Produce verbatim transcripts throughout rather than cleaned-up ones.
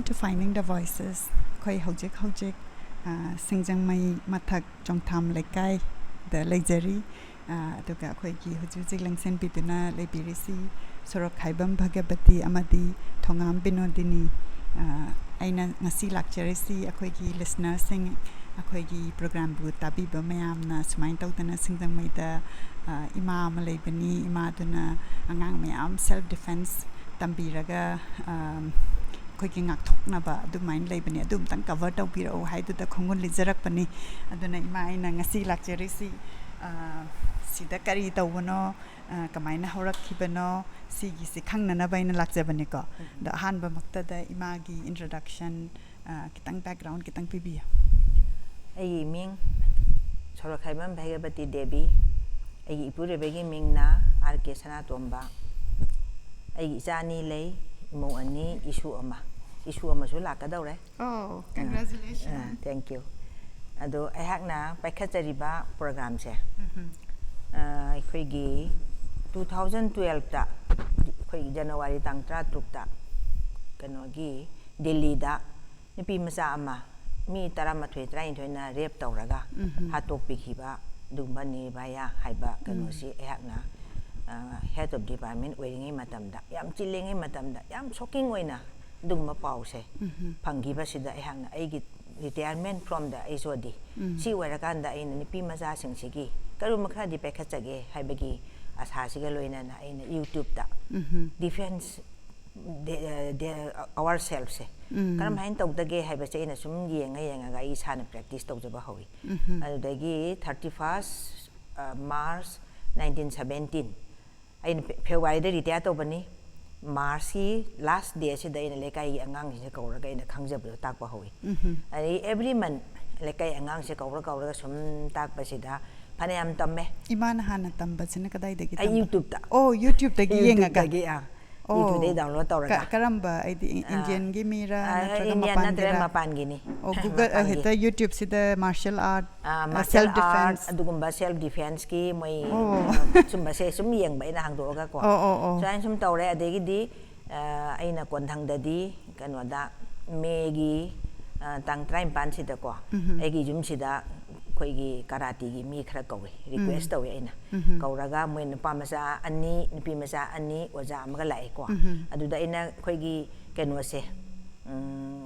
To Finding the Voices. ꯑꯩꯈꯣꯏ ꯍꯧꯖꯤꯛ ꯍꯧꯖꯤꯛ, ꯑ, ꯁꯤꯡꯖꯃꯩ ꯃꯊꯛ ꯆꯣꯡꯊꯥꯝ ꯂꯩꯀꯥꯏꯗ ꯂꯩꯖꯔꯤ꯫ ꯑ, ꯑꯗꯨꯒ ꯑꯩꯈꯣꯏꯒꯤ ꯍꯧꯖꯤꯛ ꯍꯧꯖꯤꯛ ꯂꯦꯡꯁꯤꯟꯕꯤꯗꯨꯅ ꯂꯩꯕꯤꯔꯤꯁꯤ ꯁꯣꯔꯣꯛꯈꯥꯏꯕꯝ ꯚꯒꯕꯇꯤ ꯑꯃꯗꯤ ꯊꯣꯉꯥꯝ ꯕꯤꯅꯣꯗꯤꯅꯤ꯫ ꯑ, ꯑꯩꯅ ꯉꯁꯤ ꯂꯥꯛꯆꯔꯤꯁꯤ ꯑꯩꯈꯣꯏꯒꯤ listenerꯁꯤꯡ, ꯑꯩꯈꯣꯏꯒꯤ programꯕꯨ ꯇꯥꯕꯤꯕ ꯃꯌꯥꯝꯅ ꯁꯨꯃꯥꯏꯅ ꯇꯧꯗꯅ ꯁꯤꯡꯖꯃꯩꯗ, ꯑ, ꯏꯃꯥ ꯑꯃ ꯂꯩꯕꯅꯤ, ꯏꯃꯥꯗꯨꯅ ꯑꯉꯥꯡ ꯃꯌꯥꯝ self defense ꯇꯝꯕꯤꯔꯒ, ꯑ, ꯑꯩꯈꯣꯏꯒꯤ ꯉꯥꯛꯊꯣꯛꯅꯕ ꯑꯗꯨꯃꯥꯏꯅ ꯂꯩꯕꯅꯤ, ꯑꯗꯨ ꯑꯝꯇꯪ cover ꯇꯧꯕꯤꯔꯛꯎ ꯍꯥꯏꯗꯨꯗ ꯈꯣꯡꯒꯨꯜ ꯂꯤꯖꯔꯛꯄꯅꯤ꯫ ꯑꯗꯨꯅ ꯏꯃꯥ, ꯑꯩꯅ ꯉꯁꯤ ꯂꯥꯛꯆꯔꯤꯁꯤ, ꯑ, ꯁꯤꯗ ꯀꯔꯤ ꯇꯧꯕꯅꯣ, ꯑ, ꯀꯃꯥꯏꯅ ꯍꯧꯔꯛꯈꯤꯕꯅꯣ, ꯁꯤꯒꯤꯁꯤ ꯈꯪꯅꯅꯕ ꯑꯩꯅ ꯂꯥꯛꯆꯕꯅꯤꯀꯣ꯫ ꯑꯗꯣ ꯑꯍꯥꯟꯕꯃꯛꯇꯗ ꯏꯃꯥꯒꯤ introduction, ꯑ, ꯈꯤꯇꯪ background ꯈꯤꯇꯪ ꯄꯤꯕꯤꯌꯨ꯫ ꯑꯩꯒꯤ ꯃꯤꯡ ꯁꯣꯔꯣꯛꯈꯥꯏꯕꯝ ꯚꯩꯒꯕꯇꯤ ꯗꯦꯕꯤ꯫ ꯑꯩꯒꯤ ꯏꯄꯨꯔꯣꯏꯕꯒꯤ ꯃꯤꯡꯅ ꯑꯥꯔ ꯀꯦ ꯁꯅꯥꯇꯣꯝꯕ꯫ ꯑꯩꯒꯤ ꯏꯆꯥ ꯑꯅꯤ ꯂꯩ, ꯏꯃꯧ ꯑꯅꯤ, ꯏꯁꯨ ꯑꯃ꯫ ꯏꯁꯨ ꯑꯃꯁꯨ ꯂꯥꯛꯀꯗꯧꯔꯦ꯫ Oh, congratulations. ꯑ, thank you꯫ ꯑꯗꯣ ꯑꯩꯍꯥꯛꯅ ꯄꯥꯏꯈꯠꯆꯔꯤꯕ programꯁꯦ, ꯎꯝꯍꯨꯝ. ꯑ, ꯑꯩꯈꯣꯏꯒꯤ two thousand twelveꯇ, ꯑꯩꯈꯣꯏꯒꯤ January ꯇꯥꯡ ꯇꯔꯥꯇꯔꯨꯛꯇ ꯀꯩꯅꯣꯒꯤ ꯗꯤꯜꯂꯤꯗ ꯅꯨꯄꯤ ꯃꯆꯥ ꯑꯃ ꯃꯤ ꯇꯔꯥꯃꯥꯊꯣꯏ ꯇꯔꯥꯅꯤꯊꯣꯏꯅ rape ꯇꯧꯔꯒ ꯎꯝꯍꯨꯝ. ꯍꯥꯠꯇꯣꯛꯄꯤꯈꯤꯕ ꯑꯗꯨꯒꯨꯝꯕ ꯅꯤꯔꯚꯌꯥ ꯍꯥꯏꯕ ꯀꯩꯅꯣꯁꯤ ꯑꯩꯍꯥꯛꯅ, ꯑ, head of department ꯑꯣꯏꯔꯤꯉꯩ ꯃꯇꯝꯗ, ꯌꯥꯝ ꯆꯤꯜꯂꯤꯉꯩ ꯃꯇꯝꯗ ꯌꯥꯝ shocking ꯑꯣꯏꯅ ꯑꯗꯨꯒꯨꯝꯕ ꯄꯥꯎꯁꯦ ꯎꯝꯍꯨꯝ. ꯐꯪꯈꯤꯕꯁꯤꯗ ꯑꯩꯍꯥꯛꯅ ꯑꯩꯒꯤ retirement from the H O D ꯎꯝ. ꯁꯤ ꯑꯣꯏꯔꯀꯥꯟꯗ ꯑꯩꯅ ꯅꯨꯄꯤ ꯃꯆꯥꯁꯤꯡꯁꯤꯒꯤ ꯀꯔꯨꯝꯕ ꯈꯔꯗꯤ ꯄꯥꯏꯈꯠꯆꯒꯦ ꯍꯥꯏꯕꯒꯤ ꯑꯁꯥꯁꯤꯒ ꯂꯣꯏꯅꯅ ꯑꯩꯅ YouTubeꯇ ꯎꯝꯍꯨꯝ. defense the, the ourselvesꯁꯦ ꯎꯝ. ꯀꯔꯝ ꯍꯥꯏꯅ ꯇꯧꯗꯒꯦ ꯍꯥꯏꯕꯁꯦ ꯑꯩꯅ ꯁꯨꯝ ꯌꯦꯡꯉ ꯌꯦꯡꯉꯒ ꯑꯩ ꯏꯁꯥꯅ practice ꯇꯧꯖꯕ ꯍꯧꯋꯤ꯫ ꯎꯝꯍꯨꯝ. ꯑꯗꯨꯗꯒꯤ thirty first March nineteen seventeen, ꯑꯩꯅ Fe-, Februaryꯗ retire ꯇꯧꯕꯅꯤ꯫ Marchꯀꯤ last dayꯁꯤꯗ ꯑꯩꯅ ꯂꯩꯀꯥꯏꯒꯤ ꯑꯉꯥꯡꯁꯤꯡꯁꯦ ꯀꯧꯔꯒ ꯑꯩꯅ ꯈꯪꯖꯕꯗꯣ ꯇꯥꯛꯄ ꯍꯧꯋꯤ꯫ ꯎꯝꯍꯨꯝ. ꯑꯗꯒꯤ every month ꯂꯩꯀꯥꯏ ꯑꯉꯥꯡꯁꯦ ꯀꯧꯔ ꯀꯧꯔꯒ ꯁꯨꯝ ꯇꯥꯛꯄꯁꯤꯗ ꯐꯅꯌꯥꯝ ꯇꯝꯃꯦ꯫ ꯏꯃꯥꯅ ꯍꯥꯟꯅ ꯇꯝꯕꯁꯤꯅ ꯀꯗꯥꯏꯗꯒꯤ ꯑꯩ ꯇꯝꯕ? YouTubeꯇ꯫ Oh, YouTubeꯇꯒꯤ ꯌꯦꯡꯉꯒ? YouTubeꯇꯒꯤ, ꯑꯥ꯫ Oh. YouTubeꯇꯒꯤ download ꯇꯧꯔꯒ꯫ ꯀ-, ꯀꯔꯝꯕ, ꯍꯥꯏꯗꯤ, ꯏꯟ-, ꯑꯥ, Indianꯒꯤ ꯃꯤꯔꯥ ꯑꯥ, ꯅꯠꯇ꯭ꯔꯒ Indian ꯅꯠꯇ꯭ꯔꯒ ꯃꯄꯥꯟꯒꯤꯔꯥ? ꯃꯄꯥꯟꯒꯤꯅꯤ꯫ Oh, Google, ꯑ, ꯃꯄꯥꯟꯒꯤ꯫ ꯍꯦꯛꯇ YouTubeꯁꯤꯗ martial art, ꯑꯥ, ꯑ, martial self art, defense. ꯑꯗꯨꯒꯨꯝꯕ self defenseꯀꯤ ꯃꯣꯏ, ꯑꯣ. ꯑ, ꯁꯨꯝꯕꯁꯦ ꯁꯨꯝ ꯌꯦꯡꯕ ꯑꯩꯅ ꯍꯥꯡꯗꯣꯛꯑꯒꯀꯣ꯫ ꯑꯣ, ꯑꯣ, ꯑꯣ. ꯁꯨꯃꯥꯏꯅ ꯁꯨꯝ ꯇꯧꯔꯦ꯫ ꯑꯗꯒꯤꯗꯤ, ꯑ, ꯑꯩꯅ ꯀꯣꯟꯊꯪꯗꯗꯤ ꯀꯩꯅꯣꯗ, ꯃꯦꯒꯤ ꯇꯥꯡ ꯇꯔꯥꯅꯤꯄꯥꯟꯁꯤꯗꯀꯣ, ꯑꯩꯒꯤ ꯌꯨꯝꯁꯤꯗ ꯑꯩꯈꯣꯏꯒꯤ ꯀꯔꯥꯇꯤꯒꯤ ꯃꯤ ꯈꯔ ꯀꯧꯏ, ꯔꯤꯀ꯭ꯋꯦꯁ ꯇꯧꯏ ꯑꯩꯅ꯫ ꯀꯧꯔꯒ ꯃꯣꯏ ꯅꯨꯄꯥ ꯃꯆꯥ ꯑꯅꯤ, ꯅꯨꯄꯤ ꯃꯆꯥ ꯑꯅꯤ, ꯑꯣꯖꯥ ꯑꯃꯒ ꯂꯥꯛꯑꯦꯀꯣ꯫ ꯑꯗꯨꯗ ꯑꯩꯅ ꯑꯩꯈꯣꯏꯒꯤ ꯀꯩꯅꯣꯁꯦ,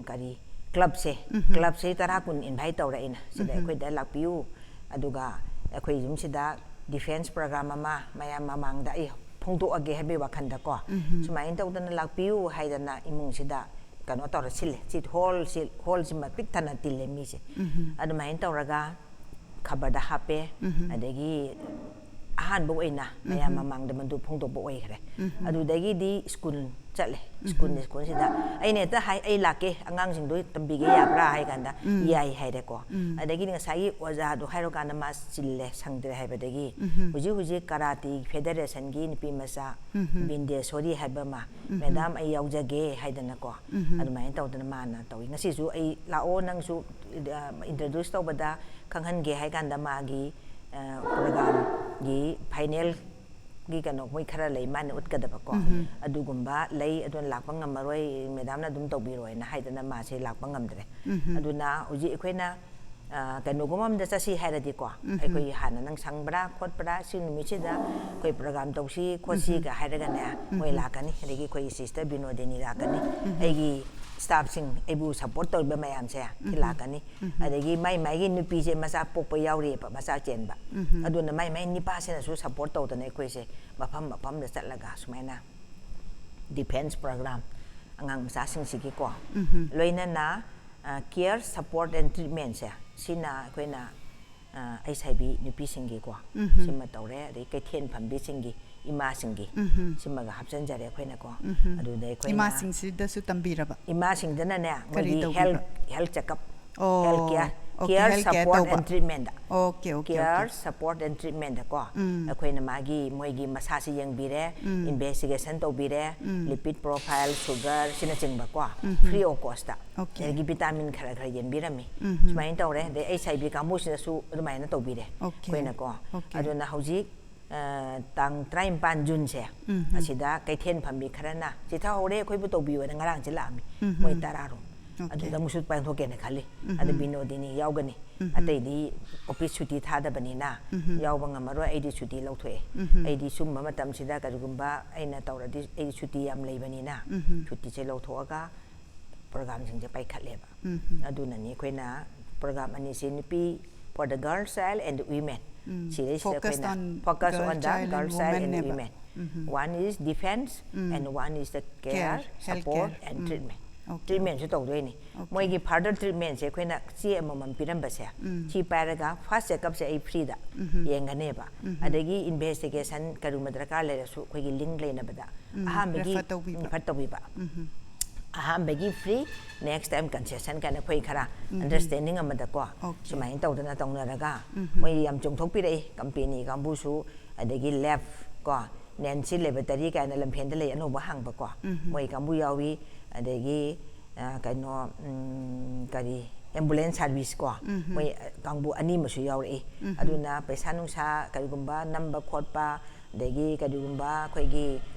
ꯀꯔꯤ, ꯀ꯭ꯂꯕꯁꯦ, ꯀ꯭ꯂꯕꯁꯦ ꯇꯔꯥ ꯀꯨꯟ ꯏꯟꯚꯥꯏꯠ ꯇꯧꯔꯦ ꯑꯩꯅ, ꯁꯤꯗ ꯑꯩꯈꯣꯏꯗ ꯂꯥꯛꯄꯤꯌꯨ, ꯑꯗꯨꯒ ꯑꯩꯈꯣꯏ ꯌꯨꯝꯁꯤꯗ ꯗꯤꯐꯦꯟꯁ ꯄ꯭ꯔꯣꯒ꯭ꯔꯥꯝ ꯑꯃ ꯃꯌꯥꯝ ꯃꯃꯥꯡꯗ ꯑꯩ ꯐꯣꯡꯗꯣꯛꯑꯒꯦ ꯍꯥꯏꯕꯒꯤ ꯋꯥꯈꯜꯗꯀꯣ, ꯁꯨꯃꯥꯏꯅ ꯇꯧꯗꯅ ꯂꯥꯛꯄꯤꯌꯨ ꯍꯥꯏꯗꯅ ꯏꯃꯨꯡꯁꯤꯗ ꯀꯩꯅꯣ ꯇꯧꯔ ꯁꯤꯜꯂꯦ꯫ ꯁꯤ ꯍꯣꯜꯁꯤ, ꯍꯣꯜꯁꯤꯃ ꯄꯤꯛ ꯊꯟꯅ ꯇꯤꯜꯂꯦ ꯃꯤꯁꯦ꯫ ꯑꯗꯨꯃꯥꯏꯅ ꯇꯧꯔꯒ ꯈꯕꯔꯗ ꯍꯥꯞꯄꯦ꯫ ꯑꯗꯒꯤ ꯑꯍꯥꯟꯕ ꯑꯣꯏꯅ ꯃꯌꯥꯝ ꯃꯃꯥꯡꯗ ꯃꯗꯨ ꯐꯣꯡꯗꯣꯛꯄ ꯑꯣꯏꯈ꯭ꯔꯦ꯫ ꯑꯗꯨꯗꯒꯤꯗꯤ ꯁ꯭ꯀꯨꯜ ꯆꯠꯂꯦ꯫ ꯁ꯭ꯀꯨꯜ, ꯁ꯭ꯀꯨꯜꯁꯤꯗ ꯑꯩꯅ ꯍꯦꯛꯇ ꯍꯥꯏ, "ꯑꯩ ꯂꯥꯛꯀꯦ, ꯑꯉꯥꯡꯁꯤꯡꯗꯣ ꯇꯝꯕꯤꯒꯦ, ꯌꯥꯕ꯭ꯔꯥ?" ꯍꯥꯏ ꯀꯥꯟꯗ, "ꯌꯥꯏ" ꯍꯥꯏꯔꯦꯀꯣ꯫ ꯑꯗꯒꯤꯗꯤ ꯉꯁꯥꯏꯒꯤ ꯑꯣꯖꯥꯗꯣ ꯍꯥꯏꯔꯀꯥꯟꯗ ꯃꯥ ꯆꯤꯜꯂꯦ, ꯁꯪꯗ꯭ꯔꯦ ꯍꯥꯏꯕꯗꯒꯤ ꯍꯧꯖꯤꯛ ꯍꯧꯖꯤꯛ ꯀꯔꯥꯇꯤ ꯐꯦꯗꯔꯦꯁꯟꯒꯤ ꯅꯨꯄꯤ ꯃꯆꯥ ꯕꯤꯟꯗꯦꯁꯣꯔꯤ ꯍꯥꯏꯕ ꯑꯃ, "ꯃꯦꯗꯥꯝ, ꯑꯩ ꯌꯥꯎꯖꯒꯦ" ꯍꯥꯏꯗꯅꯀꯣ, ꯑꯗꯨꯃꯥꯏꯅ ꯇꯧꯗꯅ ꯃꯥꯅ ꯇꯧꯏ꯫ ꯉꯁꯤꯁꯨ ꯑꯩ ꯂꯥꯛꯑꯣ, ꯅꯪꯁꯨ, ꯑ, ꯏꯟꯇ꯭ꯔꯣꯗ꯭ꯌꯨꯁ ꯇꯧꯕꯗ ꯈꯪꯍꯟꯒꯦ ꯍꯥꯏ ꯀꯥꯟꯗ ꯃꯥꯒꯤ, ꯑ, ꯄ꯭ꯔꯣꯒ꯭ꯔꯥꯝꯒꯤ ꯐꯥꯏꯅꯦꯜꯒꯤ ꯀꯩꯅꯣ ꯃꯣꯏ ꯈꯔ ꯂꯩ, ꯃꯥꯅ ꯎꯠꯀꯗꯕꯀꯣ꯫ ꯑꯗꯨꯒꯨꯝꯕ ꯂꯩ, ꯑꯗꯨꯅ ꯂꯥꯛꯄ ꯉꯝꯃꯔꯣꯏ, ꯃꯦꯗꯥꯝꯅ ꯑꯗꯨꯝ ꯇꯧꯕꯤꯔꯣꯅ ꯍꯥꯏꯗꯅ ꯃꯥꯁꯦ ꯂꯥꯛꯄ ꯉꯝꯗ꯭ꯔꯦ꯫ ꯑꯗꯨꯅ ꯍꯧꯖꯤꯛ ꯑꯩꯈꯣꯏꯅ ꯑ, ꯀꯩꯅꯣꯒꯨꯝꯕ ꯑꯝꯗ ꯆꯠꯁꯤ ꯍꯥꯏꯔꯗꯤꯀꯣ, ꯑꯩꯈꯣꯏ ꯍꯥꯟꯅ ꯅꯪ ꯁꯪꯕ꯭ꯔꯥ ꯈꯣꯠꯄ꯭ꯔꯥ, ꯁꯤ ꯅꯨꯃꯤꯠꯁꯤꯗ ꯑꯩꯈꯣꯏ ꯄ꯭ꯔꯣꯒ꯭ꯔꯥꯝ ꯇꯧꯁꯤ ꯈꯣꯠꯁꯤꯒ ꯍꯥꯏꯔꯒꯅꯦ, ꯃꯣꯏ ꯂꯥꯛꯀꯅꯤ꯫ ꯑꯗꯒꯤ ꯑꯩꯈꯣꯏꯒꯤ ꯁꯤꯁꯇꯔ ꯕꯤꯅꯣꯗꯤꯅꯤ ꯂꯥꯛꯀꯅꯤ, ꯑꯩꯒꯤ ꯁ꯭ꯇꯥꯐꯁꯤꯡ, ꯑꯩꯕꯨ ꯁꯞꯄꯣꯔꯠ ꯇꯧꯔꯤꯕ ꯃꯌꯥꯝꯁꯦ ꯁꯤ ꯂꯥꯛꯀꯅꯤ꯫ ꯑꯗꯒꯤ ꯃꯥꯏ ꯃꯥꯏꯒꯤ ꯅꯨꯄꯤꯁꯦ ꯃꯆꯥ ꯄꯣꯛꯄ ꯌꯥꯎꯔꯤꯑꯕ, ꯃꯆꯥ ꯆꯦꯟꯕ, ꯑꯗꯨꯅ ꯃꯥꯏ ꯃꯥꯏ ꯅꯤꯄꯥꯁꯤꯅꯁꯨ ꯁꯞꯄꯣꯔꯠ ꯇꯧꯗꯅ ꯑꯩꯈꯣꯏꯁꯦ ꯃꯐꯝ ꯃꯐꯝꯗ ꯆꯠꯂꯒ ꯁꯨꯃꯥꯏꯅ ꯗꯤꯐꯦꯟꯁ ꯄ꯭ꯔꯣꯒ꯭ꯔꯥꯝ ꯑꯉꯥꯡ ꯃꯆꯥꯁꯤꯡꯁꯤꯒꯤꯀꯣ, ꯂꯣꯏꯅꯅ ꯀꯤꯌꯔ, ꯁꯞꯄꯣꯔꯠ ꯑꯦꯟ ꯇ꯭ꯔꯤꯠꯃꯦꯟꯁꯦ, ꯁꯤꯅ ꯑꯩꯈꯣꯏꯅ, ꯑ, ꯑꯩꯁ ꯑꯥꯏ ꯕꯤ ꯅꯨꯄꯤꯁꯤꯡꯒꯤꯀꯣ, ꯁꯤꯃ ꯇꯧꯔꯦ꯫ ꯑꯗꯩ ꯀꯩꯊꯦꯜ ꯐꯝꯕꯤꯁꯤꯡꯒꯤ, ꯏꯃꯥꯁꯤꯡꯒꯤ, ꯁꯤꯃꯒ ꯍꯥꯞꯆꯤꯟꯖꯔꯦ ꯑꯩꯈꯣꯏꯅꯀꯣ꯫ ꯑꯗꯨꯗ ꯑꯩꯈꯣꯏꯅ ꯏꯃꯥꯁꯤꯡꯁꯤꯗꯁꯨ ꯇꯝꯕꯤꯔꯕ? ꯏꯃꯥꯁꯤꯡꯗꯅꯅꯦ, ꯀꯔꯤ ꯃꯣꯏꯒꯤ ꯇꯧꯕꯤꯕ? ꯍꯦꯜꯊ, ꯍꯦꯜꯊ ꯆꯦꯛꯑꯞ, ꯑꯣ, health care, okay, care, health care support ꯇꯧꯕ꯫ ꯑꯦꯟ ꯇ꯭ꯔꯤꯠꯃꯦꯟꯗ꯫ Okay, okay, care, okay. Support and ꯇ꯭ꯔꯤꯠꯃꯦꯟꯗꯀꯣ, ꯑꯩꯈꯣꯏꯅ ꯃꯥꯒꯤ, ꯃꯣꯏꯒꯤ ꯃꯁꯥꯁꯤ ꯌꯦꯡꯕꯤꯔꯦ, ꯏꯟꯚꯦꯁꯇꯤꯒꯦꯁꯟ ꯇꯧꯕꯤꯔꯦ, ꯂꯤꯄꯤꯠ ꯄ꯭ꯔꯣꯐꯥꯏꯜ, ꯁꯨꯒꯔ, ꯁꯤꯅꯆꯤꯡꯕꯀꯣ, ꯐ꯭ꯔꯤ ꯑꯣꯐ ꯀꯣꯁꯇ꯫ ꯑꯣꯀꯦ꯫ ꯑꯗꯒꯤ ꯚꯤꯇꯥꯃꯤꯟ ꯈꯔ ꯈꯔ ꯌꯦꯟꯕꯤꯔꯝꯃꯤ꯫ ꯁꯨꯃꯥꯏꯅ ꯇꯧꯔꯦ꯫ ꯑꯗꯩ ꯑꯩꯁ ꯑꯥꯏ ꯕꯤ ꯀꯥꯡꯕꯨꯁꯤꯗꯁꯨ ꯑꯗꯨꯃꯥꯏꯅ ꯇꯧꯕꯤꯔꯦ ꯑꯣꯀꯦ꯫ ꯑꯩꯈꯣꯏꯅꯀꯣ꯫ ꯑꯣꯀꯦ꯫ ꯑꯗꯨꯅ ꯍꯧꯖꯤꯛ, ꯑ, ꯇꯥꯡ ꯇꯔꯥꯅꯤꯄꯥꯟ ꯖꯨꯟꯁꯦ, ꯑꯁꯤꯗ ꯀꯩꯊꯦꯜ ꯐꯝꯕꯤ ꯈꯔꯅ "ꯆꯤꯊꯍꯧꯔꯦ, ꯑꯩꯈꯣꯏꯕꯨ ꯇꯧꯕꯤꯌꯣꯅ" ꯉꯔꯥꯡꯁꯦ ꯂꯥꯛꯑꯝꯃꯤ, ꯃꯣꯏ ꯇꯔꯥꯔꯣꯝ꯫ Okay. ꯑꯗꯨꯗ ꯑꯃꯨꯛꯁꯨ ꯄꯥꯡꯊꯣꯛꯀꯦꯅ ꯈꯜꯂꯤ꯫ ꯑꯗꯨ ꯕꯤꯅꯣꯗꯤꯅꯤ ꯌꯥꯎꯒꯅꯤ꯫ ꯎꯝ꯫ ꯑꯇꯩꯗꯤ ꯑꯣꯐꯤꯁ ꯁꯨꯇꯤ ꯊꯥꯗꯕꯅꯤꯅ ꯎꯝ꯫ ꯌꯥꯎꯕ ꯉꯝꯃꯔꯣꯏ꯫ ꯑꯩꯗꯤ ꯁꯨꯇꯤ ꯂꯧꯊꯣꯛꯑꯦ꯫ ꯎꯝ꯫ ꯑꯩꯗꯤ ꯁꯨꯝꯕ ꯃꯇꯝꯁꯤꯗ ꯀꯔꯤꯒꯨꯝꯕ ꯑꯩꯅ ꯇꯧꯔꯗꯤ ꯑꯩꯗꯤ ꯁꯨꯇꯤ ꯌꯥꯝ ꯂꯩꯕꯅꯤꯅ ꯎꯝ꯫ ꯁꯨꯇꯤꯁꯦ ꯂꯧꯊꯣꯛꯑꯒ ꯄ꯭ꯔꯣꯒꯥꯝꯁꯤꯡꯁꯦ ꯄꯥꯏꯈꯠꯂꯦꯕ꯫ ꯎꯝ꯫ ꯑꯗꯨꯅꯅꯤ ꯑꯩꯈꯣꯏꯅ ꯄ꯭ꯔꯣꯒꯥꯝ ꯑꯅꯤꯁꯤ ꯅꯨꯄꯤ, for the girl child and the women꯫ ꯎꯝ꯫ ꯁꯤꯗꯩꯁꯤꯗ Focused ꯑꯩꯈꯣꯏꯅ on focus girl on the child girl and child and women the ꯅꯦꯕ꯫ Women꯫ Um. One is defense um. and one is the Care, care, health support care. and um. treatment꯫ Okay. Treatmentꯁꯨ ꯇꯧꯗꯣꯏꯅꯤ꯫ Okay. ꯃꯣꯏꯒꯤ further treatmentꯁꯦ ꯑꯩꯈꯣꯏꯅ ꯆꯦ ꯑꯃꯃꯝ ꯄꯤꯔꯝꯕꯁꯦ ꯎꯝ꯫ ꯁꯤ ꯄꯥꯏꯔꯒ first checkupꯁꯦ ꯑꯩ freeꯗ ꯎꯝ꯫ ꯌꯦꯡꯒꯅꯦꯕ꯫ ꯎꯝ꯫ ꯑꯗꯒꯤ investigation ꯀꯔꯤꯒꯨꯝꯕ ꯗꯔꯀꯥꯔ ꯂꯩꯔꯁꯨ ꯑꯩꯈꯣꯏꯒꯤ link ꯂꯩꯅꯕꯗ ꯎꯝ, ꯑꯍꯥꯟꯕꯒꯤ refer ꯇꯧꯕꯤꯕ꯫ refer ꯇꯧꯕꯤꯕ꯫ ꯎꯝ꯫ ꯑꯍꯥꯟꯕꯒꯤ free, next time concession ꯀꯥꯏꯅ ꯑꯩꯈꯣꯏ ꯈꯔ ꯎꯝ꯫ understanding ꯑꯃꯗꯀꯣ Okay. ꯁꯨꯃꯥꯏꯅ ꯇꯧꯗꯅ ꯇꯧꯅꯔꯒ ꯎꯝ꯫ ꯃꯣꯏ ꯌꯥꯝ ꯆꯣꯡꯊꯣꯛꯄꯤꯔꯛꯏ꯫ Company ꯀꯥꯡꯕꯨꯁꯨ ꯑꯗꯒꯤ lab ꯀꯣ Nancy Laboratory ꯀꯥꯏꯅ ꯂꯝꯐꯦꯟꯗ ꯂꯩ ꯑꯅꯧꯕ ꯍꯥꯡꯕꯀꯣ ꯎꯝ꯫ ꯃꯣꯏ ꯀꯥꯡꯕꯨ ꯌꯥꯎꯏ꯫ ꯑꯗꯒꯤ ꯑ, ꯀꯩꯅꯣ ꯎꯝ, ꯀꯔꯤ ambulance service ꯀꯣ ꯎꯝ꯫ ꯃꯣꯏ ꯀꯥꯡꯕꯨ ꯑꯅꯤ ꯑꯃꯁꯨ ꯌꯥꯎꯔꯛꯏ꯫ ꯎꯝ꯫ ꯑꯗꯨꯅ ꯄꯩꯁꯥ ꯅꯨꯡꯁꯥ ꯀꯔꯤꯒꯨꯝꯕ ꯅꯝꯕ ꯈꯣꯠꯄ ꯑꯗꯒꯤ ꯀꯔꯤꯒꯨꯝꯕ ꯑꯩꯈꯣꯏꯒꯤ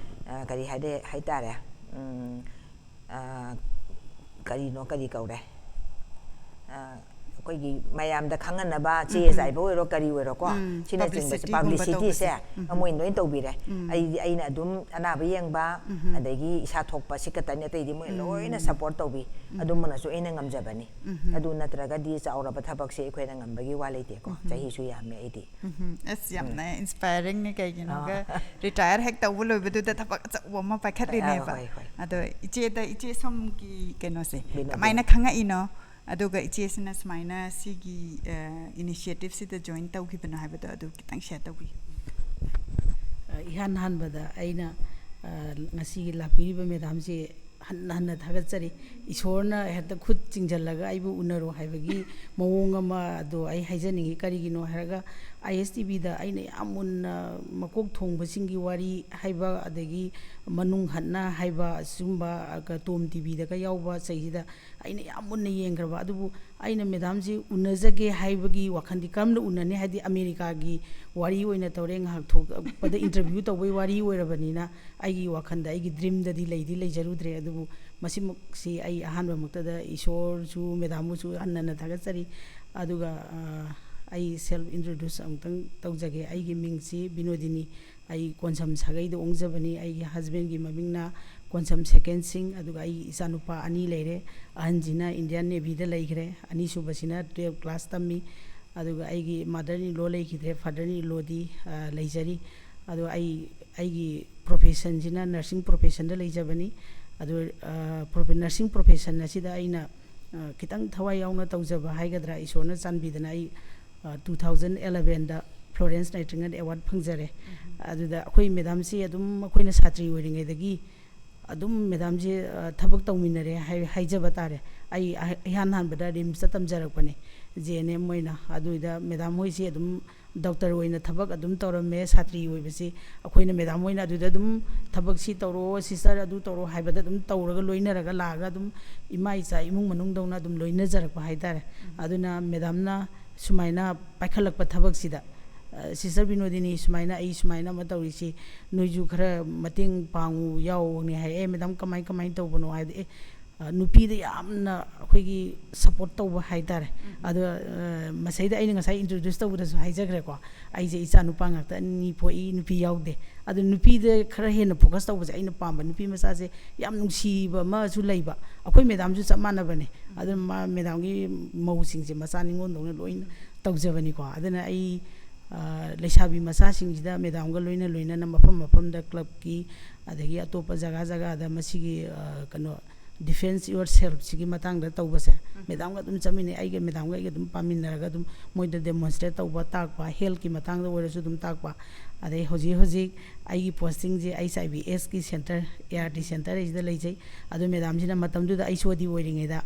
ꯑ, ꯀꯔꯤ ꯍꯥꯏꯗꯦ ꯍꯥꯏꯇꯥꯔꯦ꯫ ꯎꯝ, ꯑ, ꯀꯔꯤꯅꯣ ꯀꯔꯤ ꯀꯧꯔꯦ? ꯑ, ꯑꯩꯈꯣꯏꯒꯤ ꯃꯌꯥꯝꯗ ꯈꯪꯍꯟꯅꯕ ꯆꯦ ꯎꯝ꯫ ꯆꯥꯏꯕ ꯑꯣꯏꯔꯣ ꯀꯔꯤ ꯑꯣꯏꯔꯣꯀꯣ ꯎꯝ, ꯁꯤꯅꯆꯤꯡꯕꯁꯦ publicityꯒꯨꯝꯕ publicityꯁꯦ ꯇꯧꯕꯁꯦ꯫ ꯎꯝ꯫ ꯃꯣꯏꯅ ꯂꯣꯏ ꯇꯧꯕꯤꯔꯦ꯫ ꯎꯝ꯫ ꯑꯩꯗꯤ ꯑꯩꯅ ꯑꯗꯨꯝ ꯑꯅꯥꯕ ꯌꯦꯡꯕ ꯎꯝ꯫ ꯑꯗꯒꯤ ꯏꯁꯥ ꯊꯣꯛꯄ ꯁꯤ ꯈꯛꯇꯅꯤ ꯑꯇꯩꯗꯤ ꯃꯣꯏ ꯎꯝ꯫ ꯂꯣꯏꯅ support ꯇꯧꯕꯤ꯫ ꯎꯝ꯫ ꯑꯗꯨꯝꯕꯅꯁꯨ ꯑꯩꯅ ꯉꯝꯖꯕꯅꯤ꯫ ꯎꯝ꯫ ꯑꯗꯨ ꯅꯠꯇ꯭ꯔꯒꯗꯤ ꯆꯥꯎꯔꯕ ꯊꯕꯛꯁꯦ ꯑꯩꯈꯣꯏꯅ ꯉꯝꯕꯒꯤ ꯋꯥ ꯂꯩꯇꯦꯀꯣ꯫ ꯎꯝ꯫ ꯆꯍꯤꯁꯨ ꯌꯥꯝꯃꯦ ꯑꯩꯗꯤ꯫ ꯎꯝ꯫ ꯑꯁ ꯌꯥꯝꯅ inspiringꯅꯤ꯫ ꯀꯩꯒꯤꯅꯣꯒ retire ꯍꯦꯛ ꯇꯧꯕ ꯂꯣꯏꯕꯗꯨꯗ ꯊꯕꯛ ꯑꯆꯧꯕ ꯑꯃ ꯄꯥꯏꯈꯠꯂꯤꯅꯦꯕ꯫ ꯑ, ꯍꯣꯏ, ꯍꯣꯏ꯫ ꯑꯗꯣ ꯏꯆꯦꯗ ꯏꯆꯦ ꯁꯣꯝꯒꯤ ꯀꯩꯅꯣꯁꯦ ꯕꯤꯅꯣꯗꯤꯅꯤ꯫ ꯀꯃꯥꯏꯅ ꯈꯪꯉꯛꯏꯅꯣ? ꯑꯗꯨꯒ ꯏꯆꯦꯁꯤꯅ ꯁꯨꯃꯥꯏꯅ ꯁꯤꯒꯤ ꯑ, initiativeꯁꯤꯗ join ꯇꯧꯈꯤꯕꯅꯣ ꯍꯥꯏꯕꯗꯣ ꯑꯗꯨ ꯈꯤꯇꯪ share ꯇꯧꯕꯤꯌꯨ꯫ ꯑ, ꯏꯍꯥꯟ ꯍꯥꯟꯕꯗ ꯑꯩꯅ ꯑ, ꯉꯁꯤꯒꯤ ꯂꯥꯛꯄꯤꯔꯤꯕ madamꯁꯦ ꯍꯟꯅ ꯍꯟꯅ ꯊꯥꯒꯠꯆꯔꯤ꯫ ꯏꯁꯣꯔꯅ ꯍꯦꯛꯇ ꯈꯨꯠ ꯆꯤꯡꯁꯤꯜꯂꯒ ꯑꯩꯕꯨ ꯎꯅꯔꯣ ꯍꯥꯏꯕꯒꯤ ꯃꯑꯣꯡ ꯑꯃ ꯑꯗꯣ ꯑꯩ ꯍꯥꯏꯖꯅꯤꯡꯉꯤ꯫ ꯀꯔꯤꯒꯤꯅꯣ ꯍꯥꯏꯔꯒ ꯑꯥꯏ ꯑꯦꯁ ꯇꯤ ꯚꯤꯗ ꯑꯩꯅ ꯌꯥꯝ ꯃꯨꯟꯅ ꯃꯀꯣꯛ ꯊꯣꯡꯕꯁꯤꯡꯒꯤ ꯋꯥꯔꯤ ꯍꯥꯏꯕ ꯑꯗꯒꯤ ꯃꯅꯨꯡ ꯍꯠꯅ ꯍꯥꯏꯕ ꯑꯁꯤꯒꯨꯝꯕ ꯇꯣꯝ ꯇꯤ ꯚꯤꯗꯒ ꯌꯥꯎꯕ ꯆꯩꯁꯤꯗ ꯑꯩꯅ ꯌꯥꯝ ꯃꯨꯟꯅ ꯌꯦꯡꯈ꯭ꯔꯕ꯫ ꯑꯗꯨꯕꯨ ꯑꯩꯅ madamꯁꯤ ꯎꯅꯖꯒꯦ ꯍꯥꯏꯕꯒꯤ ꯋꯥꯈꯜꯗꯤ ꯀꯔꯝꯅ ꯎꯅꯅꯤ? ꯍꯥꯏꯗꯤ ꯑꯃꯦꯔꯤꯀꯥꯒꯤ ꯋꯥꯔꯤ ꯑꯣꯏꯅ ꯇꯧꯔꯦ, ꯉꯥꯏꯍꯥꯛ ꯊꯣꯛꯄꯗ interview ꯇꯧꯕꯒꯤ ꯋꯥꯔꯤ ꯑꯣꯏꯔꯕꯅꯤꯅ ꯑꯩꯒꯤ ꯋꯥꯈꯜꯗ ꯑꯩꯒꯤ dreamꯗꯗꯤ ꯂꯩꯗꯤ ꯂꯩꯖꯔꯨꯗ꯭ꯔꯦ꯫ ꯑꯗꯨꯕꯨ ꯃꯁꯤꯃꯛꯁꯤ ꯑꯩ ꯑꯍꯥꯟꯕꯃꯛꯇꯗ ꯏꯁꯣꯔꯁꯨ ꯃꯦꯗꯥꯝꯕꯨꯁꯨ ꯍꯟꯅ ꯍꯟꯅ ꯊꯥꯒꯠꯆꯔꯤ꯫ ꯑꯗꯨꯒ ꯑ, ꯑꯩ self introduce ꯑꯃꯨꯛꯇꯪ ꯇꯧꯖꯒꯦ꯫ ꯑꯩꯒꯤ ꯃꯤꯡꯁꯤ ꯕꯤꯅꯣꯗꯤꯅꯤ꯫ ꯑꯩ ꯀꯣꯟꯁꯝ ꯁꯥꯒꯩꯗ ꯑꯣꯡꯖꯕꯅꯤ꯫ ꯑꯩꯒꯤ husbandꯀꯤ ꯃꯃꯤꯡꯅ ꯀꯣꯟꯁꯝ ꯁꯦꯀꯦꯟ ꯁꯤꯡ꯫ ꯑꯗꯨꯒ ꯑꯩꯒꯤ ꯏꯆꯥꯅꯨꯄꯥ ꯑꯅꯤ ꯂꯩꯔꯦ꯫ ꯑꯍꯟꯁꯤꯅ Indian Navyꯗ ꯂꯩꯈ꯭ꯔꯦ, ꯑꯅꯤꯁꯨꯕꯁꯤꯅ twelve class ꯇꯝꯃꯤ꯫ ꯑꯗꯨꯒ ꯑꯩꯒꯤ mother in law ꯂꯩꯈꯤꯗ꯭ꯔꯦ, father in lawꯗꯤ ꯑ, ꯂꯩꯖꯔꯤ꯫ ꯑꯗꯣ ꯑꯩ ꯑꯩꯒꯤ professionꯁꯤꯅ nursing professionꯗ ꯂꯩꯖꯕꯅꯤ꯫ ꯑꯗꯣ ꯑ, profe- nursing profession ꯑꯁꯤꯗ ꯑꯩꯅ ꯑ, ꯈꯤꯇꯪ ꯊꯋꯥꯏ ꯌꯥꯎꯅ ꯇꯧꯖꯕ ꯍꯥꯏꯒꯗ꯭ꯔꯥ, ꯏꯁꯣꯔꯅ ꯆꯥꯟꯕꯤꯗꯅ ꯑꯩ two thousand elevenꯗ Florence Nightingale Award ꯐꯪꯖꯔꯦ꯫ ꯑꯗꯨꯗ ꯑꯩꯈꯣꯏ ꯃꯦꯗꯥꯝꯁꯤ ꯑꯗꯨꯝ ꯑꯩꯈꯣꯏꯅ ꯁꯥꯇ꯭ꯔꯤ ꯑꯣꯏꯔꯤꯉꯩꯗꯒꯤ ꯑꯗꯨꯝ ꯃꯦꯗꯥꯝꯁꯦ ꯑ, ꯊꯕꯛ ꯇꯧꯃꯤꯟꯅꯔꯦ ꯍꯥꯏ- ꯍꯥꯏꯖꯕ ꯇꯥꯔꯦ꯫ ꯑꯩ ꯑꯍ- ꯏꯍꯥꯟ ꯍꯥꯟꯕꯗ RIMSꯇ ꯇꯝꯖꯔꯛꯄꯅꯦ, J N M ꯑꯣꯏꯅ꯫ ꯑꯗꯨꯗ ꯃꯦꯗꯥꯝ ꯍꯣꯏꯁꯤ ꯑꯗꯨꯝ doctor ꯑꯣꯏꯅ ꯊꯕꯛ ꯑꯗꯨꯝ ꯇꯧꯔꯝꯃꯦ꯫ ꯁꯥꯇ꯭ꯔꯤ ꯑꯣꯏꯕꯁꯤ ꯑꯩꯈꯣꯏꯅ ꯃꯦꯗꯥꯝ ꯍꯣꯏꯅ ꯑꯗꯨꯗ ꯑꯗꯨꯝ ꯊꯕꯛꯁꯤ ꯇꯧꯔꯣ sister, ꯑꯗꯨ ꯇꯧꯔꯣ ꯍꯥꯏꯕꯗ ꯑꯗꯨꯝ ꯇꯧꯔꯒ ꯂꯣꯏꯅꯔꯒ ꯂꯥꯛꯑꯒ ꯑꯗꯨꯝ ꯏꯃꯥ ꯏꯆꯥ ꯏꯃꯨꯡ ꯃꯅꯨꯡꯗꯧꯅ ꯑꯗꯨꯝ ꯂꯣꯏꯅꯖꯔꯛꯄ ꯍꯥꯏꯇꯥꯔꯦ꯫ ꯑꯗꯨꯅ ꯃꯦꯗꯥꯝꯅ ꯁꯨꯃꯥꯏꯅ ꯄꯥꯏꯈꯠꯂꯛꯄ ꯊꯕꯛꯁꯤꯗ, "ꯑ, sister ꯕꯤꯅꯣꯗꯤꯅꯤ, ꯁꯨꯃꯥꯏꯅ ꯑꯩ ꯁꯨꯃꯥꯏꯅ ꯑꯃ ꯇꯧꯔꯤꯁꯤ ꯅꯣꯏꯁꯨ ꯈꯔ ꯃꯇꯦꯡ ꯄꯥꯡꯉꯨ ꯌꯥꯎꯅꯤ" ꯍꯥꯏ꯫ "ꯑꯦ ꯃꯦꯗꯥꯝ, ꯀꯃꯥꯏ ꯀꯃꯥꯏꯅ ꯇꯧꯕꯅꯣ?" ꯍꯥꯏꯗꯤ ꯑꯦ ꯑ, ꯅꯨꯄꯤꯗ ꯌꯥꯝꯅ ꯑꯩꯈꯣꯏꯒꯤ support ꯇꯧꯕ ꯍꯥꯏꯇꯥꯔꯦ꯫ ꯑꯗꯣ ꯑ, ꯃꯁꯩꯗ ꯑꯩꯅ ꯉꯁꯥꯏ introduce ꯇꯧꯕꯗꯁꯨ ꯍꯥꯏꯖꯈ꯭ꯔꯦꯀꯣ, ꯑꯩꯁꯦ ꯏꯆꯥ ꯅꯨꯄꯥ ꯉꯥꯛꯇ ꯑꯅꯤ ꯄꯣꯛꯏ, ꯅꯨꯄꯤ ꯌꯥꯎꯗꯦ꯫ ꯑꯗꯣ ꯅꯨꯄꯤꯗ ꯈꯔ ꯍꯦꯟꯅ focus ꯇꯧꯕꯁꯦ ꯑꯩꯅ ꯄꯥꯝꯕ꯫ ꯅꯨꯄꯤ ꯃꯆꯥꯁꯦ ꯌꯥꯝ ꯅꯨꯡꯁꯤꯕ ꯑꯃꯁꯨ ꯂꯩꯕ꯫ ꯑꯩꯈꯣꯏ ꯃꯦꯗꯥꯝꯁꯨ ꯆꯞ ꯃꯥꯟꯅꯕꯅꯦ꯫ ꯑꯗꯨꯅ ꯃꯥ ꯃꯦꯗꯥꯝꯒꯤ ꯃꯧꯁꯤꯡꯁꯦ ꯃꯆꯥ ꯅꯤꯉꯣꯜꯗꯧꯅ ꯂꯣꯏꯅ ꯇꯧꯖꯕꯅꯤꯀꯣ꯫ ꯑꯗꯨꯅ ꯑꯩ ꯑ, ꯂꯩꯁꯥꯕꯤ ꯃꯆꯥꯁꯤꯡꯁꯤꯗ ꯃꯦꯗꯥꯝꯒ ꯂꯣꯏꯅ ꯂꯣꯏꯅꯅ ꯃꯐꯝ ꯃꯐꯝꯗ clubꯀꯤ ꯑꯗꯒꯤ ꯑꯇꯣꯞꯄ ꯖꯒꯥ ꯖꯒꯥꯗ ꯃꯁꯤꯒꯤ ꯑ, ꯀꯩꯅꯣ defense yourselfꯁꯤꯒꯤ ꯃꯇꯥꯡꯗ ꯇꯧꯕꯁꯦ ꯃꯦꯗꯥꯝꯒ ꯑꯗꯨꯝ ꯆꯠꯃꯤꯟꯅꯩ꯫ ꯑꯩꯒ ꯃꯦꯗꯥꯝꯒ ꯑꯩꯒ ꯑꯗꯨꯝ ꯄꯥꯃꯤꯟꯅꯔꯒ ꯑꯗꯨꯝ ꯃꯣꯏꯗ demonstrate ꯇꯧꯕ, ꯇꯥꯛꯄ, healthꯀꯤ ꯃꯇꯥꯡꯗ ꯑꯣꯏꯔꯁꯨ ꯑꯗꯨꯝ ꯇꯥꯛꯄ꯫ ꯑꯗꯩ ꯍꯧꯖꯤꯛ ꯍꯧꯖꯤꯛ ꯑꯩꯒꯤ postingꯁꯦ H I V AIDSꯀꯤ center, A R D center ꯑꯁꯤꯗ ꯂꯩꯖꯩ꯫ ꯑꯗꯣ ꯃꯦꯗꯥꯝꯁꯤꯅ ꯃꯇꯝꯗꯨꯗ ꯑꯩꯁ ꯑꯣ ꯗꯤ ꯑꯣꯏꯔꯤꯉꯩꯗ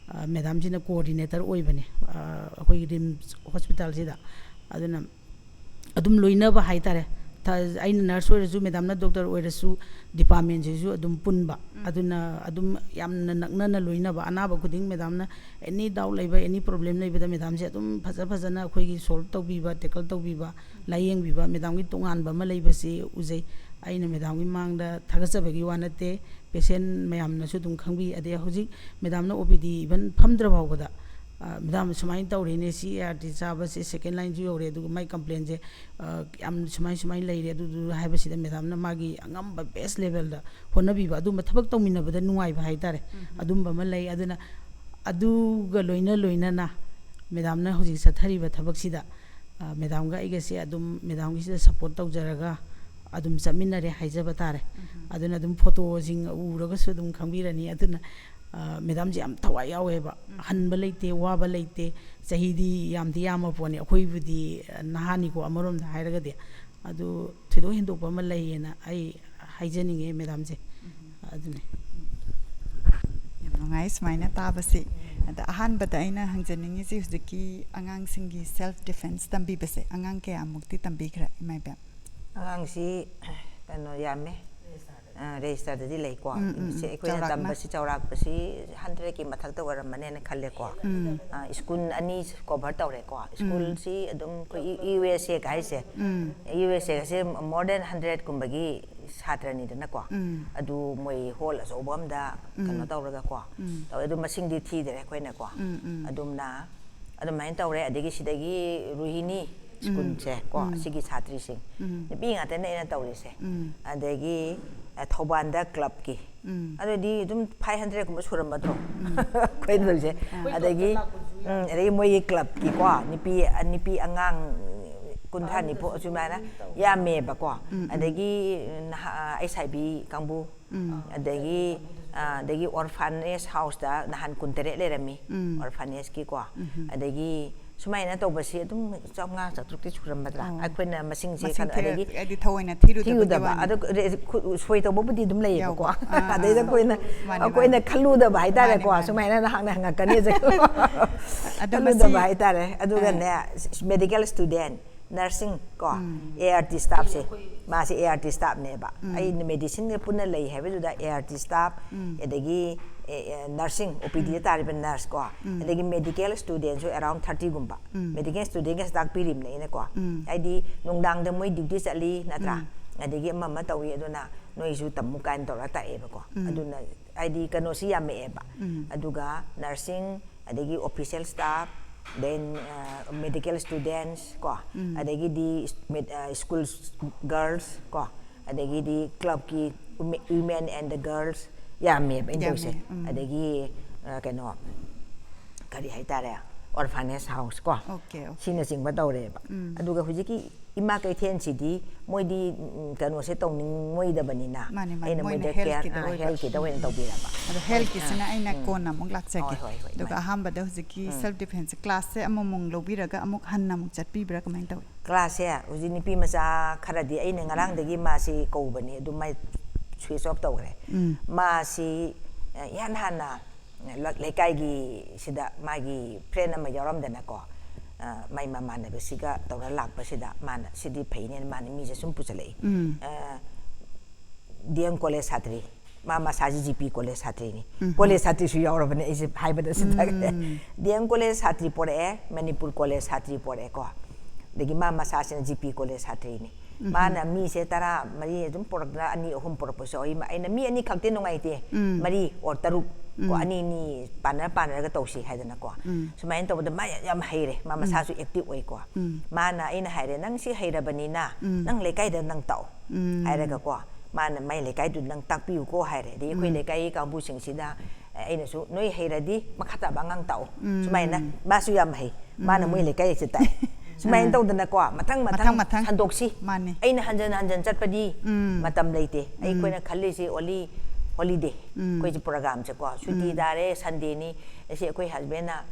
ꯑ, ꯃꯦꯗꯥꯝꯁꯤꯅ coordinator ꯑꯣꯏꯕꯅꯦ, ꯑ, ꯑꯩꯈꯣꯏꯒꯤ RIMS hospitalꯁꯤꯗ꯫ ꯑꯗꯨꯅ ꯑꯗꯨꯝ ꯂꯣꯏꯅꯕ ꯍꯥꯏꯇꯥꯔꯦ꯫ ꯊ-, ꯑꯩꯅ nurse ꯑꯣꯏꯔꯁꯨ, ꯃꯦꯗꯥꯝꯅ doctor ꯑꯣꯏꯔꯁꯨ, departmentꯁꯤꯁꯨ ꯑꯗꯨꯝ ꯄꯨꯟꯕ꯫ ꯑꯗꯨꯅ ꯑꯗꯨꯝ ꯌꯥꯝꯅ ꯅꯛꯅꯅ ꯂꯣꯏꯅꯕ꯫ ꯑꯅꯥꯕ ꯈꯨꯗꯤꯡ ꯃꯦꯗꯥꯝꯅ any doubt ꯂꯩꯕ, any problem ꯂꯩꯕꯗ ꯃꯦꯗꯥꯝꯁꯦ ꯑꯗꯨꯝ ꯐꯖ ꯐꯖꯅ ꯑꯩꯈꯣꯏꯒꯤ solve ꯇꯧꯕꯤꯕ, tackle ꯇꯧꯕꯤꯕ, ꯂꯥꯏꯌꯦꯡꯕꯤꯕ꯫ ꯃꯦꯗꯥꯝꯒꯤ ꯇꯣꯉꯥꯟꯕ ꯑꯃ ꯂꯩꯕꯁꯤ ꯎꯖꯩ꯫ ꯑꯩꯅ ꯃꯦꯗꯥꯝꯒꯤ ꯃꯥꯡꯗ ꯊꯥꯒꯠꯆꯕꯒꯤ ꯋꯥ ꯅꯠꯇꯦ꯫ ꯄꯦꯁꯦꯟ ꯃꯌꯥꯝꯅꯁꯨ ꯑꯗꯨꯝ ꯈꯪꯕꯤ꯫ ꯑꯗꯩ ꯍꯧꯖꯤꯛ ꯃꯦꯗꯥꯝꯅ ꯑꯣ ꯄꯤ ꯗꯤ ꯏꯚꯟ ꯐꯝꯗ꯭ꯔ ꯐꯥꯎꯕꯗ, "ꯃꯦꯗꯥꯝ, ꯁꯨꯃꯥꯏꯅ ꯇꯧꯔꯦꯅꯦ, ꯁꯤ ꯑꯦ ꯑꯥꯔ ꯇꯤ ꯆꯥꯕꯁꯦ ꯁꯦꯀꯦꯟ ꯂꯥꯏꯟꯁꯨ ꯌꯧꯔꯦ, ꯑꯗꯨꯒ ꯃꯥꯏ ꯀꯝꯄ꯭ꯂꯦꯟꯁꯦ ꯌꯥꯝ ꯁꯨꯃꯥꯏ ꯁꯨꯃꯥꯏꯅ ꯂꯩꯔꯦ", ꯑꯗꯨꯗꯨ ꯍꯥꯏꯕꯁꯤꯗ ꯃꯦꯗꯥꯝꯅ ꯃꯥꯒꯤ ꯑꯉꯝꯕ ꯕꯦꯁ ꯂꯦꯚꯦꯜꯗ ꯍꯣꯠꯅꯕꯤꯕ, ꯑꯗꯨꯝꯕ ꯊꯕꯛ ꯇꯧꯃꯤꯟꯅꯕꯗ ꯅꯨꯡꯉꯥꯏꯕ ꯍꯥꯏꯇꯥꯔꯦ꯫ ꯑꯗꯨꯝꯕ ꯑꯃ ꯂꯩ꯫ ꯑꯗꯨꯅ ꯑꯗꯨꯒ ꯂꯣꯏꯅ ꯂꯣꯏꯅꯅ ꯃꯦꯗꯥꯝꯅ ꯍꯧꯖꯤꯛ ꯆꯠꯊꯔꯤꯕ ꯊꯕꯛꯁꯤꯗ, ꯑ, ꯃꯦꯗꯥꯝꯒ ꯑꯩꯒꯁꯦ ꯑꯗꯨꯝ ꯃꯦꯗꯥꯝꯒꯤꯁꯤꯗ ꯁꯞꯄꯣꯔꯠ ꯇꯧꯖꯔꯒ ꯑꯗꯨꯝ ꯆꯠꯃꯤꯟꯅꯔꯦ ꯍꯥꯏꯖꯕ ꯇꯥꯔꯦ꯫ ꯑꯗꯨꯅ ꯑꯗꯨꯝ ꯐꯣꯇꯣꯁꯤꯡ ꯎꯔꯒꯁꯨ ꯑꯗꯨꯝ ꯈꯪꯕꯤꯔꯅꯤ꯫ ꯑꯗꯨꯅ, ꯑ, ꯃꯦꯗꯥꯝꯁꯦ ꯌꯥꯝ ꯊꯋꯥꯏ ꯌꯥꯎꯋꯦꯕ꯫ ꯍꯟꯕ ꯂꯩꯇꯦ, ꯋꯥꯕ ꯂꯩꯇꯦ꯫ ꯆꯍꯤꯗꯤ ꯌꯥꯝꯗꯤ ꯌꯥꯝꯃ ꯄꯣꯠꯅꯤ꯫ ꯑꯩꯈꯣꯏꯕꯨꯗꯤ, ꯑ, ꯅꯍꯥꯅꯤꯀꯣ, ꯑꯃꯔꯣꯝꯗ ꯍꯥꯏꯔꯒꯗꯤ꯫ ꯑꯗꯨ ꯊꯣꯏꯗꯣꯛ ꯍꯦꯟꯗꯣꯛꯄ ꯑꯃ ꯂꯩꯌꯦꯅ ꯑꯩ ꯍꯥꯏꯖꯅꯤꯡꯉꯦ ꯃꯦꯗꯥꯝꯁꯦ꯫ ꯑꯗꯨꯅꯦ꯫ ꯌꯥꯝ ꯅꯨꯡꯉꯥꯏ ꯁꯨꯃꯥꯏꯅ ꯇꯥꯕꯁꯤ꯫ ꯑꯗ ꯑꯍꯥꯟꯕꯗ ꯑꯩꯅ ꯍꯪꯖꯅꯤꯡꯉꯤꯁꯤ, ꯍꯧꯖꯤꯛꯀꯤ ꯑꯉꯥꯡꯁꯤꯡꯒꯤ ꯁꯦꯜꯐ ꯗꯤꯐꯦꯟꯁ ꯇꯝꯕꯤꯕꯁꯦ ꯑꯉꯥꯡ ꯀꯌꯥꯃꯨꯛꯇꯤ ꯇꯝꯕꯤꯈ꯭ꯔꯦ, ꯏꯃꯥ ꯏꯕꯦꯝ? ꯑꯉꯥꯡꯁꯤ ꯀꯩꯅꯣ ꯌꯥꯝꯃꯦ꯫ ꯔꯦꯖꯤꯁꯇꯔꯗꯗꯤ ꯂꯩꯀꯣ꯫ ꯎꯝ, ꯎꯝ, ꯁꯤ ꯎꯝ꯫ ꯑꯩꯈꯣꯏꯅ ꯆꯥꯎꯔꯥꯛꯅ? ꯇꯝꯕꯁꯤ ꯆꯥꯎꯔꯥꯛꯄꯁꯤ ꯍꯟꯗ꯭ꯔꯦꯠꯀꯤ ꯃꯊꯛꯇ ꯑꯣꯏꯔꯝꯃꯅꯦꯅ ꯈꯜꯂꯦꯀꯣ꯫ ꯎꯝ꯫ ꯑ, ꯁ꯭ꯀꯨꯜ ꯑꯅꯤ ꯀꯣꯚꯔ ꯇꯧꯔꯦꯀꯣ꯫ ꯁ꯭ꯀꯨꯜꯁꯤ ꯑꯗꯨꯝ ꯑꯩꯈꯣꯏ ꯌꯨ ꯑꯦꯁ ꯑꯦꯒ ꯍꯥꯏꯁꯦ, ꯎꯝ꯫ ꯌꯨ ꯑꯦꯁ ꯑꯦꯒꯁꯦ ꯃꯣꯔ ꯗꯦꯟ ꯍꯟꯗ꯭ꯔꯦꯠꯀꯨꯝꯕꯒꯤ ꯁꯥꯇ꯭ꯔꯅꯤꯗꯅꯀꯣ꯫ ꯎꯝ꯫ ꯑꯗꯨ ꯃꯣꯏ ꯍꯣꯜ ꯑꯆꯧꯕ ꯑꯃꯗ ꯎꯝ꯫ ꯀꯩꯅꯣ ꯇꯧꯔꯒꯀꯣ ꯎꯝ꯫ ꯇꯧꯋꯦ꯫ ꯑꯗꯨ ꯃꯁꯤꯡꯗꯤ ꯊꯤꯗ꯭ꯔꯦ ꯑꯩꯈꯣꯏꯅꯀꯣ꯫ ꯎꯝ, ꯎꯝ꯫ ꯑꯗꯨꯝꯅ ꯑꯗꯨꯃꯥꯏꯅ ꯇꯧꯔꯦ꯫ ꯑꯗꯒꯤ ꯁꯤꯗꯒꯤ ꯔꯣꯍꯤꯅꯤ ꯁ꯭ꯀꯨꯜꯁꯦ ꯀꯣ, ꯎꯝ꯫ ꯑꯁꯤꯒꯤ ꯁꯥꯇ꯭ꯔꯤꯁꯤꯡ, ꯎꯝ꯫ ꯅꯨꯄꯤ ꯉꯥꯛꯇꯅꯦ ꯑꯩꯅ ꯇꯧꯔꯤꯁꯦ꯫ ꯎꯝ꯫ ꯑꯗꯒꯤ, ꯑ, ꯊꯧꯕꯥꯜꯗ ꯀ꯭ꯂꯕꯀꯤ, ꯎꯝ꯫ ꯑꯗꯨꯗꯤ ꯑꯗꯨꯝ ꯐꯥꯏꯚ ꯍꯟꯗ꯭ꯔꯦꯠꯀꯨꯝꯕ ꯁꯨꯔꯝꯃꯗ꯭ꯔꯣ? ꯑꯩꯈꯣꯏ ꯇꯧꯔꯤꯁꯦ꯫ ꯑꯗꯒꯤ, ꯎꯝ, ꯑꯗꯒꯤ ꯃꯣꯏꯒꯤ ꯀ꯭ꯂꯕꯀꯤꯀꯣ, ꯅꯨꯄꯤ, ꯅꯨꯄꯤ ꯑꯉꯥꯡ ꯀꯨꯟꯊ꯭ꯔꯥ ꯅꯤꯐꯨ ꯑꯁꯨꯃꯥꯏꯅ ꯌꯥꯝꯃꯦꯕꯀꯣ꯫ ꯎꯝ, ꯎꯝ꯫ ꯑꯗꯒꯤ ꯅꯍꯥ, ꯑꯩꯁ ꯑꯥꯏ ꯕꯤ ꯀꯥꯡꯕꯨ, ꯎꯝ꯫ ꯑꯗꯒꯤ, ꯑ, ꯑꯗꯒꯤ ꯑꯣꯔꯐꯥꯅꯦꯖ ꯍꯥꯎꯁꯇ ꯅꯍꯥꯟ ꯀꯨꯟꯇꯔꯦꯠ ꯂꯩꯔꯝꯃꯤ, ꯎꯝ꯫ ꯑꯣꯔꯐꯥꯅꯦꯖꯀꯤꯀꯣ꯫ ꯎꯝ꯫ ꯑꯗꯒꯤ ꯁꯨꯃꯥꯏꯅ ꯇꯧꯕꯁꯤ ꯑꯗꯨꯝ ꯆꯥꯝꯃꯉꯥ ꯆꯥꯇ꯭ꯔꯨꯛꯇꯤ ꯁꯨꯔꯝꯃꯗ꯭ꯔꯥ? ꯑꯣ꯫ ꯑꯩꯈꯣꯏꯅ ꯃꯁꯤꯡꯁꯦ ꯃꯁꯤꯡ ꯀꯩꯅꯣ, ꯑꯗꯒꯤ ꯊꯤꯔ-, ꯍꯥꯏꯗꯤ ꯊꯑꯣꯏꯅ ꯊꯤꯔꯨꯗꯕꯗꯨꯒꯤ ꯊꯤꯔꯨꯗꯕ꯫ ꯋꯥꯅꯤ꯫ ꯑꯗꯨ ꯔꯦ-, ꯈꯨ-, ꯁꯣꯏ ꯇꯧꯕꯕꯨꯗꯤ ꯑꯗꯨꯝ ꯂꯩꯌꯦꯕꯀꯣ꯫ ꯌꯥꯎꯕ꯫ ꯑꯥ, ꯑꯥ, ꯑꯗꯩꯗ ꯑꯥ꯫ ꯑꯩꯈꯣꯏꯅ, ꯃꯥꯅꯤ, ꯑꯩꯈꯣꯏꯅ ꯃꯥꯅꯤ꯫ ꯈꯜꯂꯨꯗꯕ ꯍꯥꯏꯇꯥꯔꯦꯀꯣ꯫ ꯃꯥꯅꯤ, ꯃꯥꯅꯤ꯫ ꯁꯨꯃꯥꯏꯅ ꯅꯍꯥꯛꯅ ꯍꯪꯉꯛꯀꯅꯤꯁꯦ꯫ ꯑꯗꯣ ꯈꯜꯂꯨꯗꯕ ꯃꯁꯤ ꯍꯥꯏꯇꯥꯔꯦ꯫ ꯑꯗꯨꯒꯅꯦ, ꯃꯦꯗꯤꯀꯦꯜ ꯁ꯭ꯇꯨꯗꯦꯟ, ꯅꯔꯁꯤꯡ ꯀꯣ, ꯎꯝ꯫ ꯑꯦ ꯑꯥꯔ ꯇꯤ ꯁ꯭ꯇꯥꯐꯁꯦ, ꯃꯥꯁꯦ ꯑꯦ ꯑꯥꯔ ꯇꯤ ꯁ꯭ꯇꯥꯐꯅꯦꯕ꯫ ꯎꯝ꯫ ꯑꯩꯅ ꯃꯦꯗꯤꯁꯤꯟꯒ ꯄꯨꯟꯅ ꯂꯩ ꯍꯥꯏꯕꯗꯨꯗ ꯑꯦ ꯑꯥꯔ ꯇꯤ ꯁ꯭ꯇꯥꯐ, ꯎꯝ꯫ ꯑꯗꯒꯤ, ꯑꯦ, ꯑꯦ, ꯅꯔꯁꯤꯡ, ꯑꯣ ꯄꯤ ꯗꯤꯗ ꯇꯥꯔꯤꯕ ꯅꯔꯁ ꯀꯣ, ꯎꯝ꯫ ꯑꯗꯒꯤ ꯃꯦꯗꯤꯀꯦꯜ ꯁ꯭ꯇꯨꯗꯦꯟꯁꯨ ꯑꯦꯔꯥꯎꯟ ꯊꯥꯔꯇꯤꯒꯨꯝꯕ꯫ ꯎꯝ꯫ ꯃꯦꯗꯤꯀꯦꯜ ꯁ꯭ꯇꯨꯗꯦꯟꯒꯁꯨ ꯇꯥꯛꯄꯤꯔꯤꯕꯅꯦ ꯑꯩꯅꯀꯣ꯫ ꯎꯝ꯫ ꯍꯥꯏꯗꯤ ꯅꯨꯡꯗꯥꯡꯗ ꯃꯣꯏ ꯗ꯭ꯌꯨꯇꯤ ꯆꯠꯂꯤ ꯅꯠꯇ꯭ꯔꯥ? ꯎꯝ꯫ ꯑꯗꯒꯤ ꯑꯃ ꯑꯃ ꯇꯧꯏ꯫ ꯑꯗꯨꯅ ꯅꯣꯏꯁꯨ ꯇꯝꯃꯨ ꯀꯥꯏꯅ ꯇꯧꯔꯒ ꯇꯥꯛꯑꯦꯕꯀꯣ꯫ ꯑꯗꯨꯅ ꯍꯥꯏꯗꯤ ꯀꯩꯅꯣꯁꯤ ꯌꯥꯝꯃꯛꯑꯦꯕ꯫ ꯑꯗꯨꯒ nursing, ꯑꯗꯒꯤ official staff, then medical students ꯀꯣ, ꯑꯗꯒꯤꯗꯤ school girls ꯀꯣ, ꯑꯗꯒꯤꯗꯤ clubꯀꯤ women and the girls ꯌꯥꯝꯃꯦꯕ ꯑꯩꯅ ꯇꯧꯔꯤꯁꯦ꯫ ꯑꯗꯒꯤ ꯀꯩꯅꯣ, ꯀꯔꯤ ꯍꯥꯏꯇꯥꯔꯦ, orphanage house ꯀꯣ, ꯁꯤꯅꯆꯤꯡꯕ ꯇꯧꯔꯦꯕ꯫ ꯑꯗꯨꯒ ꯍꯧꯖꯤꯛꯀꯤ ꯏꯃꯥ ꯀꯩꯊꯦꯜꯁꯤꯗꯤ ꯃꯣꯏꯗꯤ ꯀꯩꯅꯣꯁꯦ ꯇꯧꯅꯤꯡꯉꯣꯏꯗꯕꯅꯤꯅ꯫ ꯃꯥꯅꯦ, ꯃꯥꯅꯦ, ꯑꯩꯅ ꯃꯣꯏꯅ ꯃꯣꯏꯗ healthꯀꯤꯗ care, ꯑꯣꯏꯕ꯫ healthꯀꯤꯗ ꯑꯣꯏꯅ ꯇꯧꯕꯤꯔꯕ꯫ ꯑꯗꯣ healthꯀꯤꯁꯤꯅ ꯑꯩꯅ ꯎꯝ꯫ ꯀꯣꯟꯅ ꯑꯃꯨꯛ ꯂꯥꯛꯆꯒꯦ꯫ ꯍꯣꯏ, ꯍꯣꯏ, ꯍꯣꯏ, ꯑꯗꯨꯒ ꯃꯥꯅꯦ꯫ ꯑꯍꯥꯟꯕꯗ ꯍꯧꯖꯤꯛꯀꯤ ꯎꯝ꯫ self defense classꯁꯦ ꯑꯃꯃꯨꯛ ꯂꯧꯕꯤꯔꯒ ꯑꯃꯨꯛ ꯍꯟꯅ ꯑꯃꯨꯛ ꯆꯠꯄꯤꯕ꯭ꯔꯥ, ꯀꯃꯥꯏꯅ ꯇꯧꯏ? Classꯁꯦ ꯍꯧꯖꯤꯛ ꯅꯨꯄꯤ ꯃꯆꯥ ꯈꯔꯗꯤ ꯑꯩꯅ ꯉꯔꯥꯡꯗꯒꯤ ꯃꯥꯁꯤ ꯀꯧꯕꯅꯤ, ꯑꯗꯨ ꯃꯥꯏ switch off ꯇꯧꯈ꯭ꯔꯦ꯫ ꯎꯝ꯫ ꯃꯥꯁꯤ, ꯑ, ꯏꯍꯥꯟ ꯍꯥꯟꯅ ꯂ-, ꯂꯩꯀꯥꯏꯒꯤ ꯁꯤꯗ ꯃꯥꯒꯤ friend ꯑꯃ ꯌꯥꯎꯔꯝꯗꯅꯀꯣ, ꯑ, ꯃꯥꯏ ꯃꯃꯥꯟꯅꯕꯁꯤꯒ ꯇꯧꯔ ꯂꯥꯛꯄꯁꯤꯗ ꯃꯥꯅ ꯁꯤꯗꯤ ꯐꯩꯅꯦꯅ ꯃꯥꯅ ꯃꯤꯁꯦ ꯁꯨꯝ ꯄꯨꯁꯜꯂꯛꯏ꯫ ꯎꯝ꯫ ꯑ, D M college ꯁꯥꯇ꯭ꯔꯤ, ꯃꯥ ꯃꯁꯥꯁꯤ G P college ꯁꯥꯇ꯭ꯔꯤꯅꯤ꯫ ꯎꯝ꯫ College ꯁꯥꯇ꯭ꯔꯤꯁꯨ ꯌꯥꯎꯔꯕꯅꯦ, ꯑꯩꯁꯦ ꯍꯥꯏꯕꯗ ꯁꯤꯟꯊꯈ꯭ꯔꯦ꯫ ꯎꯝ꯫ D M college ꯁꯥꯇ꯭ꯔꯤ ꯄꯣꯔꯛꯑꯦ, Manipur college ꯁꯥꯇ꯭ꯔꯤ ꯄꯣꯔꯛꯑꯦꯀꯣ, ꯑꯗꯒꯤ ꯃꯥ ꯃꯁꯥꯁꯤꯅ G P college ꯁꯥꯇ꯭ꯔꯤꯅꯤ꯫ ꯎꯝ꯫ ꯃꯥꯅ ꯃꯤꯁꯦ ꯇꯔꯥ ꯃꯔꯤ ꯑꯗꯨꯝ ꯄꯣꯔꯛꯇꯅ ꯑꯅꯤ ꯑꯍꯨꯝ ꯄꯣꯔꯛꯄꯁꯨ ꯌꯥꯎꯏ꯫ ꯑꯩꯅ ꯃꯤ ꯑꯅꯤ ꯈꯛꯇꯤ ꯅꯨꯡꯉꯥꯏꯇꯦ, ꯎꯝ꯫ ꯃꯔꯤ or ꯇꯔꯨꯛ ꯀꯣ, ꯎꯝ꯫ ꯑꯅꯤ ꯑꯅꯤ ꯄꯥꯟꯅꯔ ꯄꯥꯟꯅꯔꯒ ꯇꯧꯁꯤ ꯍꯥꯏꯗꯅꯀꯣ꯫ ꯎꯝ꯫ ꯁꯨꯃꯥꯏꯅ ꯇꯧꯕꯗ ꯃꯥ ꯌꯥꯝ ꯍꯩꯔꯦ, ꯃꯥ ꯃꯁꯥꯁꯨ active ꯑꯣꯏꯀꯣ꯫ ꯎꯝ꯫ ꯃꯥꯅ, ꯑꯩꯅ ꯍꯥꯏꯔꯦ, "ꯅꯪ ꯁꯤ ꯍꯩꯔꯕꯅꯤꯅ ꯎꯝ꯫ ꯅꯪ ꯂꯩꯀꯥꯏꯗ ꯅꯪ ꯇꯥꯛꯑꯣ" ꯎꯝ꯫ ꯍꯥꯏꯔꯒꯀꯣ, ꯃꯥꯅ ꯃꯥꯏ ꯂꯩꯀꯥꯏꯗꯨ ꯅꯪ ꯇꯥꯛꯄꯤꯌꯨꯀꯣ ꯍꯥꯏꯔꯦ꯫ ꯑꯗꯒꯤ ꯑꯩꯈꯣꯏ ꯎꯝ꯫ ꯂꯩꯀꯥꯏꯒꯤ ꯀꯥꯡꯕꯨꯁꯤꯡꯁꯤꯗ ꯑꯩꯅꯁꯨ, "ꯅꯣꯏ ꯍꯩꯔꯗꯤ ꯃꯈꯥ ꯇꯥꯕ ꯑꯉꯥꯡ ꯇꯥꯛꯑꯣ"꯫ ꯎꯝ꯫ ꯁꯨꯃꯥꯏꯅ ꯃꯥꯁꯨ ꯌꯥꯝ ꯍꯩ, ꯃꯥꯅ ꯎꯝ꯫ ꯃꯣꯏ ꯂꯩꯀꯥꯏꯁꯦ ꯇꯥꯛꯑꯦ꯫ ꯁꯨꯃꯥꯏꯅ ꯑꯥ꯫ ꯇꯧꯗꯅꯀꯣ, ꯃꯊꯪ ꯃꯊꯪ ꯃꯊꯪ ꯃꯊꯪ꯫ ꯁꯟꯗꯣꯛꯁꯤ꯫ ꯃꯥꯅꯦ꯫ ꯑꯩꯅ ꯍꯟꯖꯟ ꯍꯟꯖꯟ ꯆꯠꯄꯗꯤ ꯎꯝ꯫ ꯃꯇꯝ ꯂꯩꯇꯦ꯫ ꯎꯝ꯫ ꯑꯩꯈꯣꯏꯅ ꯈꯜꯂꯤꯁꯤ only holiday, ꯎꯝ꯫ ꯑꯩꯈꯣꯏꯁꯦ programꯁꯦꯀꯣ, ꯁꯨꯇꯤ ꯎꯝ꯫ ꯇꯥꯔꯦ, Sundayꯅꯤ, ꯑꯁꯤ ꯑꯩꯈꯣꯏ husbandꯅ,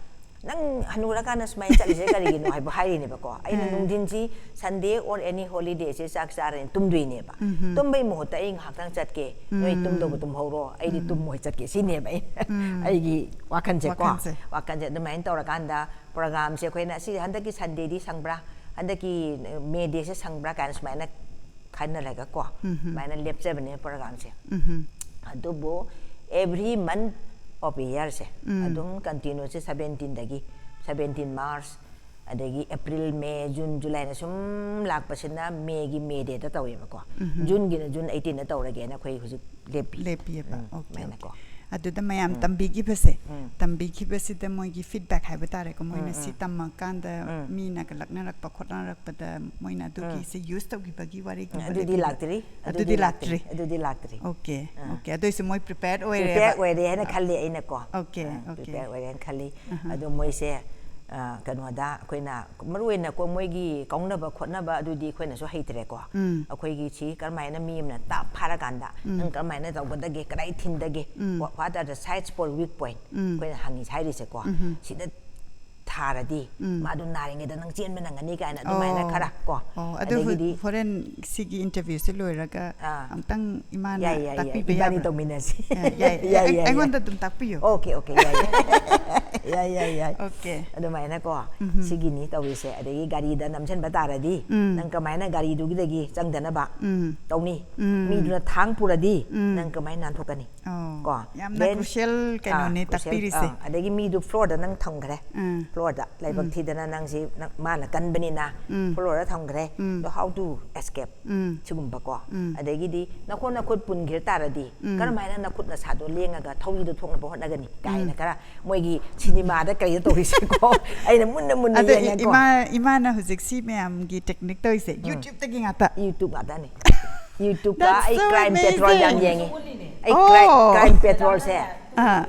"ꯅꯪ ꯍꯟꯅꯨꯔꯀꯥꯟꯗ ꯁꯨꯃꯥꯏꯅ ꯆꯠꯂꯤꯁꯦ ꯀꯔꯤꯒꯤꯅꯣ?" ꯍꯥꯏꯕ ꯍꯥꯏꯔꯤꯅꯦꯕꯀꯣ꯫ ꯑꯩꯅ ꯑꯥ꯫ ꯅꯨꯡꯊꯤꯟꯁꯤ Sunday or any holidayꯁꯦ ꯆꯥꯛ ꯆꯥꯔꯅꯤ, ꯇꯨꯝꯗꯣꯏꯅꯦꯕ꯫ ꯎꯝꯍꯨꯝ꯫ ꯇꯨꯝꯕꯩ ꯃꯍꯨꯠꯇ ꯑꯩ ꯉꯥꯏꯍꯥꯛꯇꯪ ꯆꯠꯀꯦ, ꯅꯣꯏ ꯎꯝ꯫ ꯇꯨꯝꯗꯧꯕ ꯇꯨꯝꯍꯧꯔꯣ, ꯑꯩꯗꯤ ꯎꯝ꯫ ꯇꯨꯝꯃꯣꯏ ꯆꯠꯀꯦ, ꯁꯤꯅꯦꯕ ꯑꯩ-, ꯎꯝ꯫ ꯑꯩꯒꯤ ꯋꯥꯈꯜꯁꯦꯀꯣ꯫ ꯋꯥꯈꯜꯁꯦ꯫ ꯋꯥꯈꯜꯁꯦ ꯑꯗꯨꯃꯥꯏꯅ ꯇꯧꯔꯀꯥꯟꯗ programꯁꯦ ꯑꯩꯈꯣꯏꯅ, "ꯁꯤ ꯍꯟꯗꯛꯀꯤ Sundayꯗꯤ ꯁꯪꯕ꯭ꯔꯥ? ꯍꯟꯗꯛꯀꯤ May Dayꯁꯦ ꯁꯪꯕ꯭ꯔꯥ?" ꯀꯥꯏꯅ ꯁꯨꯃꯥꯏꯅ ꯈꯟꯅꯔꯒꯀꯣ, ꯎꯝꯍꯨꯝ꯫ ꯁꯨꯃꯥꯏꯅ ꯂꯦꯞꯆꯕꯅꯦ programꯁꯦ꯫ ꯎꯝꯍꯨꯝ꯫ ꯑꯗꯨꯕꯨ every month of yearꯁꯦ, ꯎꯝ꯫ ꯑꯗꯨꯝ continuousꯁꯦ seventeenꯗꯒꯤ, seventeen March, ꯑꯗꯒꯤ April, May, June, Julyꯅ ꯁꯨꯝ ꯂꯥꯛꯄꯁꯤꯅ Mayꯒꯤ May Dayꯗ ꯇꯧꯋꯦꯕꯀꯣ꯫ Juneꯒꯤꯅ June eighteenꯗ ꯇꯧꯔꯒꯦꯅ ꯑꯩꯈꯣꯏ ꯍꯧꯖꯤꯛ ꯂꯦꯞꯄꯤ꯫ ꯂꯦꯞꯄꯤꯑꯕ ꯎꯝ, ꯑꯣꯀꯦ ꯑꯗꯨꯃꯥꯏꯅꯀꯣ꯫ ꯑꯗꯨꯗ ꯃꯌꯥꯝ ꯇꯝꯕꯤꯈꯤꯕꯁꯦ ꯎꯝ꯫ ꯇꯝꯕꯤꯈꯤꯕꯁꯤꯗ ꯃꯣꯏꯒꯤ feedback ꯍꯥꯏꯕ ꯇꯥꯔꯦꯀꯣ, ꯃꯣꯏꯅ ꯎꯝ, ꯁꯤ ꯎꯝ꯫ ꯇꯝꯃꯀꯥꯟꯗ ꯎꯝ꯫ ꯃꯤꯅꯒ ꯂꯛꯅꯔꯛꯄ ꯈꯣꯠꯅꯔꯛꯄꯗ ꯃꯣꯏꯅ ꯑꯗꯨꯒꯤꯁꯦ use ꯇꯧꯈꯤꯕꯒꯤ ꯋꯥꯔꯤꯒꯨꯝꯕ ꯑꯗꯨꯗꯤ ꯂꯩꯕꯤꯕ꯭ꯔꯥ? ꯂꯥꯛꯇ꯭ꯔꯤ꯫ ꯑꯗꯨꯗꯤ ꯂꯥꯛꯇ꯭ꯔꯤ꯫ ꯑꯗꯨꯗꯤ ꯂꯥꯛꯇ꯭ꯔꯤ꯫ ꯑꯣꯀꯦ ꯑꯥ꯫ ꯑꯣꯀꯦ ꯑꯗꯨꯑꯣꯏꯁꯨ ꯃꯣꯏ prepared Prepare ꯑꯣꯏꯔꯦꯕ꯫ ꯑꯣꯏꯔꯦ ꯍꯥꯏꯅ ꯈꯜꯂꯤ ꯑꯩꯅꯀꯣ꯫ ꯑꯣꯀꯦ, ꯑꯥ, ꯑꯣꯀꯦ꯫ Prepare ꯑꯣꯏꯔꯦꯅ ꯈꯜꯂꯤ꯫ ꯑꯍ꯫ ꯑꯗꯣ ꯃꯣꯏꯁꯦ ꯑ, ꯀꯩꯅꯣꯗ ꯑꯩꯈꯣꯏꯅ ꯃꯔꯨ ꯑꯣꯏꯅꯀꯣ ꯃꯣꯏꯒꯤ ꯀꯥꯎꯅꯕ ꯈꯣꯠꯅꯕ ꯑꯗꯨꯗꯤ ꯑꯩꯈꯣꯏꯅꯁꯨ ꯍꯩꯇ꯭ꯔꯦꯀꯣ꯫ ꯎꯝ꯫ ꯑꯩꯈꯣꯏꯒꯤ ꯁꯤ ꯀꯔꯝꯍꯥꯏꯅ ꯃꯤ ꯑꯃꯅ ꯇꯥꯞ ꯐꯥꯔꯀꯥꯟꯗ ꯎꯝ꯫ ꯅꯪ ꯀꯔꯝꯍꯥꯏꯅ ꯇꯧꯒꯗꯒꯦ, ꯀꯗꯥꯏ ꯊꯤꯟꯗꯒꯦ, ꯎꯝ꯫ what, what are the sites for weak point? ꯎꯝ꯫ ꯑꯩꯈꯣꯏꯅ ꯍꯪꯉꯤ ꯍꯥꯏꯔꯤꯁꯦꯀꯣ꯫ ꯎꯝꯍꯨꯝ꯫ ꯁꯤꯗ ꯊꯥꯔꯗꯤ ꯎꯝ꯫ ꯃꯥꯗꯣ ꯅꯥꯔꯤꯉꯩꯗ ꯅꯪ ꯆꯦꯟꯕ ꯅꯪꯒꯅꯤ ꯀꯥꯏꯅ ꯑꯗꯨꯃꯥꯏꯅ ꯑꯣ꯫ ꯈꯔ ꯀꯣ꯫ ꯑꯣ ꯑꯗꯨ ꯍꯨ- ꯑꯗꯒꯤꯗꯤ ꯍꯣꯔꯦꯟ ꯁꯤꯒꯤ interviewꯁꯦ ꯂꯣꯏꯔꯒ ꯑꯥ꯫ ꯑꯃꯨꯛꯇꯪ ꯏꯃꯥꯅ ꯌꯥꯏ, ꯌꯥꯏ, ꯌꯥꯏ꯫ ꯇꯥꯛꯄꯤꯕ ꯏꯕꯥꯅꯤ ꯌꯥꯕ꯭ꯔꯥ? ꯇꯧꯃꯤꯟꯅꯁꯤ꯫ ꯑꯦ, ꯌꯥꯏ, ꯌꯥꯏ, ꯌꯥꯏ, ꯑꯩꯉꯣꯟꯗ ꯌꯥꯏ꯫ ꯑꯗꯨꯝ ꯇꯥꯛꯄꯤꯌꯨ꯫ Okay, okay, ꯌꯥꯏ, ꯌꯥꯏ꯫ ꯌꯥꯏ, ꯌꯥꯏ, ꯌꯥꯏ꯫ Okay. ꯑꯗꯨꯃꯥꯏꯅꯀꯣ ꯎꯝꯍꯨꯝ꯫ ꯁꯤꯒꯤꯅꯤ ꯇꯧꯔꯤꯁꯦ꯫ ꯑꯗꯒꯤ ꯒꯥꯔꯤꯗ ꯅꯝꯁꯤꯟꯕ ꯇꯥꯔꯗꯤ ꯎꯝ꯫ ꯅꯪ ꯀꯃꯥꯏꯅ ꯒꯥꯔꯤꯗꯨꯒꯤꯗꯒꯤ ꯆꯪꯗꯅꯕ ꯎꯝ꯫ ꯇꯧꯅꯤ? ꯎꯝ꯫ ꯃꯤꯗꯨꯅ ꯊꯥꯡ ꯄꯨꯔꯗꯤ ꯎꯝ꯫ ꯅꯪ ꯀꯃꯥꯏꯅ ꯅꯥꯟꯊꯣꯛꯀꯅꯤ? ꯑꯣ, ꯀꯣ? ꯌꯥꯝꯅ Then crucial ꯀꯩꯅꯣꯅꯦ ꯑꯥ, crucial, ꯇꯥꯛꯄꯤꯔꯤꯁꯦ꯫ ꯑꯥ, ꯑꯗꯒꯤ ꯃꯤꯗꯨ floorꯗ ꯅꯪ ꯊꯝꯈ꯭ꯔꯦ꯫ ꯎꯝ꯫ Floorꯗ ꯂꯥꯏꯕꯛ ꯎꯝ꯫ ꯊꯤꯗꯅ ꯅꯪꯁꯤ ꯅꯪ, ꯃꯥꯅ ꯀꯟꯕꯅꯤꯅ ꯎꯝ꯫ Floorꯗ ꯊꯝꯈ꯭ꯔꯦ꯫ ꯎꯝ꯫ ꯑꯗꯣ how to escape? ꯎꯝ꯫ ꯁꯤꯒꯨꯝꯕꯀꯣ꯫ ꯎꯝ꯫ ꯑꯗꯒꯤꯗꯤ ꯅꯈꯣꯡ ꯅꯈꯨꯠ ꯄꯨꯟꯈꯤꯕ ꯇꯥꯔꯗꯤ ꯎꯝ꯫ ꯀꯔꯝꯍꯥꯏꯅ ꯅꯈꯨꯠ ꯅꯁꯥꯗꯣ ꯂꯦꯡꯉꯒ ꯊꯧꯔꯤꯗꯣ ꯊꯣꯛꯅꯕ ꯍꯣꯠꯅꯒꯅꯤ ꯀꯥꯏꯅ ꯎꯝ꯫ ꯈꯔ ꯃꯣꯏꯒꯤ ꯁꯤꯅꯦꯃꯥꯗ ꯀꯩꯗ ꯇꯧꯔꯤꯁꯦꯀꯣ꯫ ꯑꯩꯅ ꯃꯨꯟꯅ ꯃꯨꯟꯅ ꯑꯗꯣ ꯌꯦꯡꯉꯦꯀꯣ꯫ ꯏꯃꯥ ꯏꯃꯥꯅ ꯍꯧꯖꯤꯛ ꯁꯤ ꯃꯌꯥꯝꯒꯤ technique ꯇꯧꯔꯤꯁꯦ YouTubeꯇꯒꯤ ꯉꯥꯛꯇ꯫ YouTube ꯉꯥꯛꯇꯅꯤ꯫ YouTubeꯀ That's ꯑꯩ so Crime Patrol ꯌꯥꯝ amazing. ꯌꯦꯡꯉꯤ꯫ ꯑꯩ Oh. Crime, Crime Patrolꯁꯦ ꯑꯥ꯫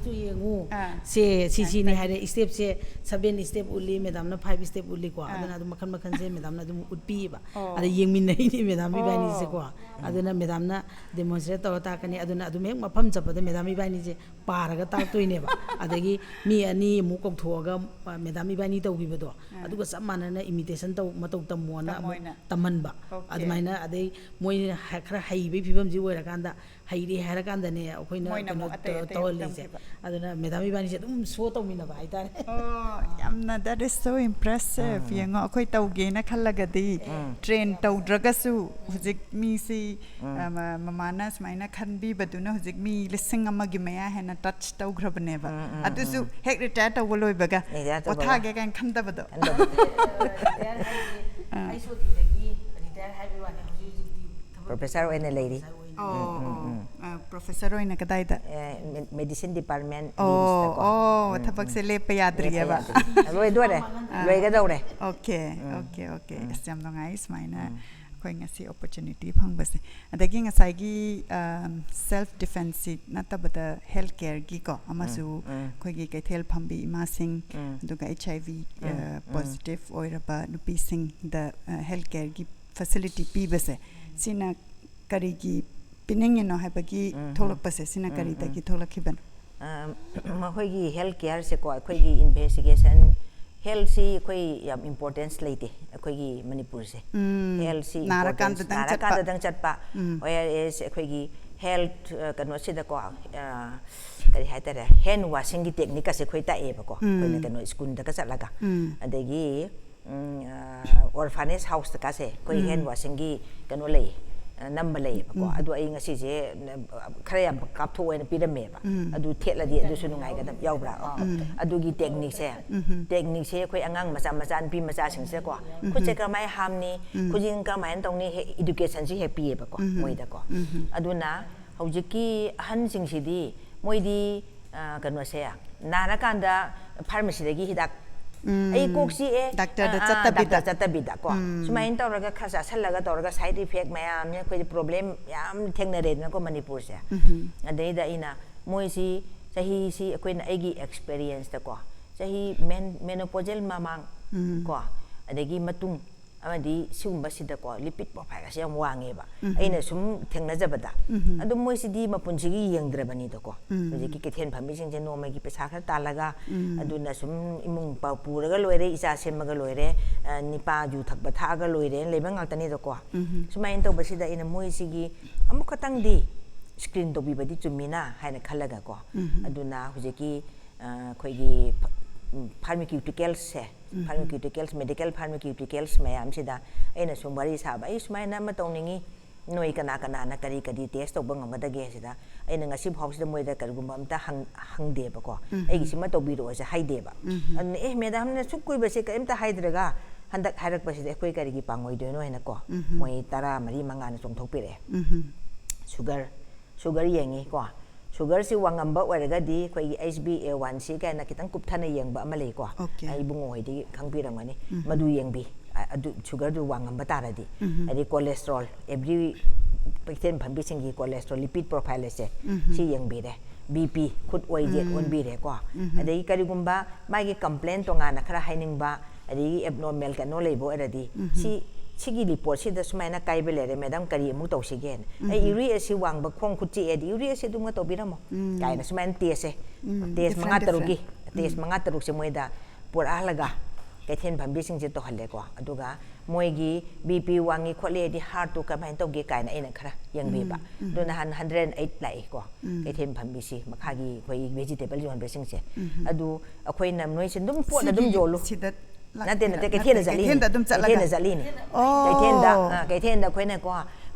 ꯁꯨ ꯌꯦꯡꯉꯨ꯫ ꯑꯥ꯫ ꯁꯦ ꯁꯤ ꯁꯤꯅꯤ ꯍꯥꯏꯔꯦ, stepꯁꯦ seven step ꯎꯠꯂꯤ, madamꯅ five step ꯎꯠꯂꯤꯀꯣ꯫ ꯑꯥ꯫ ꯑꯗꯨꯅ ꯑꯗꯨꯝ ꯃꯈꯜ ꯃꯈꯜꯁꯦ madamꯅ ꯑꯗꯨꯝ ꯎꯠꯄꯤꯌꯦꯕ꯫ ꯑꯣ꯫ ꯑꯗ ꯌꯦꯡꯃꯤꯟꯅꯩꯅꯤ madam ꯑꯣ꯫ ꯏꯕꯥꯅꯤꯁꯦꯀꯣ꯫ ꯑꯗꯨꯅ madamꯅ demonstrate ꯇꯧꯔ ꯇꯥꯛꯀꯅꯤ꯫ ꯑꯗꯨꯅ ꯑꯗꯨꯝ ꯍꯦꯛ ꯃꯐꯝ ꯆꯠꯄꯗ madam ꯏꯕꯥꯅꯤꯁꯦ ꯄꯥꯔꯒ ꯇꯥꯛꯇꯣꯏꯅꯦꯕ꯫ ꯑꯗꯒꯤ ꯃꯤ ꯑꯅꯤ ꯑꯃꯨꯛ ꯀꯧꯊꯣꯛꯑꯒ, ꯑ, madam ꯏꯕꯥꯅꯤ ꯇꯧꯈꯤꯕꯗꯣ, ꯑꯥ꯫ ꯑꯗꯨꯒ ꯆꯞ ꯃꯥꯟꯅꯅ imitation ꯇꯧ, ꯃꯇꯧ ꯇꯝꯃꯣꯅ ꯑꯃꯨꯛ ꯇꯝꯃꯣꯅ꯫ ꯇꯝꯍꯟꯕ꯫ Okay. ꯑꯗꯨꯃꯥꯏꯅ ꯑꯗꯩ ꯃꯣꯏꯅ ꯍ-, ꯈꯔ ꯍꯩꯕꯒꯤ ꯐꯤꯕꯝꯁꯤ ꯑꯣꯏꯔꯀꯥꯟꯗ, ꯍꯩꯔꯦ ꯍꯥꯏꯔꯀꯥꯟꯗꯅꯦ ꯑꯩꯈꯣꯏꯅ ꯃꯣꯏꯅ ꯀꯩꯅꯣ ꯑꯃꯨꯛ ꯑꯇꯩ ꯇꯧ-, ꯑꯇꯩ ꯇꯧꯍꯜꯂꯤꯁꯦ꯫ ꯇꯝꯈꯤꯕ꯫ ꯑꯗꯨꯅ madam ꯏꯕꯥꯅꯤꯁꯦ ꯑꯗꯨꯝ show ꯇꯧꯃꯤꯟꯅꯕ ꯍꯥꯏꯇꯥꯔꯦ꯫ ꯑꯣ, ꯌꯥꯝꯅ, that is so impressive. ꯌꯦꯡꯉꯣ, ꯑꯩꯈꯣꯏ ꯇꯧꯒꯦꯅ ꯈꯜꯂꯒꯗꯤ ꯎꯝ꯫ train ꯇꯧꯗ꯭ꯔꯒꯁꯨ ꯍꯧꯖꯤꯛ ꯃꯤꯁꯤ, ꯎꯝ꯫ ꯑ, ꯃ-, ꯃꯃꯥꯅ ꯁꯨꯃꯥꯏꯅ ꯈꯟꯕꯤꯕꯗꯨꯅ ꯍꯧꯖꯤꯛ ꯃꯤ ꯂꯤꯁꯤꯡ ꯑꯃꯒꯤ ꯃꯌꯥ ꯍꯦꯟꯅ ꯇꯆ ꯇꯧꯈ꯭ꯔꯕꯅꯦꯕ꯫ ꯑꯗꯨꯁꯨ ꯍꯦꯛ ꯔꯤꯇꯥꯌꯔ ꯇꯧꯕ ꯂꯣꯏꯕꯒ ꯄꯣꯊꯥꯒꯦ ꯀꯥꯏꯅ ꯈꯟꯗꯕꯗꯣ꯫ ꯑꯩꯁꯣꯗꯤꯗꯒꯤ ꯔꯤꯇꯥꯌꯔ ꯍꯥꯏꯕ ꯋꯥꯅꯤ, ꯍꯧꯖꯤꯛ ꯍꯧꯖꯤꯛꯇꯤ ꯊꯕꯛ ꯄ꯭ꯔꯣꯐꯦꯁꯔ ꯑꯣꯏꯅ ꯂꯩꯔꯤ꯫ ꯑꯣ ꯄ꯭ꯔꯣꯐꯦꯁꯔ ꯑꯣꯏꯅ ꯀꯗꯥꯏꯗ? ꯃꯦꯗꯤꯁꯤꯟ ꯗꯤꯄꯥꯔꯠꯃꯦꯟ ꯑꯣ ꯑꯣ ꯊꯕꯛꯁꯦ ꯂꯦꯞꯄ ꯌꯥꯗ꯭ꯔꯤꯑꯕ꯫ ꯂꯣꯏꯗꯣꯔꯦ, ꯂꯣꯏꯒꯗꯧꯔꯦ꯫ ꯑꯣꯀꯦ ꯑꯣꯀꯦ ꯑꯣꯀꯦ ꯑꯁ ꯌꯥꯝ ꯅꯨꯡꯉꯥꯏ ꯁꯨꯃꯥꯏꯅ ꯑꯩꯈꯣꯏ ꯉꯁꯤ ꯑꯣꯄꯣꯔꯆꯨꯅꯤꯇꯤ ꯐꯪꯕꯁꯦ꯫ ꯑꯗꯒꯤ ꯉꯁꯥꯏꯒꯤ ꯁꯦꯜꯐ ꯗꯤꯐꯦꯟꯁꯁꯤ ꯅꯠꯇꯕꯗ ꯍꯦꯜꯊ ꯀꯦꯌꯔꯒꯤꯀꯣ ꯑꯃꯁꯨ ꯑꯩꯈꯣꯏꯒꯤ ꯀꯩꯊꯦꯜ ꯐꯝꯕꯤ ꯏꯃꯥꯁꯤꯡ ꯑꯗꯨꯒ ꯑꯩꯆ ꯑꯥꯏ ꯚꯤ ꯄꯣꯖꯤꯇꯤꯚ ꯑꯣꯏꯔꯕ ꯅꯨꯄꯤꯁꯤꯡꯗ ꯍꯦꯜꯊ ꯀꯦꯌꯔꯒꯤ ꯐꯦꯁꯤꯂꯤꯇꯤ ꯄꯤꯕꯁꯦ ꯁꯤꯅ ꯀꯔꯤꯒꯤ ꯄꯤꯅꯤꯡꯉꯤꯅꯣ ꯍꯥꯏꯕꯒꯤ ꯊꯣꯛꯂꯛꯄꯁꯦ ꯁꯤꯅ ꯀꯔꯤꯗꯒꯤ ꯊꯣꯛꯂꯛꯈꯤꯕꯅꯣ? ꯃꯈꯣꯏꯒꯤ ꯍꯦꯜꯊ ꯀꯦꯌꯔꯁꯦꯀꯣ ꯑꯩꯈꯣꯏꯒꯤ ꯏꯟꯚꯦꯁꯇꯤꯒꯦꯁꯟ, ꯍꯦꯜꯊꯁꯤ ꯑꯩꯈꯣꯏ ꯌꯥꯝ ꯏꯝꯄꯣꯔꯇꯦꯟꯁ ꯂꯩꯇꯦ ꯑꯩꯈꯣꯏꯒꯤ ꯃꯅꯤꯄꯨꯔꯁꯦ꯫ ꯍꯦꯜꯊꯁꯤ ꯅꯥꯔꯀꯥꯟꯗꯗꯪ ꯆꯠꯄ꯫ ꯅꯥꯔꯀꯥꯟꯗꯗꯪ ꯆꯠꯄ꯫ ꯋꯦꯌꯔ ꯑꯦꯁ ꯑꯩꯈꯣꯏꯒꯤ ꯍꯦꯜꯊ ꯀꯩꯅꯣꯁꯤꯗꯀꯣ ꯀꯔꯤ ꯍꯥꯏꯇꯥꯔꯦ, ꯍꯦꯟ ꯋꯥꯁꯤꯡꯒꯤ ꯇꯦꯛꯅꯤꯛꯀꯁꯦ ꯑꯩꯈꯣꯏ ꯇꯥꯛꯑꯦꯕꯀꯣ ꯑꯩꯈꯣꯏꯅ ꯀꯩꯅꯣ ꯁ꯭ꯀꯨꯜꯗꯒ ꯆꯠꯂꯒ꯫ ꯑꯗꯒꯤ ꯑꯣꯔꯐꯥꯅꯦꯖ ꯍꯥꯎꯁꯇꯀꯥꯁꯦ ꯑꯩꯈꯣꯏ ꯍꯦꯟ ꯋꯥꯁꯤꯡꯒꯤ ꯀꯩꯅꯣ ꯂꯩ, ꯅꯝꯕ ꯂꯩꯌꯦꯕꯀꯣ꯫ ꯑꯗꯣ ꯑꯩ ꯉꯁꯤꯁꯦ ꯈꯔ ꯌꯥꯝ ꯀꯥꯞꯊꯣꯛꯑꯣꯅ ꯄꯤꯔꯝꯃꯦꯕ꯫ ꯑꯗꯨ ꯊꯦꯠꯂꯗꯤ ꯑꯗꯨꯁꯨ ꯅꯨꯡꯉꯥꯏꯒꯗꯕ ꯌꯥꯎꯕ꯭ꯔꯥ? ꯑꯗꯨꯒꯤ ꯇꯦꯛꯅꯤꯛꯁꯦ, ꯇꯦꯛꯅꯤꯛꯁꯦ ꯑꯩꯈꯣꯏ ꯑꯉꯥꯡ ꯃꯆꯥ ꯃꯆꯥ ꯅꯨꯄꯤ ꯃꯆꯥꯁꯤꯡꯁꯤꯗꯀꯣ ꯈꯨꯠꯁꯦ ꯀꯔꯝꯍꯥꯏꯅ ꯍꯥꯝꯅꯤ, ꯈꯨꯖꯤꯟ ꯀꯔꯝꯍꯥꯏꯅ ꯇꯧꯅꯤ, ꯍꯦꯛ ꯏꯗꯨꯀꯦꯁꯟꯁꯤ ꯍꯦꯛ ꯄꯤꯌꯦꯕꯀꯣ ꯃꯣꯏꯗꯀꯣ꯫ ꯑꯗꯨꯅ ꯍꯧꯖꯤꯛꯀꯤ ꯑꯍꯟꯁꯤꯡꯁꯤꯗꯤ ꯃꯣꯏꯗꯤ ꯀꯩꯅꯣꯁꯦ ꯅꯥꯔꯀꯥꯟꯗ ꯐꯥꯔꯃꯥꯁꯤꯗꯒꯤ ꯍꯤꯗꯥꯛ, ꯑꯩ ꯀꯣꯛ ꯆꯤꯛꯑꯦ, ꯗꯥꯛꯇꯔꯗ ꯆꯠꯇꯕꯤꯗ꯫ ꯆꯠꯇꯕꯤꯗꯀꯣ ꯁꯨꯃꯥꯏꯅ ꯇꯧꯔꯒ ꯈꯔ ꯆꯥꯁꯜꯂꯒ ꯇꯧꯔꯒ ꯁꯥꯏꯠ ꯏꯐꯦꯛ ꯃꯌꯥꯝꯅ ꯑꯩꯈꯣꯏꯗꯤ ꯄ꯭ꯔꯣꯕ꯭ꯂꯦꯝ ꯌꯥꯝ ꯊꯦꯡꯅꯔꯦꯗꯅꯀꯣ ꯃꯅꯤꯄꯨꯔꯁꯦ꯫ ꯑꯗꯩꯗ ꯑꯩꯅ ꯃꯣꯏꯁꯤ ꯆꯍꯤꯁꯤ ꯑꯩꯈꯣꯏꯅ ꯑꯩꯒꯤ ꯑꯦꯛꯁꯄꯤꯔꯤꯌꯦꯟꯁꯇꯀꯣ ꯆꯍꯤ ꯃꯦꯟ ꯃꯦꯅꯣꯄꯣꯖꯦꯜ ꯃꯃꯥꯡ ꯀꯣ ꯑꯗꯒꯤ ꯃꯇꯨꯡ ꯑꯃꯗꯤ ꯁꯤꯒꯨꯝꯕꯁꯤꯗꯀꯣ ꯂꯤꯄꯤꯠ ꯄ꯭ꯔꯣꯐꯥꯏꯜ ꯑꯁꯤ ꯌꯥꯝ ꯋꯥꯡꯉꯦꯕ ꯑꯩꯅ ꯁꯨꯝ ꯊꯦꯡꯅꯖꯕꯗ꯫ ꯑꯗꯨꯝ ꯃꯣꯏꯁꯤꯗꯤ ꯃꯄꯨꯟꯁꯤꯒꯤ ꯌꯦꯡꯗ꯭ꯔꯕꯅꯤꯗꯀꯣ꯫ ꯍꯧꯖꯤꯛꯀꯤ ꯀꯩꯊꯦꯜ ꯐꯝꯕꯤꯁꯤꯡꯁꯦ ꯅꯣꯡꯃꯒꯤ ꯄꯩꯁꯥ ꯈꯔ ꯇꯥꯜꯂꯒ ꯑꯗꯨꯅ ꯁꯨꯝ ꯏꯃꯨꯡ ꯄꯨꯔꯒ ꯂꯣꯏꯔꯦ, ꯏꯆꯥ ꯁꯦꯝꯃꯒ ꯂꯣꯏꯔꯦ, ꯅꯤꯄꯥ ꯌꯨ ꯊꯛꯄ ꯊꯛꯑꯒ ꯂꯣꯏꯔꯦꯅ ꯂꯩꯕ ꯉꯥꯛꯇꯅꯤꯗꯀꯣ꯫ ꯁꯨꯃꯥꯏꯅ ꯇꯧꯕꯁꯤꯗ ꯑꯩꯅ ꯃꯣꯏꯁꯤꯒꯤ ꯑꯃꯨꯛ ꯈꯛꯇꯪꯗꯤ ꯁ꯭ꯀ꯭ꯔꯤꯟ ꯇꯧꯕꯤꯕꯗꯤ ꯆꯨꯝꯃꯤꯅ ꯍꯥꯏꯅ ꯈꯜꯂꯒꯀꯣ꯫ ꯑꯗꯨꯅ ꯍꯧꯖꯤꯛꯀꯤ ꯑꯩꯈꯣꯏꯒꯤ ꯐꯥꯔꯃꯤꯀ꯭ꯌꯨꯇꯤꯀꯦꯜꯁꯁꯦ, ꯐꯥꯔꯃꯤꯀ꯭ꯌꯨꯇꯤꯀꯦꯜꯁ, ꯃꯦꯗꯤꯀꯦꯜ ꯐꯥꯔꯃꯤꯀ꯭ꯌꯨꯇꯤꯀꯦꯜꯁ ꯃꯌꯥꯝꯁꯤꯗ ꯑꯩꯅ ꯁꯨꯝ ꯋꯥꯔꯤ ꯁꯥꯕ, ꯑꯩ ꯁꯨꯃꯥꯏꯅ ꯑꯃ ꯇꯧꯅꯤꯡꯉꯤ, ꯅꯣꯏ ꯀꯅꯥ ꯀꯅꯥꯅ ꯀꯔꯤ ꯀꯔꯤ ꯇꯦꯁ ꯇꯧꯕ ꯉꯝꯒꯗꯒꯦ ꯁꯤꯗ ꯑꯩꯅ ꯉꯁꯤ ꯐꯥꯎꯁꯤꯗ ꯃꯣꯏꯗ ꯀꯔꯤꯒꯨꯝꯕ ꯑꯝꯇ ꯍꯪꯗꯦꯕꯀꯣ꯫ ꯑꯩꯒꯤꯁꯤꯃ ꯇꯧꯕꯤꯔꯛꯑꯣꯁꯦ ꯍꯥꯏꯗꯦꯕ꯫ ꯑꯗꯨꯅ ꯑꯦ ꯃꯦꯗꯥꯝꯅ ꯁꯨꯛ ꯀꯨꯏꯕꯁꯦ ꯀꯔꯤꯝꯇ ꯍꯥꯏꯗ꯭ꯔꯒ ꯍꯟꯗꯛ ꯍꯥꯏꯔꯛꯄꯁꯤꯗ ꯑꯩꯈꯣꯏ ꯀꯔꯤꯒꯤ ꯄꯥꯡꯉꯣꯏꯗꯣꯏꯅꯣ ꯍꯥꯏꯅꯀꯣ꯫ ꯃꯣꯏ ꯇꯔꯥ ꯃꯔꯤ ꯃꯉꯥꯅ ꯆꯣꯡꯊꯣꯛꯄꯤꯔꯛꯑꯦ꯫ ꯁꯨꯒꯔ ꯁꯨꯒꯔ ꯌꯦꯡꯉꯤ ꯀꯣ꯫ ꯁꯨꯒꯔꯁꯤ ꯋꯥꯡꯉꯝꯕ ꯑꯣꯏꯔꯒꯗꯤ ꯑꯩꯈꯣꯏꯒꯤ H b A one c ꯀꯥꯏꯅ ꯈꯤꯇꯪ ꯀꯨꯞꯊꯅ ꯌꯦꯡꯕ ꯑꯃ ꯂꯩꯀꯣ꯫ Okay. ꯑꯩ ꯏꯕꯨꯡꯉꯣ ꯍꯣꯏꯗꯤ ꯈꯪꯕꯤꯔꯝꯒꯅꯤ꯫ ꯃꯗꯨ ꯌꯦꯡꯕꯤ꯫ ꯑ- ꯑꯗꯨ ꯁꯨꯒꯔꯗꯨ ꯋꯥꯡꯉꯝꯕ ꯇꯥꯔꯗꯤ꯫ ꯑꯗꯩ ꯀꯣꯂꯦꯁꯇ꯭ꯔꯣꯜ, ꯑꯦꯕ꯭ꯔꯤ ꯀꯩꯊꯦꯜ ꯐꯝꯕꯤꯁꯤꯡꯒꯤ ꯀꯣꯂꯦꯁꯇ꯭ꯔꯣꯜ ꯂꯤꯄꯤꯠ ꯄ꯭ꯔꯣꯐꯥꯏꯜ ꯑꯁꯦ ꯁꯤ ꯌꯦꯡꯕꯤꯔꯦ꯫ BP, ꯈꯨꯠ ꯑꯣꯏ ꯌꯦꯠ ꯑꯣꯟꯕꯤꯔꯦꯀꯣ꯫ ꯑꯗꯒꯤ ꯀꯔꯤꯒꯨꯝꯕ ꯃꯥꯒꯤ ꯀꯝꯄ꯭ꯂꯦꯟ ꯇꯣꯉꯥꯟꯅ ꯈꯔ ꯍꯥꯏꯅꯤꯡꯕ, ꯑꯗꯒꯤ ꯑꯦꯕꯅꯣꯔꯃꯦꯜ ꯀꯩꯅꯣ ꯂꯩꯕ ꯑꯣꯏꯔꯗꯤ ꯁꯤ ꯁꯤꯒꯤ ꯔꯤꯄꯣꯔꯠꯁꯤꯗ ꯁꯨꯃꯥꯏꯅ ꯀꯥꯏꯕ ꯂꯩꯔꯦ ꯃꯦꯗꯥꯝ, ꯀꯔꯤ ꯑꯃꯨꯛ ꯇꯧꯁꯤꯒꯦꯅ꯫ ꯑꯩ ꯌꯨꯔꯤꯛ ꯑꯦꯁꯤꯗ ꯋꯥꯡꯕ, ꯈꯣꯡ ꯈꯨꯠ ꯆꯤꯛꯑꯦꯗꯤ ꯌꯨꯔꯤꯛ ꯑꯦꯁꯤꯗ ꯑꯗꯨꯝꯒ ꯇꯧꯕꯤꯔꯝꯃꯣ ꯀꯥꯏꯅ ꯁꯨꯃꯥꯏꯅ ꯇꯦꯁꯁꯦ, ꯇꯦꯁ ꯃꯉꯥ Different, ꯇꯔꯨꯛꯀꯤ different. ꯇꯦꯁ ꯃꯉꯥ ꯇꯔꯨꯛꯁꯦ ꯃꯣꯏꯗ ꯄꯨꯔꯛꯍꯜꯂꯒ ꯀꯩꯊꯦꯜ ꯐꯝꯕꯤꯁꯤꯡꯁꯦ ꯇꯧꯍꯜꯂꯦꯀꯣ꯫ ꯑꯗꯨꯒ ꯃꯣꯏꯒꯤ BP ꯋꯥꯡꯉꯤ ꯈꯣꯠꯂꯤ ꯍꯥꯏꯗꯤ ꯍꯥꯔꯠꯇꯨ ꯀꯃꯥꯏꯅ ꯇꯧꯒꯦ ꯀꯥꯏꯅ ꯑꯩꯅ ꯈꯔ ꯌꯦꯡꯕꯤꯕ꯫ ꯑꯗꯨ ꯅꯍꯥꯟ hundred and eight ꯂꯥꯛꯏꯀꯣ꯫ ꯀꯩꯊꯦꯜ ꯐꯝꯕꯤꯁꯤ ꯃꯈꯥꯒꯤ ꯑꯩꯈꯣꯏ ꯚꯦꯖꯤꯇꯦꯕꯜ ꯌꯣꯟꯕꯁꯤꯡꯁꯦ꯫ ꯑꯗꯨ ꯑꯩꯈꯣꯏꯅ ꯅꯣꯏꯁꯦ ꯑꯗꯨꯝ ꯄꯣꯠ ꯑꯗꯨꯝ ꯁꯤꯒꯤ- ꯌꯣꯜꯂꯨ꯫ ꯁꯤꯗ ꯂꯥꯛ- ꯅꯠꯇꯦ ꯅꯠꯇꯦ, ꯀꯩꯊꯦꯜꯗ ꯆꯠꯂꯤꯅꯦ꯫ ꯀꯩꯊꯦꯜꯗ ꯑꯗꯨꯝ ꯆꯠꯂꯒ? ꯀꯩꯊꯦꯜꯗ ꯆꯠꯂꯤꯅꯦ꯫ ꯑꯣ. ꯀꯩꯊꯦꯜꯗ ꯑ, ꯀꯩꯊꯦꯜꯗ ꯑꯩꯈꯣꯏꯅꯀꯣ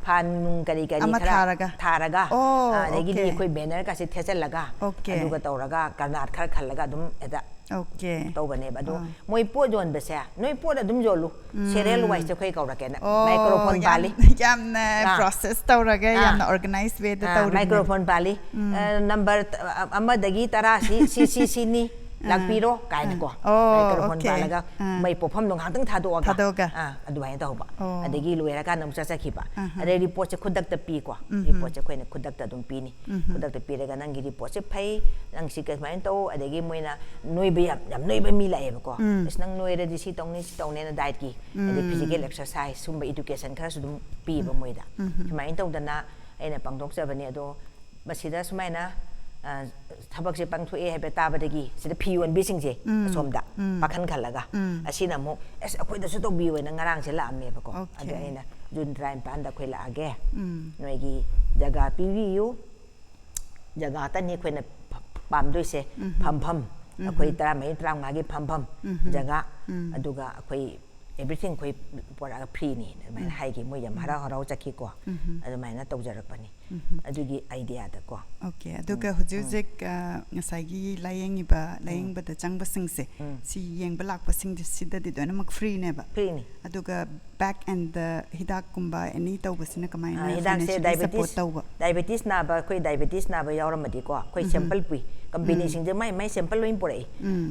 ꯐꯥꯟ ꯅꯨꯡ ꯀꯔꯤ ꯀꯔꯤ ꯑꯃ ꯈꯔ ꯊꯥꯔꯒ? ꯊꯥꯔꯒ ꯑꯣ, ꯑ, ꯑꯗꯒꯤꯗꯤ okay. ꯑꯩꯈꯣꯏ ꯕꯦꯅꯔ ꯀꯥꯁꯦ ꯊꯦꯠꯆꯜꯂꯒ Okay. ꯑꯗꯨꯒ ꯇꯧꯔꯒ ꯀꯔꯅꯥꯠ ꯈꯔ ꯈꯜꯂꯒ ꯑꯗꯨꯝ ꯍꯦꯛꯇ Okay. ꯇꯧꯕꯅꯦꯕ꯫ ꯑꯗꯣ ꯑꯥ. ꯃꯣꯏ ꯄꯣꯠ ꯌꯣꯟꯕꯁꯦ ꯅꯣꯏ ꯄꯣꯠ ꯑꯗꯨꯝ ꯌꯣꯜꯂꯨ꯫ ꯁꯦꯔꯤꯌꯦꯜ ꯋꯥꯏꯁꯇ ꯑꯩꯈꯣꯏ ꯀꯧꯔꯛꯀꯦꯅ꯫ ꯑꯣ, ꯃꯥꯏꯀ꯭ꯔꯣꯐꯣꯟ ꯌꯥꯝ- ꯄꯥꯜꯂꯤ꯫ ꯌꯥꯝꯅ ꯑꯥ. process ꯇꯧꯔꯒ ꯑꯥ. ꯌꯥꯝꯅ organize way ꯗ ꯑꯥ, ꯇꯧꯔꯤꯅꯦ꯫ ꯃꯥꯏꯀ꯭ꯔꯣꯐꯣꯟ ꯄꯥꯜꯂꯤ꯫ ꯑ, ꯅꯝꯕꯔ ꯑ- ꯑꯃꯗꯒꯤ ꯇꯔꯥꯁꯤ ꯁꯤ ꯁꯤ ꯁꯤꯅꯤ, ꯂꯥꯛꯄꯤꯔꯣ ꯀꯥꯏꯅꯀꯣ꯫ ꯑꯣ, ꯃꯥꯏꯀ꯭ꯔꯣꯐꯣꯟ okay. ꯄꯥꯜꯂꯒ ꯑꯥ. ꯃꯩ ꯄꯣꯐꯝꯗꯣ ꯉꯥꯏꯍꯥꯛꯇꯪ ꯊꯥꯗꯣꯛꯑꯒ ꯊꯥꯗꯣꯛꯑꯒ. ꯑꯥ, ꯑꯗꯨꯃꯥꯏꯅ ꯇꯧꯕ꯫ ꯑꯣ. ꯑꯗꯒꯤ ꯂꯣꯏꯔꯀꯥꯟꯗ ꯑꯃꯨꯛ ꯆꯠꯆꯈꯤꯕ꯫ ꯑꯍ. ꯑꯗꯩ ꯔꯤꯄꯣꯔꯠꯁꯦ ꯈꯨꯗꯛꯇ ꯄꯤꯀꯣ꯫ ꯔꯤꯄꯣꯔꯠꯁꯦ ꯑꯩꯈꯣꯏꯅ ꯈꯨꯗꯛꯇ ꯑꯗꯨꯝ ꯄꯤꯅꯤ꯫ ꯈꯨꯗꯛꯇ ꯄꯤꯔꯒ ꯅꯪꯒꯤ ꯔꯤꯄꯣꯔꯠꯁꯦ ꯐꯩ, ꯅꯪ ꯁꯤ ꯀꯃꯥꯏꯅ ꯇꯧ, ꯑꯗꯒꯤ ꯃꯣꯏꯅ ꯅꯣꯏꯕ ꯌꯥꯝ ꯌꯥꯝ ꯅꯣꯏꯕ ꯃꯤ ꯂꯥꯛꯑꯦꯕꯀꯣ꯫ ꯑꯁ ꯅꯪ ꯅꯣꯏꯔꯗꯤ ꯁꯤ ꯇꯧꯅꯤ ꯁꯤ ꯇꯧꯅꯤꯅ ꯗꯥꯏꯠꯀꯤ, ꯑꯗꯩ ꯐꯤꯖꯤꯀꯦꯜ ꯑꯦꯛꯁꯔꯁꯥꯏꯁ ꯁꯨꯝꯕ ꯏꯗꯨꯀꯦꯁꯟ ꯈꯔꯁꯨ ꯑꯗꯨꯝ ꯄꯤꯕ ꯃꯣꯏꯗ꯫ ꯁꯨꯃꯥꯏꯅ ꯇꯧꯗꯅ ꯑꯩꯅ ꯄꯥꯡꯊꯣꯛꯆꯕꯅꯤ꯫ ꯑꯗꯣ ꯃꯁꯤꯗ ꯁꯨꯃꯥꯏꯅ ꯑ, ꯊꯕꯛꯁꯦ ꯄꯥꯡꯊꯣꯛꯑꯦ ꯍꯥꯏꯕ ꯇꯥꯕꯗꯒꯤ ꯁꯤꯗ ꯐꯤ ꯌꯣꯟꯕꯤꯁꯤꯡꯁꯦ ꯑꯁꯣꯝꯗ ꯄꯥꯈꯟ ꯈꯜꯂꯒ ꯑꯁꯤꯅ ꯑꯃꯨꯛ ꯑꯁ ꯑꯩꯈꯣꯏꯗꯁꯨ ꯇꯧꯕꯤꯌꯨ ꯍꯥꯏꯅ ꯉꯔꯥꯡꯁꯦ ꯂꯥꯛꯑꯝꯃꯦꯕꯀꯣ꯫ Okay. ꯑꯗꯨ ꯑꯩꯅ ꯖꯨꯟ ꯇꯔꯥꯅꯤꯄꯥꯟꯗ ꯑꯩꯈꯣꯏ ꯂꯥꯛꯑꯒꯦ, ꯅꯣꯏꯒꯤ ꯖꯒꯥ ꯄꯤꯕꯤꯌꯨ, ꯖꯒꯥ ꯑꯇꯅꯤ ꯑꯩꯈꯣꯏꯅ ꯄꯥꯝꯗꯣꯏꯁꯦ꯫ ꯐꯝꯐꯝ ꯑꯩꯈꯣꯏ ꯇꯔꯥꯃꯔꯤ ꯇꯔꯥꯃꯉꯥꯒꯤ ꯐꯝꯐꯝ ꯖꯒꯥ, ꯑꯗꯨꯒ ꯑꯩꯈꯣꯏ ꯑꯦꯕ꯭ꯔꯤꯊꯤꯡ ꯑꯩꯈꯣꯏ ꯄꯨꯔꯛꯑꯒ ꯐ꯭ꯔꯤꯅꯤ ꯑꯗꯨꯃꯥꯏꯅ ꯍꯥꯏꯈꯤ꯫ ꯃꯣꯏ ꯌꯥꯝ ꯍꯔꯥꯎ ꯍꯔꯥꯎ ꯆꯠꯈꯤꯀꯣ꯫ ꯑꯗꯨꯃꯥꯏꯅ ꯇꯧꯖꯔꯛꯄꯅꯤ꯫ ꯑꯗꯨꯒꯤ ꯑꯥꯏꯗꯤꯌꯥꯗꯀꯣ꯫ ꯑꯣꯀꯦ꯫ ꯑꯗꯨꯒ ꯍꯧꯖꯤꯛ ꯍꯧꯖꯤꯛ ꯑ, ꯉꯁꯥꯏꯒꯤ ꯂꯥꯏꯌꯦꯡꯉꯤꯕ ꯂꯥꯏꯌꯦꯡꯕꯗ ꯆꯪꯕꯁꯤꯡꯁꯦ, ꯁꯤ ꯌꯦꯡꯕ ꯂꯥꯛꯄꯁꯤꯡꯁꯦ ꯁꯤꯗꯗꯤ ꯂꯣꯏꯅꯃꯛ ꯐ꯭ꯔꯤꯅꯦꯕ꯫ ꯐ꯭ꯔꯤꯅꯤ꯫ ꯑꯗꯨꯒ ꯕꯦꯛ ꯑꯦꯟꯗ ꯍꯤꯗꯥꯛꯀꯨꯝꯕ ꯑꯦꯅꯤ ꯇꯧꯕꯁꯤꯅ ꯀꯃꯥꯏꯅ ꯑ, ꯍꯤꯗꯥꯛꯁꯦ ꯐꯥꯏꯅꯥꯟꯁꯤꯌꯦꯜꯂꯤ ꯁꯄꯣꯔꯠ ꯗꯥꯏꯕꯦꯇꯤꯁ ꯇꯧꯕ? ꯗꯥꯏꯕꯦꯇꯤꯁ ꯅꯥꯕ ꯑꯩꯈꯣꯏ ꯗꯥꯏꯕꯦꯇꯤꯁ ꯅꯥꯕ ꯌꯥꯎꯔꯝꯃꯗꯤꯀꯣ, ꯑꯩꯈꯣꯏ ꯁꯦꯝꯄꯜ ꯄꯨꯏ꯫ ꯀꯝꯄꯦꯅꯤꯁꯤꯡꯁꯦ ꯃꯥꯏ ꯃꯥꯏ ꯁꯦꯝꯄꯜ ꯂꯣꯏ ꯄꯨꯔꯛꯏ꯫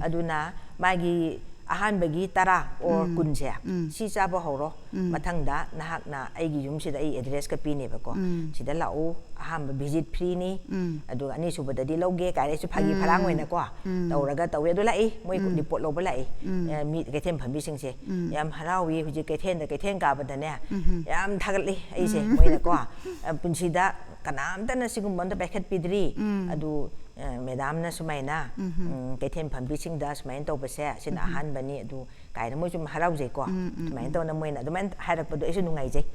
ꯑꯗꯨꯅ ꯃꯥꯒꯤ ꯑꯍꯥꯟꯕꯒꯤ ꯇꯔꯥ ꯑꯣꯔ ꯀꯨꯟꯁꯦ ꯁꯤ ꯆꯥꯕ ꯍꯧꯔꯣ꯫ ꯃꯊꯪꯗ ꯅꯍꯥꯛꯅ ꯑꯩꯒꯤ ꯌꯨꯝꯁꯤꯗ ꯑꯩ ꯑꯦꯗ꯭ꯔꯦꯁꯀ ꯄꯤꯅꯦꯕꯀꯣ꯫ ꯁꯤꯗ ꯂꯥꯛꯎ, ꯑꯍꯥꯟꯕ ꯚꯤꯖꯤꯠ ꯐ꯭ꯔꯤꯅꯤ꯫ ꯑꯗꯨꯒ ꯑꯅꯤꯁꯨꯕꯗꯗꯤ ꯂꯧꯒꯦ ꯀꯥꯏꯅ ꯑꯩꯁꯨ ꯐꯥꯒꯤ ꯐꯔꯥꯡ ꯑꯣꯏꯅꯀꯣ ꯇꯧꯔꯒ ꯇꯧꯋꯦ꯫ ꯑꯗꯨ ꯂꯥꯛꯏ, ꯃꯣꯏ ꯔꯤꯄꯣꯔꯠ ꯂꯧꯕ ꯂꯥꯛꯏ꯫ ꯑ, ꯃꯤ ꯀꯩꯊꯦꯜ ꯐꯝꯕꯤꯁꯤꯡꯁꯦ ꯌꯥꯝ ꯍꯔꯥꯎꯏ꯫ ꯍꯧꯖꯤꯛ ꯀꯩꯊꯦꯜꯗ ꯀꯩꯊꯦꯜ ꯀꯥꯕꯗꯅꯦ ꯌꯥꯝ ꯊꯥꯒꯠꯂꯤ ꯑꯩꯁꯦ꯫ ꯃꯣꯏꯅꯀꯣ, ꯑ, ꯄꯨꯟꯁꯤꯗ ꯀꯅꯥꯝꯇꯅ ꯁꯤꯒꯨꯝꯕ ꯑꯝꯇ ꯄꯥꯏꯈꯠꯄꯤꯗ꯭ꯔꯤ꯫ ꯑꯗꯨ ꯑ, ꯃꯦꯗꯥꯝꯅ ꯁꯨꯃꯥꯏꯅ ꯎꯝ, ꯀꯩꯊꯦꯜ ꯐꯝꯕꯤꯁꯤꯡꯗ ꯁꯨꯃꯥꯏꯅ ꯇꯧꯕꯁꯦ ꯁꯤꯅ ꯑꯍꯥꯟꯕꯅꯤ, ꯑꯗꯨ ꯀꯥꯏꯅ ꯃꯣꯏꯁꯨ ꯍꯔꯥꯎꯖꯩꯀꯣ꯫ ꯁꯨꯃꯥꯏꯅ ꯇꯧꯅ ꯃꯣꯏꯅ ꯑꯗꯨꯃꯥꯏꯅ ꯍꯥꯏꯔꯛꯄꯗꯣ ꯑꯩꯁꯨ ꯅꯨꯡꯉꯥꯏꯖꯩ꯫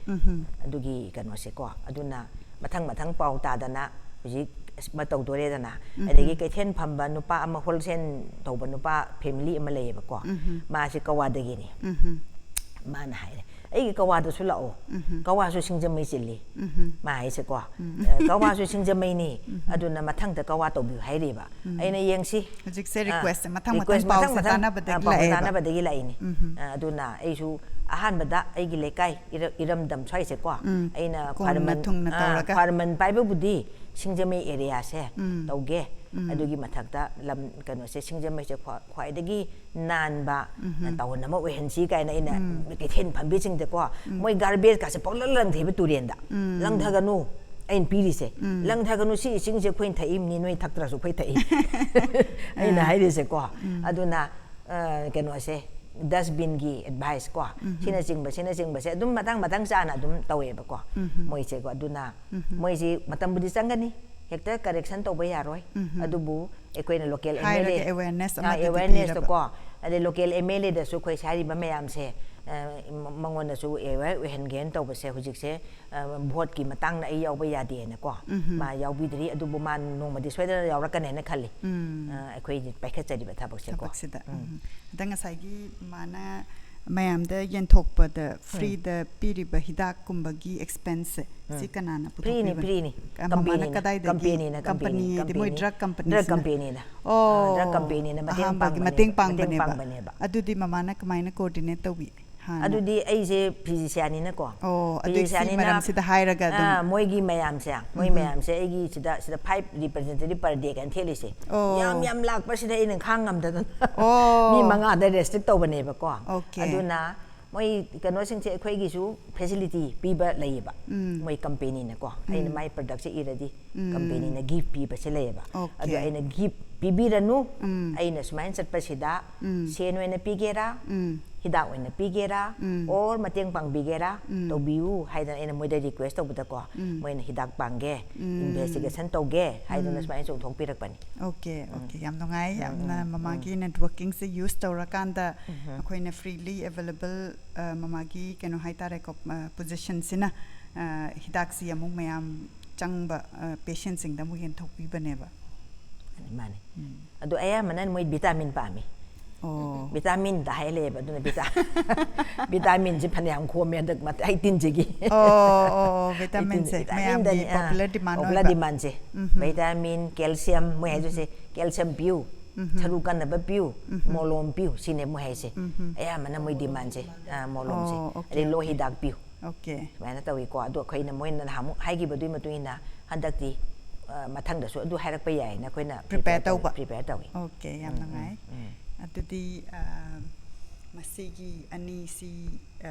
ꯑꯗꯨꯒꯤ ꯀꯩꯅꯣꯁꯦꯀꯣ꯫ ꯑꯗꯨꯅ ꯃꯊꯪ ꯃꯊꯪ ꯄꯥꯎ ꯇꯥꯗꯅ ꯍꯧꯖꯤꯛ ꯑꯃ ꯇꯧꯗꯣꯔꯦꯗꯅ꯫ ꯑꯗꯒꯤ ꯀꯩꯊꯦꯜ ꯐꯝꯕ ꯅꯨꯄꯥ ꯑꯃ, ꯍꯣꯜꯁꯦꯜ ꯇꯧꯕ ꯅꯨꯄꯥ ꯐꯦꯃꯤꯂꯤ ꯑꯃ ꯂꯩꯌꯦꯕꯀꯣ꯫ ꯃꯥꯁꯦ ꯀꯋꯥꯗꯒꯤꯅꯤ꯫ ꯃꯥꯅ ꯍꯥꯏꯔꯦ, "ꯑꯩꯒꯤ ꯀꯋꯥꯗꯁꯨ ꯂꯥꯛꯑꯣ, ꯀꯋꯥꯁꯨ ꯁꯤꯡꯖꯃꯩ ꯆꯤꯜꯂꯤ", ꯃꯥ ꯍꯥꯏꯁꯦꯀꯣ꯫ ꯑ, ꯀꯋꯥꯁꯨ ꯁꯤꯡꯖꯃꯩꯅꯤ, ꯑꯗꯨꯅ ꯃꯊꯪꯗ ꯀꯋꯥ ꯇꯧꯕꯤꯌꯨ ꯍꯥꯏꯔꯤꯕ꯫ ꯑꯩꯅ ꯌꯦꯡꯁꯤ꯫ ꯍꯧꯖꯤꯛꯁꯦ ꯑ, ꯔꯤꯀ꯭ꯋꯦꯁꯁꯦ ꯃꯊꯪ ꯃꯊꯪ ꯔꯤꯀ꯭ꯋꯦꯁ ꯄꯥꯎꯁꯦ ꯃꯊꯪ ꯃꯊꯪ, ꯇꯥꯟꯅꯕꯗꯒꯤ ꯑ, ꯄꯥꯎꯁꯦ ꯂꯥꯛꯑꯦꯕ꯫ ꯇꯥꯟꯅꯕꯗꯒꯤ ꯂꯥꯛꯏꯅꯤ꯫ ꯑ, ꯑꯗꯨꯅ ꯑꯩꯁꯨ ꯑꯍꯥꯟꯕꯗ ꯑꯩꯒꯤ ꯂꯩꯀꯥꯏ ꯏꯔ-, ꯏꯔꯝꯗꯝ ꯁ꯭ꯋꯥꯏꯁꯦꯀꯣ, ꯑꯩꯅ ꯀꯣꯝꯅ ꯈ꯭ꯋꯥꯏꯔꯝꯕꯟ-, ꯊꯨꯡꯅ ꯑ, ꯇꯧꯔꯒ꯫ ꯈ꯭ꯋꯥꯏꯔꯝꯕꯟ ꯄꯥꯏꯕꯕꯨꯗꯤ ꯁꯤꯡꯖꯃꯩ ꯑꯦꯔꯤꯌꯥꯁꯦ ꯇꯧꯒꯦ꯫ ꯑꯗꯨꯒꯤ ꯃꯊꯛꯇ ꯂꯝ, ꯀꯩꯅꯣꯁꯦ, ꯁꯤꯡꯖꯃꯩꯁꯦ ꯈ꯭ꯋꯥ-, ꯈ꯭ꯋꯥꯏꯗꯒꯤ ꯅꯥꯟꯕ ꯇꯥꯎꯟ ꯑꯃ ꯑꯣꯏꯍꯟꯁꯤ ꯀꯥꯏꯅ ꯑꯩꯅ ꯀꯩꯊꯦꯜ ꯐꯝꯕꯤꯁꯤꯡꯗꯀꯣ, ꯃꯣꯏ ꯒꯥꯔꯕꯦꯖꯀꯥꯁꯦ ꯄꯪꯂꯪ ꯂꯪꯊꯩꯕ ꯇꯨꯔꯦꯟꯗ꯫ "ꯂꯪꯊꯒꯅꯨ, ꯑꯩꯅ ꯄꯤꯔꯤꯁꯦ꯫ ꯂꯪꯊꯒꯅꯨ, ꯁꯤ ꯏꯁꯤꯡꯁꯦ ꯑꯩꯈꯣꯏꯅ ꯊꯛꯏꯕꯅꯤ, ꯅꯣꯏ ꯊꯛꯇ꯭ꯔꯁꯨ ꯑꯩꯈꯣꯏ ꯊꯛꯏ", ꯑꯩꯅ ꯍꯥꯏꯔꯤꯁꯦꯀꯣ꯫ ꯑꯗꯨꯅ, ꯑ, ꯀꯩꯅꯣꯁꯦ, ꯗꯁꯕꯤꯟꯒꯤ ꯑꯦꯗꯚꯥꯏꯁ ꯀꯣ, ꯁꯤꯅꯆꯤꯡꯕ, ꯁꯤꯅꯆꯤꯡꯕꯁꯦ ꯑꯗꯨꯝ ꯃꯇꯥꯡ ꯃꯇꯥꯡ ꯆꯥꯅ ꯑꯗꯨꯝ ꯇꯧꯋꯦꯕꯀꯣ ꯃꯣꯏꯁꯦꯀꯣ꯫ ꯑꯗꯨꯅ ꯃꯣꯏꯁꯤ ꯃꯇꯝꯕꯨꯗꯤ ꯆꯪꯒꯅꯤ, ꯍꯦꯛꯇ ꯀꯔꯦꯛꯁꯟ ꯇꯧꯕ ꯌꯥꯔꯣꯏ꯫ ꯑꯗꯨꯕꯨ ꯑꯩꯈꯣꯏꯅ ꯂꯣꯀꯦꯜ ꯑꯦꯝ ꯑꯦꯜ ꯑꯦ ꯍꯥꯏꯔꯒ awareness ꯑꯃꯗꯤ ꯑꯦꯋꯦꯔꯅꯦꯁꯇꯣ ꯄꯤꯔꯕ꯫ ꯀꯣ, ꯑꯗꯩ ꯂꯣꯀꯦꯜ ꯑꯦꯝ ꯑꯦꯜ ꯑꯦꯗꯁꯨ ꯑꯩꯈꯣꯏ ꯁꯤ ꯍꯥꯏꯔꯤꯕ ꯃꯌꯥꯝꯁꯦ, ꯑ, ꯃ-, ꯃꯉꯣꯟꯗꯁꯨ ꯑꯦꯋꯦꯌꯔ ꯑꯣꯏꯍꯟꯒꯦꯅ ꯇꯧꯕꯁꯦ ꯍꯧꯖꯤꯛꯁꯦ, ꯑ, ꯚꯣꯠꯀꯤ ꯃꯇꯥꯡꯗ ꯑꯩ ꯌꯥꯎꯕ ꯌꯥꯗꯦꯅꯀꯣ꯫ ꯃꯥ ꯌꯥꯎꯕꯤꯗ꯭ꯔꯤ, ꯑꯗꯨꯕꯨ ꯃꯥ ꯅꯣꯡꯃꯗꯤ ꯁꯣꯏꯗꯅ ꯌꯥꯎꯔꯛꯀꯅꯦꯅ ꯈꯜꯂꯤ꯫ ꯑ, ꯑꯩꯈꯣꯏ ꯄꯥꯏꯈꯠꯆꯔꯤꯕ ꯊꯕꯛꯁꯦꯀꯣ꯫ ꯊꯕꯛꯁꯤꯗ꯫ ꯎꯝ꯫ ꯑꯗ ꯉꯁꯥꯏꯒꯤ ꯃꯥꯅ ꯃꯌꯥꯝꯗ ꯌꯦꯟꯊꯣꯛꯄꯗ ꯐ꯭ꯔꯤꯗ ꯄꯤꯔꯤꯕ ꯍꯤꯗꯥꯛꯀꯨꯝꯕꯒꯤ ꯑꯦꯛꯁꯄꯦꯟꯁꯁꯦ ꯁꯤ ꯀꯅꯥꯅ ꯄꯨꯊꯣꯛꯄꯤꯕꯅꯣ? ꯐ꯭ꯔꯤꯅꯤ, ꯐ꯭ꯔꯤꯅꯤ꯫ ꯃꯃꯥꯅ ꯀꯗꯥꯏꯗꯒꯤ? ꯀꯝꯄꯦꯅꯤꯅ, ꯀꯝꯄꯦꯅꯤ ꯍꯥꯏꯗꯤ ꯃꯣꯏ ꯗ꯭ꯔꯒ ꯀꯝꯄꯦꯅꯤꯁꯤꯅ? ꯀꯝꯄꯦꯅꯤꯅ꯫ ꯑꯣ, ꯗ꯭ꯔꯒ ꯀꯝꯄꯦꯅꯤꯅ ꯃꯇꯦꯡ ꯑꯍꯥꯟꯕꯒꯤ ꯄꯥꯡꯕꯅꯦꯕ, ꯃꯇꯦꯡ ꯃꯇꯦꯡ ꯄꯥꯡꯕꯅꯦꯕ꯫ ꯄꯥꯡꯕꯅꯦꯕ꯫ ꯑꯗꯨꯗꯤ ꯃꯃꯥꯅ ꯀꯃꯥꯏꯅ ꯀꯣꯑꯣꯔꯗꯤꯅꯦꯠ ꯇꯧꯕꯤ? ꯍꯥꯟꯅ? ꯑꯗꯨꯗꯤ ꯑꯩꯁꯦ ꯐꯤꯖꯤꯁꯤꯌꯥꯅꯤꯅꯀꯣ꯫ ꯑꯣ, ꯑꯗꯨ ꯁꯤ ꯐꯤꯖꯤꯁꯤꯌꯥꯅꯤꯅ, ꯃꯔꯝꯁꯤꯗ ꯍꯥꯏꯔꯒ ꯑꯗꯨꯝ꯫ ꯑꯥ, ꯃꯣꯏꯒꯤ ꯃꯌꯥꯝꯁꯦ, ꯃꯣꯏ ꯃꯌꯥꯝꯁꯦ ꯑꯩꯒꯤ ꯁꯤꯗ, ꯁꯤꯗ five representative per day ꯀꯥꯏꯅ ꯊꯦꯠꯂꯤꯁꯦ꯫ ꯑꯣ꯫ ꯌꯥꯝ, ꯌꯥꯝ ꯂꯥꯛꯄꯁꯤꯗ ꯑꯩꯅ ꯈꯥꯡ ꯉꯝꯗꯗꯅ ꯑꯣ꯫ ꯃꯤ ꯃꯉꯥꯗ ꯔꯦꯁꯇ꯭ꯔꯤꯛ ꯇꯧꯕꯅꯦꯕꯀꯣ꯫ Okay. ꯑꯗꯨꯅ ꯃꯣꯏ ꯀꯩꯅꯣꯁꯤꯡꯁꯦ ꯑꯩꯈꯣꯏꯒꯤꯁꯨ ꯐꯦꯁꯤꯂꯤꯇꯤ ꯄꯤꯕ ꯂꯩꯌꯦꯕ꯫ ꯎꯝ꯫ ꯃꯣꯏ ꯀꯝꯄꯦꯅꯤꯅꯀꯣ꯫ ꯑꯩꯅ ꯎꯝ꯫ ꯃꯥꯏ ꯄ꯭ꯔꯗꯛꯁꯦ ꯏꯔꯗꯤ ꯎꯝ꯫ ꯀꯝꯄꯦꯅꯤꯅ ꯒꯤꯐ ꯄꯤꯕꯁꯦ ꯂꯩꯌꯦꯕ꯫ Okay. ꯑꯗꯣ ꯑꯩꯅ ꯒꯤꯐ ꯄꯤꯕꯤꯔꯅꯨ, ꯎꯝ꯫ ꯑꯩꯅ ꯁꯨꯃꯥꯏꯅ ꯆꯠꯄꯁꯤꯗ ꯎꯝ꯫ ꯁꯦꯟ ꯑꯣꯏꯅ ꯄꯤꯒꯦꯔꯥ, ꯎꯝ꯫ ꯍꯤꯗꯥꯛ ꯑꯣꯏꯅ ꯄꯤꯒꯦꯔꯥ, ꯎꯝ꯫ or ꯃꯇꯦꯡ ꯄꯥꯡꯕꯤꯒꯦꯔꯥ, ꯎꯝ꯫ ꯇꯧꯕꯤꯌꯨ ꯍꯥꯏꯗꯅ ꯑꯩꯅ ꯃꯣꯏꯗ ꯔꯤꯀ꯭ꯋꯦꯁ ꯇꯧꯕꯗꯀꯣ, ꯎꯝ꯫ ꯃꯣꯏꯅ ꯍꯤꯗꯥꯛ ꯄꯥꯡꯒꯦ, ꯎꯝ꯫ ꯏꯟꯚꯦꯁꯇꯤꯒꯦꯁꯟ ꯇꯧꯒꯦ ꯍꯥꯏꯗꯅ ꯎꯝ꯫ ꯁꯨꯃꯥꯏꯅ ꯆꯣꯡꯊꯣꯛꯄꯤꯔꯛꯄꯅꯤ꯫ Okay, ꯎꯝ, okay, ꯎꯝ, ꯌꯥꯝ ꯅꯨꯡꯉꯥꯏ꯫ ꯎꯝ, ꯌꯥꯝꯅ ꯎꯝ, ꯃꯃꯥꯒꯤ ꯎꯝ꯫ ꯅꯦꯠꯋꯥꯔꯀꯤꯡꯁꯦ ꯌꯨꯁ ꯇꯧꯔꯀꯥꯟꯗ ꯎꯝ꯫ ꯑꯩꯈꯣꯏꯅ ꯐ꯭ꯔꯤꯂꯤ ꯑꯦꯕꯥꯏꯂꯦꯕꯜ, ꯃꯃꯥꯒꯤ ꯀꯩꯅꯣ ꯍꯥꯏꯇꯥꯔꯦꯀꯣ, ꯄꯣꯖꯤꯁꯟꯁꯤꯅ ꯍꯤꯗꯥꯛꯁꯤ ꯑꯃꯨꯛ ꯃꯌꯥꯝ ꯆꯪꯕ ꯄꯦꯁꯦꯟꯁꯤꯡꯗ ꯑꯃꯨꯛ ꯌꯦꯟꯊꯣꯛꯄꯤꯕꯅꯦꯕ꯫ ꯃꯥꯅꯤ, ꯃꯥꯅꯤ꯫ ꯎꯝ꯫ ꯑꯗꯣ ꯑꯌꯥꯝꯕꯅ ꯃꯣꯏ ꯚꯤꯇꯥꯃꯤꯟ ꯄꯥꯝꯃꯤ꯫ ꯑꯣ꯫ ꯚꯤꯇꯥꯃꯤꯟꯗ ꯍꯥꯏ ꯂꯩꯌꯦꯕ, ꯑꯗꯨꯅ ꯚꯤꯇꯥ-, ꯚꯤꯇꯥꯃꯤꯟꯁꯦ ꯐꯅꯌꯥꯝ ꯈꯣꯝꯃꯦ ꯍꯟꯗꯛ ꯃꯇ-, ꯍꯩ ꯇꯤꯟꯁꯤꯒꯤ꯫ ꯑꯣ, ꯑꯣ, ꯑꯣ, ꯍꯩ ꯚꯤꯇꯥꯃꯤꯟꯁꯦ ꯇꯤꯟ-, ꯃꯌꯥꯝꯒꯤ ꯚꯤꯇꯥꯃꯤꯟꯗꯅꯤ, ꯑꯥ, ꯄꯣꯄꯨꯂꯔ ꯗꯤꯃꯥꯟ ꯄꯣꯄꯨꯂꯔ ꯑꯣꯏꯕ꯫ ꯗꯤꯃꯥꯟꯁꯦ꯫ ꯎꯝꯍꯨꯝ꯫ ꯚꯤꯇꯥꯃꯤꯟ, ꯀꯦꯜꯁꯤꯌꯝ, ꯃꯣꯏ ꯍꯥꯏꯗꯣꯏꯁꯦ, ꯀꯦꯜꯁꯤꯌꯝ ꯄꯤꯌꯨ, ꯎꯝꯍꯨꯝ꯫ ꯁꯔꯨ ꯀꯟꯅꯕ ꯄꯤꯌꯨ, ꯎꯝꯍꯨꯝ꯫ ꯃꯣꯂꯣꯝ ꯄꯤꯌꯨ, ꯁꯤꯅꯦ ꯃꯣꯏ ꯍꯥꯏꯁꯦ꯫ ꯎꯝꯍꯨꯝ꯫ ꯑꯌꯥꯝꯕꯅ ꯃꯣꯏ ꯗꯤꯃꯥꯟꯁꯦ, ꯑꯥ, ꯃꯣꯂꯣꯝꯁꯦ꯫ ꯑꯣ, okay, ꯑꯗꯩ ꯂꯣ okay. ꯍꯤꯗꯥꯛ ꯄꯤꯌꯨ꯫ Okay. ꯁꯨꯃꯥꯏꯅ ꯇꯧꯏꯀꯣ꯫ ꯑꯗꯣ ꯑꯩꯈꯣꯏꯅ ꯃꯣꯏꯅ ꯅꯍꯥꯟꯃꯨꯛ ꯍꯥꯏꯈꯤꯕꯗꯨꯒꯤ ꯃꯇꯨꯡ ꯏꯟꯅ ꯍꯟꯗꯛꯇꯤ, ꯑ, ꯃꯊꯪꯗꯁꯨ ꯑꯗꯨ ꯍꯥꯏꯔꯛꯄ ꯌꯥꯏꯅ ꯑꯩꯈꯣꯏꯅ Prepare prepare ꯇꯧ-, ꯇꯧꯕ꯫ prepare ꯇꯧꯏ꯫ Okay, ꯌꯥꯝ ꯎꯝ, ꯅꯨꯡꯉꯥꯏ꯫ ꯎꯝ, ꯎꯝ꯫ ꯑꯗꯨꯗꯤ, ꯑ, ꯃꯁꯤꯒꯤ ꯑꯅꯤꯁꯤ, ꯑ,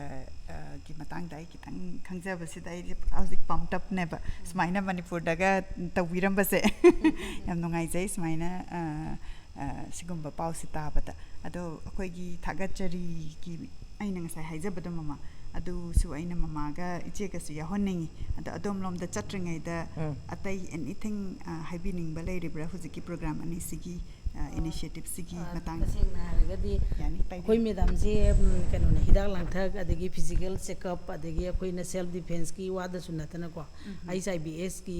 ꯑ, ꯒꯤ ꯃꯇꯥꯡꯗ ꯑꯩ ꯈꯤꯇꯪ ꯈꯪꯖꯕꯁꯤꯗ ꯑꯩꯗꯤ ꯄꯨꯔꯥ ꯍꯧꯖꯤꯛ pumped up ꯅꯦꯕ꯫ ꯁꯨꯃꯥꯏꯅ ꯃꯅꯤꯄꯨꯔꯗꯒ ꯇꯧꯕꯤꯔꯝꯕꯁꯦ꯫ ꯌꯥꯝ ꯅꯨꯡꯉꯥꯏꯖꯩ ꯁꯨꯃꯥꯏꯅ, ꯑ, ꯑ, ꯁꯤꯒꯨꯝꯕ ꯄꯥꯎꯁꯤ ꯇꯥꯕꯗ꯫ ꯑꯗꯣ ꯑꯩꯈꯣꯏꯒꯤ ꯊꯥꯒꯠꯆꯔꯤꯒꯤ ꯑꯩꯅ ꯉꯁꯥꯏ ꯍꯥꯏꯖꯕꯗꯣ ꯃꯃꯥ, ꯑꯗꯨꯁꯨ ꯑꯩꯅ ꯃꯃꯥꯒ ꯏꯆꯦꯒꯁꯨ ꯌꯥꯎꯍꯟꯅꯤꯡꯉꯤ꯫ ꯑꯗꯣ ꯑꯗꯣꯝꯂꯣꯝꯗ ꯆꯠꯇ꯭ꯔꯤꯉꯩꯗ ꯎꯝ꯫ ꯑꯇꯩ anything, ꯑ, ꯍꯥꯏꯕꯤꯅꯤꯡꯕ ꯂꯩꯔꯤꯕ꯭ꯔꯥ ꯍꯧꯖꯤꯛꯀꯤ program ꯑꯅꯤꯁꯤꯒꯤ initiative ꯁꯤꯒꯤ ꯑ, ꯃꯇꯥꯡꯗ ꯇꯁꯦꯡꯅ ꯍꯥꯏꯔꯒꯗꯤ ꯌꯥꯅꯤ, ꯄꯥꯏꯕꯤꯌꯨ꯫ ꯑꯩꯈꯣꯏ ꯃꯦꯗꯥꯝꯁꯦ ꯎꯝ, ꯀꯩꯅꯣꯅꯦ, ꯍꯤꯗꯥꯛ ꯂꯥꯡꯊꯛ ꯑꯗꯒꯤ physical checkup ꯑꯗꯒꯤ ꯑꯩꯈꯣꯏꯅ self defenceꯀꯤ ꯋꯥꯗꯁꯨ ꯅꯠꯇꯅꯀꯣ, um. H I V ꯑꯦꯁꯀꯤ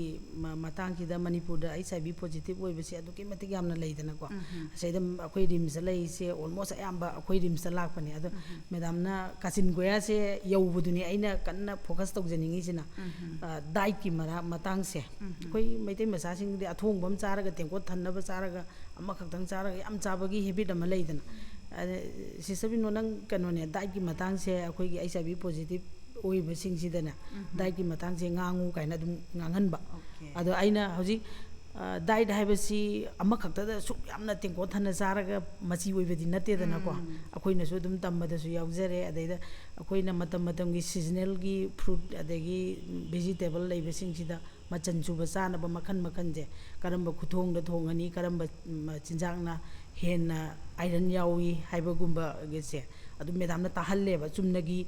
ꯃꯇꯥꯡꯁꯤꯗ ꯃꯅꯤꯄꯨꯔꯗ ꯑꯩꯆ ꯑꯥꯏ ꯚꯤ positive ꯑꯣꯏꯕꯁꯦ ꯑꯗꯨꯛꯀꯤ ꯃꯇꯤꯛ ꯌꯥꯝꯅ ꯂꯩꯗꯅꯀꯣ꯫ ꯎꯝ꯫ ꯑꯁꯤꯗ ꯑꯩꯈꯣꯏ ꯔꯤꯝꯁꯇ ꯂꯩꯔꯤꯁꯦ almost ꯑꯌꯥꯝꯕ ꯑꯩꯈꯣꯏ ꯔꯤꯝꯁꯇ ꯂꯥꯛꯄꯅꯦ꯫ ꯑꯗꯣ ꯎꯝ꯫ ꯃꯦꯗꯥꯝꯅ ꯀꯥꯆꯤꯟ ꯀꯣꯌꯥꯁꯦ ꯌꯧꯕꯗꯨꯅꯤ ꯑꯩꯅ ꯀꯟꯅ focus ꯇꯧꯖꯅꯤꯡꯉꯤꯁꯤꯅ꯫ ꯎꯝ꯫ ꯑ, dietꯀꯤ ꯃꯔꯥ ꯃꯇꯥꯡꯁꯦ ꯎꯝ꯫ ꯑꯩꯈꯣꯏ ꯃꯩꯇꯩ ꯃꯆꯥꯁꯤꯡꯗꯤ ꯑꯊꯣꯡꯕ ꯑꯃ ꯆꯥꯔꯒ, ꯇꯦꯡꯀꯣꯠ ꯊꯟꯅꯕ ꯆꯥꯔꯒ, ꯑꯃꯈꯛꯇꯪ ꯆꯥꯔꯒ ꯌꯥꯝ ꯆꯥꯕꯒꯤ habit ꯑꯃ ꯂꯩꯗꯅ꯫ ꯑꯗ, Sister ꯕꯤꯅꯣ, ꯅꯪ ꯀꯩꯅꯣꯅꯦ, dietꯀꯤ ꯃꯇꯥꯡꯁꯦ ꯑꯩꯈꯣꯏꯒꯤ ꯑꯩꯆ ꯑꯥꯏ ꯚꯤ positive ꯑꯣꯏꯕꯁꯤꯡꯁꯤꯗꯅꯦ, ꯎꯝ꯫ dietꯀꯤ ꯃꯇꯥꯡꯁꯦ ꯉꯥꯡꯉꯨ ꯀꯥꯏꯅ ꯑꯗꯨꯝ ꯉꯥꯡꯍꯟꯕ꯫ Okay꯫ ꯑꯗꯣ ꯑꯩꯅ ꯍꯧꯖꯤꯛ ꯑ, diet ꯍꯥꯏꯕꯁꯤ ꯑꯃꯈꯛꯇꯗ ꯁꯨꯛ ꯌꯥꯝꯅ ꯇꯦꯡꯀꯣꯠ ꯊꯟꯅ ꯆꯥꯔꯒ ꯃꯆꯤ ꯑꯣꯏꯕꯗꯤ ꯅꯠꯇꯦꯗꯅꯀꯣ꯫ ꯎꯝ꯫ ꯑꯩꯈꯣꯏꯅꯁꯨ ꯑꯗꯨꯝ ꯇꯝꯕꯗꯁꯨ ꯌꯥꯎꯖꯔꯦ꯫ ꯑꯗꯩꯗ ꯑꯩꯈꯣꯏꯅ ꯃꯇꯝ ꯃꯇꯝꯒꯤ seasonalꯒꯤ fruit ꯑꯗꯒꯤ vegetable ꯂꯩꯕꯁꯤꯡꯁꯤꯗ ꯃꯆꯟ ꯁꯨꯕ ꯆꯥꯅꯕ ꯃꯈꯜ ꯃꯈꯜꯁꯦ, ꯀꯔꯝꯕ ꯈꯨꯊꯣꯡꯗ ꯊꯣꯡꯒꯅꯤ, ꯀꯔꯝꯕ ꯎꯝ, ꯆꯤꯟꯖꯥꯛꯅ ꯍꯦꯟꯅ iron ꯌꯥꯎꯏ ꯍꯥꯏꯕꯒꯨꯝꯕꯒꯤꯁꯦ ꯑꯗꯨꯝ ꯃꯦꯗꯥꯝꯅ ꯇꯥꯍꯜꯂꯦꯕ꯫ ꯆꯨꯝꯅꯒꯤ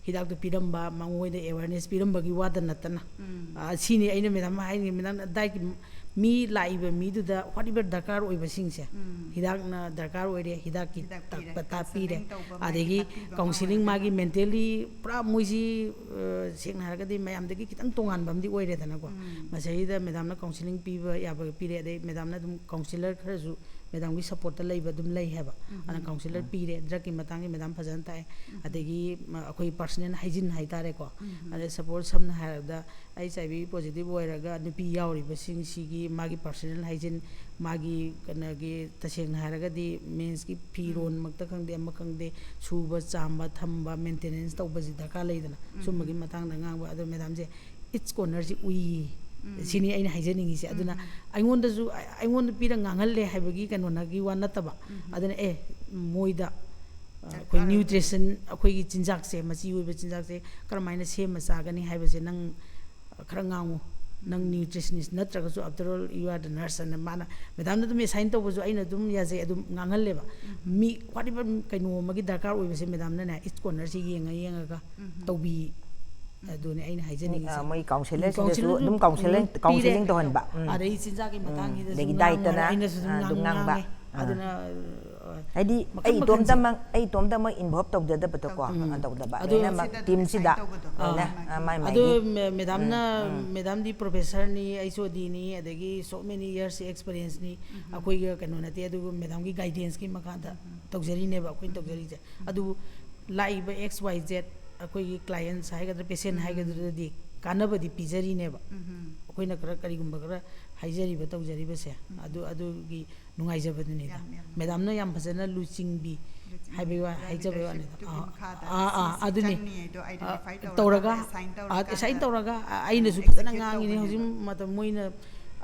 ꯍꯤꯗꯥꯛꯇꯨ ꯄꯤꯔꯝꯕ, ꯃꯉꯣꯟꯗ awareness ꯄꯤꯔꯝꯕꯒꯤ ꯋꯥꯗ ꯅꯠꯇꯅ꯫ ꯎꯝ꯫ ꯑ, ꯁꯤꯅꯤ ꯑꯩꯅ ꯃꯦꯗꯥꯝ ꯍꯥꯏꯅꯤꯡꯉꯤ꯫ ꯃꯦꯗꯥꯝꯅ dietꯀꯤ ꯃꯤ ꯂꯥꯛꯏꯕ ꯃꯤꯗꯨꯗ whatever ꯗꯔꯀꯥꯔ ꯑꯣꯏꯕꯁꯤꯡꯁꯦ, ꯎꯝ꯫ ꯍꯤꯗꯥꯛꯅ ꯗꯔꯀꯥꯔ ꯑꯣꯏꯔꯦ, ꯍꯤꯗꯥꯛꯀꯤ ꯍꯤꯗꯥꯛ ꯇꯥꯛ-, ꯄꯤꯔꯦ꯫ ꯄꯇꯥ ꯄꯤꯔꯦ, Counselling ꯇꯧꯕ, ꯃꯥꯒꯤ ꯑꯗꯒꯤ ꯇꯥꯛꯄꯤꯕ ꯑꯃ counselling ꯑꯣꯏꯔꯦ꯫ ꯃꯥꯒꯤ mentally ꯄꯨꯔꯥ ꯃꯣꯏꯁꯤ, ꯑ, ꯁꯦꯡꯅ ꯍꯥꯏꯔꯒꯗꯤ ꯃꯌꯥꯝꯗꯒꯤ ꯈꯤꯇꯪ ꯇꯣꯉꯥꯟꯕ ꯑꯃꯗꯤ ꯑꯣꯏꯔꯦꯗꯅꯀꯣ꯫ ꯎꯝ꯫ ꯃꯁꯤꯗꯩꯗ ꯃꯦꯗꯥꯝꯅ counselling ꯄꯤꯕ ꯌꯥꯕ ꯄꯤꯔꯦ, ꯑꯗꯩ ꯃꯦꯗꯥꯝꯅ ꯑꯗꯨꯝ counselor ꯈꯔꯁꯨ ꯃꯦꯗꯥꯝꯒꯤ supportꯇ ꯂꯩꯕ ꯑꯗꯨꯝ ꯂꯩ ꯍꯥꯏꯕ꯫ ꯎꯝ꯫ ꯑꯗꯨꯅ counselor ꯄꯤꯔꯦ, drugꯀꯤ ꯃꯇꯥꯡꯒꯤ ꯃꯦꯗꯥꯝ ꯐꯖꯅ ꯇꯥꯛꯑꯦ꯫ ꯎꯝ꯫ ꯑꯗꯒꯤ ꯃ-, ꯑꯩꯈꯣꯏ personal hygiene ꯍꯥꯏꯇꯥꯔꯦꯀꯣ꯫ ꯎꯝ꯫ ꯑꯗꯩ suppose ꯁꯝꯅ ꯍꯥꯏꯔꯕꯗ ꯑꯩꯆ ꯑꯥꯏ ꯚꯤ positive ꯑꯣꯏꯔꯒ ꯅꯨꯄꯤ ꯌꯥꯎꯔꯤꯕꯁꯤꯡꯁꯤꯒꯤ ꯃꯥꯒꯤ personal hygiene, ꯃꯥꯒꯤ ꯀꯩꯅꯣꯒꯤ, ꯇꯁꯦꯡꯅ ꯍꯥꯏꯔꯒꯗꯤ mensꯀꯤ ꯐꯤꯔꯣꯟꯃꯛꯇ ꯈꯪꯗꯦ, ꯑꯃ ꯈꯪꯗꯦ, ꯁꯨꯕ, ꯆꯥꯝꯕ, ꯊꯝꯕ, maintenance ꯇꯧꯕꯁꯤ ꯗꯔꯀꯥꯔ ꯂꯩꯗꯅ꯫ ꯎꯝ꯫ ꯁꯨꯝꯕꯒꯤ ꯃꯇꯥꯡꯗ ꯉꯥꯡꯕ꯫ ꯑꯗꯣ ꯃꯦꯗꯥꯝꯁꯦ ꯏꯠꯁ ꯀꯣꯔꯅꯔꯁꯤ ꯎꯏ꯫ ꯎꯝ꯫ ꯁꯤꯅꯤ ꯑꯩꯅ ꯍꯥꯏꯖꯅꯤꯡꯉꯤꯁꯦ꯫ ꯑꯗꯨꯅ ꯎꯝ꯫ ꯑꯩꯉꯣꯟꯗꯁꯨ, ꯑꯩꯉꯣꯟꯗ ꯄꯤꯔ ꯉꯥꯡꯍꯜꯂꯦ ꯍꯥꯏꯕꯒꯤ ꯀꯩꯅꯣꯅꯒꯤ ꯋꯥ ꯅꯠꯇꯕ꯫ ꯎꯝ꯫ ꯑꯗꯨꯅ ꯑꯦ, ꯃꯣꯏꯗ, ꯑ, ꯑꯩꯈꯣꯏ ꯗꯔꯀꯥꯔ ꯑꯣꯏꯕ꯫ nutrition, ꯑꯩꯈꯣꯏꯒꯤ ꯆꯤꯟꯖꯥꯛꯁꯦ, ꯃꯆꯤ ꯑꯣꯏꯕ ꯆꯤꯟꯖꯥꯛꯁꯦ ꯀꯔꯝꯍꯥꯏꯅ ꯁꯦꯝꯃ ꯆꯥꯒꯅꯤ ꯍꯥꯏꯕꯁꯦ ꯅꯪ ꯈꯔ ꯉꯥꯡꯉꯨ꯫ ꯅꯪ nutritionist ꯅꯠꯇ꯭ꯔꯒꯁꯨ, after all you are the nurse, ꯑꯅ ꯃꯥꯅ, ꯃꯦꯗꯥꯝꯅ ꯑꯗꯨꯝ assign ꯇꯧꯕꯁꯨ ꯑꯩꯅ ꯑꯗꯨꯝ ꯌꯥꯖꯩ꯫ ꯑꯗꯨꯝ ꯉꯥꯡꯍꯜꯂꯦꯕ꯫ ꯃꯤ whatever ꯀꯩꯅꯣ ꯑꯃꯒꯤ ꯗꯔꯀꯥꯔ ꯑꯣꯏꯕꯁꯦ ꯃꯦꯗꯥꯝꯅꯅꯦ ꯏꯠꯁ ꯀꯣꯔꯅꯔꯁꯦ ꯌꯦꯡꯉ ꯌꯦꯡꯉꯒ ꯎꯝ꯫ ꯇꯧꯕꯤ꯫ ꯑꯗꯨꯅꯦ ꯑꯩꯅ ꯍꯥꯏꯖꯅꯤꯡꯉꯤꯁꯦ꯫ ꯃꯣꯏ ꯀꯥꯎꯟꯁꯤꯂꯔꯁꯤꯡꯗꯁꯨ ꯀꯥꯎꯟꯁꯤꯂꯔ ꯑꯗꯨꯝ ꯀꯥꯎꯟꯁꯤꯂꯤꯡ ꯄꯤꯔꯦ꯫ ꯀꯥꯎꯟꯁꯤꯂꯤꯡ ꯇꯧꯍꯟꯕ꯫ ꯎꯝ꯫ ꯑꯗꯩ ꯆꯤꯟꯖꯥꯛꯀꯤ ꯃꯇꯥꯡꯁꯤꯗꯁꯨ ꯑꯗꯒꯤ ꯉꯥꯡꯉꯣ ꯗꯥꯏꯠꯇꯅ, ꯍꯥꯏ, ꯑꯩꯅꯁꯨ ꯑꯗꯨꯝ ꯑꯥ, ꯑꯗꯨꯝ ꯉꯥꯡ- ꯉꯥꯡꯕ꯫ ꯉꯥꯡꯉꯦ꯫ ꯑꯥ꯫ ꯑꯗꯨꯅ ꯍꯥꯏꯗꯤ ꯃꯈꯜ ꯑꯩ ꯃꯈꯜꯁꯦ꯫ ꯏꯇꯣꯝꯇꯃꯛ ꯑꯩ ꯏꯇꯣꯝꯇꯃꯛ ꯏꯟꯚꯣꯜꯕ ꯇꯧꯖꯗꯕꯗꯣꯀꯣ꯫ ꯎꯝ꯫ ꯇꯧꯗꯕ꯫ ꯑꯗꯣ ꯂꯣꯏꯅꯃꯛ ꯁꯤꯗ ꯑꯗꯨꯝ ꯇꯤꯝꯁꯤꯗ ꯑꯦꯁꯥꯏꯟ ꯇꯧꯕꯗꯣ꯫ ꯂꯣꯏꯅ, ꯑꯥ꯫ ꯑꯥ, ꯃꯥꯏ ꯑꯗꯣ ꯃꯥꯏꯒꯤ꯫ ꯃꯦ- ꯃꯦꯗꯥꯝꯅ ꯎꯝ, ꯎꯝ꯫ ꯃꯦꯗꯥꯝꯗꯤ ꯄ꯭ꯔꯣꯐꯦꯁꯔꯅꯤ, ꯑꯩꯁꯨ ꯑꯗꯤꯅꯤ, ꯑꯗꯒꯤ so many years experienceꯅꯤ꯫ ꯑꯩꯈꯣꯏꯒ ꯀꯩꯅꯣ ꯅꯠꯇꯦ, ꯑꯗꯨꯒ ꯃꯦꯗꯥꯝꯒꯤ ꯒꯥꯏꯗꯦꯟꯁꯀꯤ ꯃꯈꯥꯗ ꯇꯧꯖꯔꯤꯅꯦꯕ ꯑꯩꯈꯣꯏꯅ ꯇꯧꯖꯔꯤꯁꯦ꯫ ꯑꯗꯨꯕꯨ ꯂꯥꯛꯏꯕ X Y Z ꯑꯩꯈꯣꯏꯒꯤ ꯀ꯭ꯂꯥꯏꯟꯁ ꯍꯥꯏꯒꯗ꯭ꯔꯥ, ꯄꯦꯁꯦꯟ ꯍꯥꯏꯒꯗ꯭ꯔꯗꯤ ꯀꯥꯟꯅꯕꯗꯤ ꯄꯤꯖꯔꯤꯅꯦꯕ꯫ ꯑꯩꯈꯣꯏꯅ ꯈꯔ ꯀꯔꯤꯒꯨꯝꯕ ꯈꯔ ꯍꯥꯏꯖꯔꯤꯕ ꯇꯧꯖꯔꯤꯕꯁꯦ, ꯑꯗꯨ ꯑꯗꯨꯒꯤ ꯅꯨꯡꯉꯥꯏꯖꯕꯗꯨꯅꯤꯗ꯫ ꯌꯥꯝ, ꯌꯥꯝ ꯅꯨꯡꯉꯥꯏ꯫ ꯃꯦꯗꯥꯝꯅ ꯌꯥꯝ ꯐꯖꯅ ꯂꯨꯆꯤꯡꯕꯤ ꯂꯨꯆꯤꯡꯕꯤ ꯍꯥꯏꯕꯒꯤ ꯋꯥ, ꯈꯔ ꯍꯥꯏꯖꯕꯒꯤ leadership ꯋꯥꯅꯤꯗ꯫ ꯇꯨꯒꯤ ꯑꯥ, ꯃꯈꯥꯗ ꯑꯥ, ꯁꯤ, ꯑꯥ, ꯁꯤ ꯑꯗꯨꯅꯤ꯫ ꯆꯪꯅꯤ ꯍꯥꯏꯗꯣ ꯑꯥ, identify ꯇꯧꯔꯒ, ꯇꯧꯔꯒ, assign ꯇꯧꯔꯀꯥꯟꯗ ꯑꯥ, assign ꯇꯧꯔꯒ, ꯑꯥ, ꯑꯩꯅꯁꯨ execute ꯐꯖꯅ ꯉꯥꯡꯉꯤꯅꯦ꯫ ꯍꯧꯖꯤꯛ ꯇꯧꯕꯅꯦꯕ꯫ ꯃꯇꯝ ꯃꯣꯏꯅ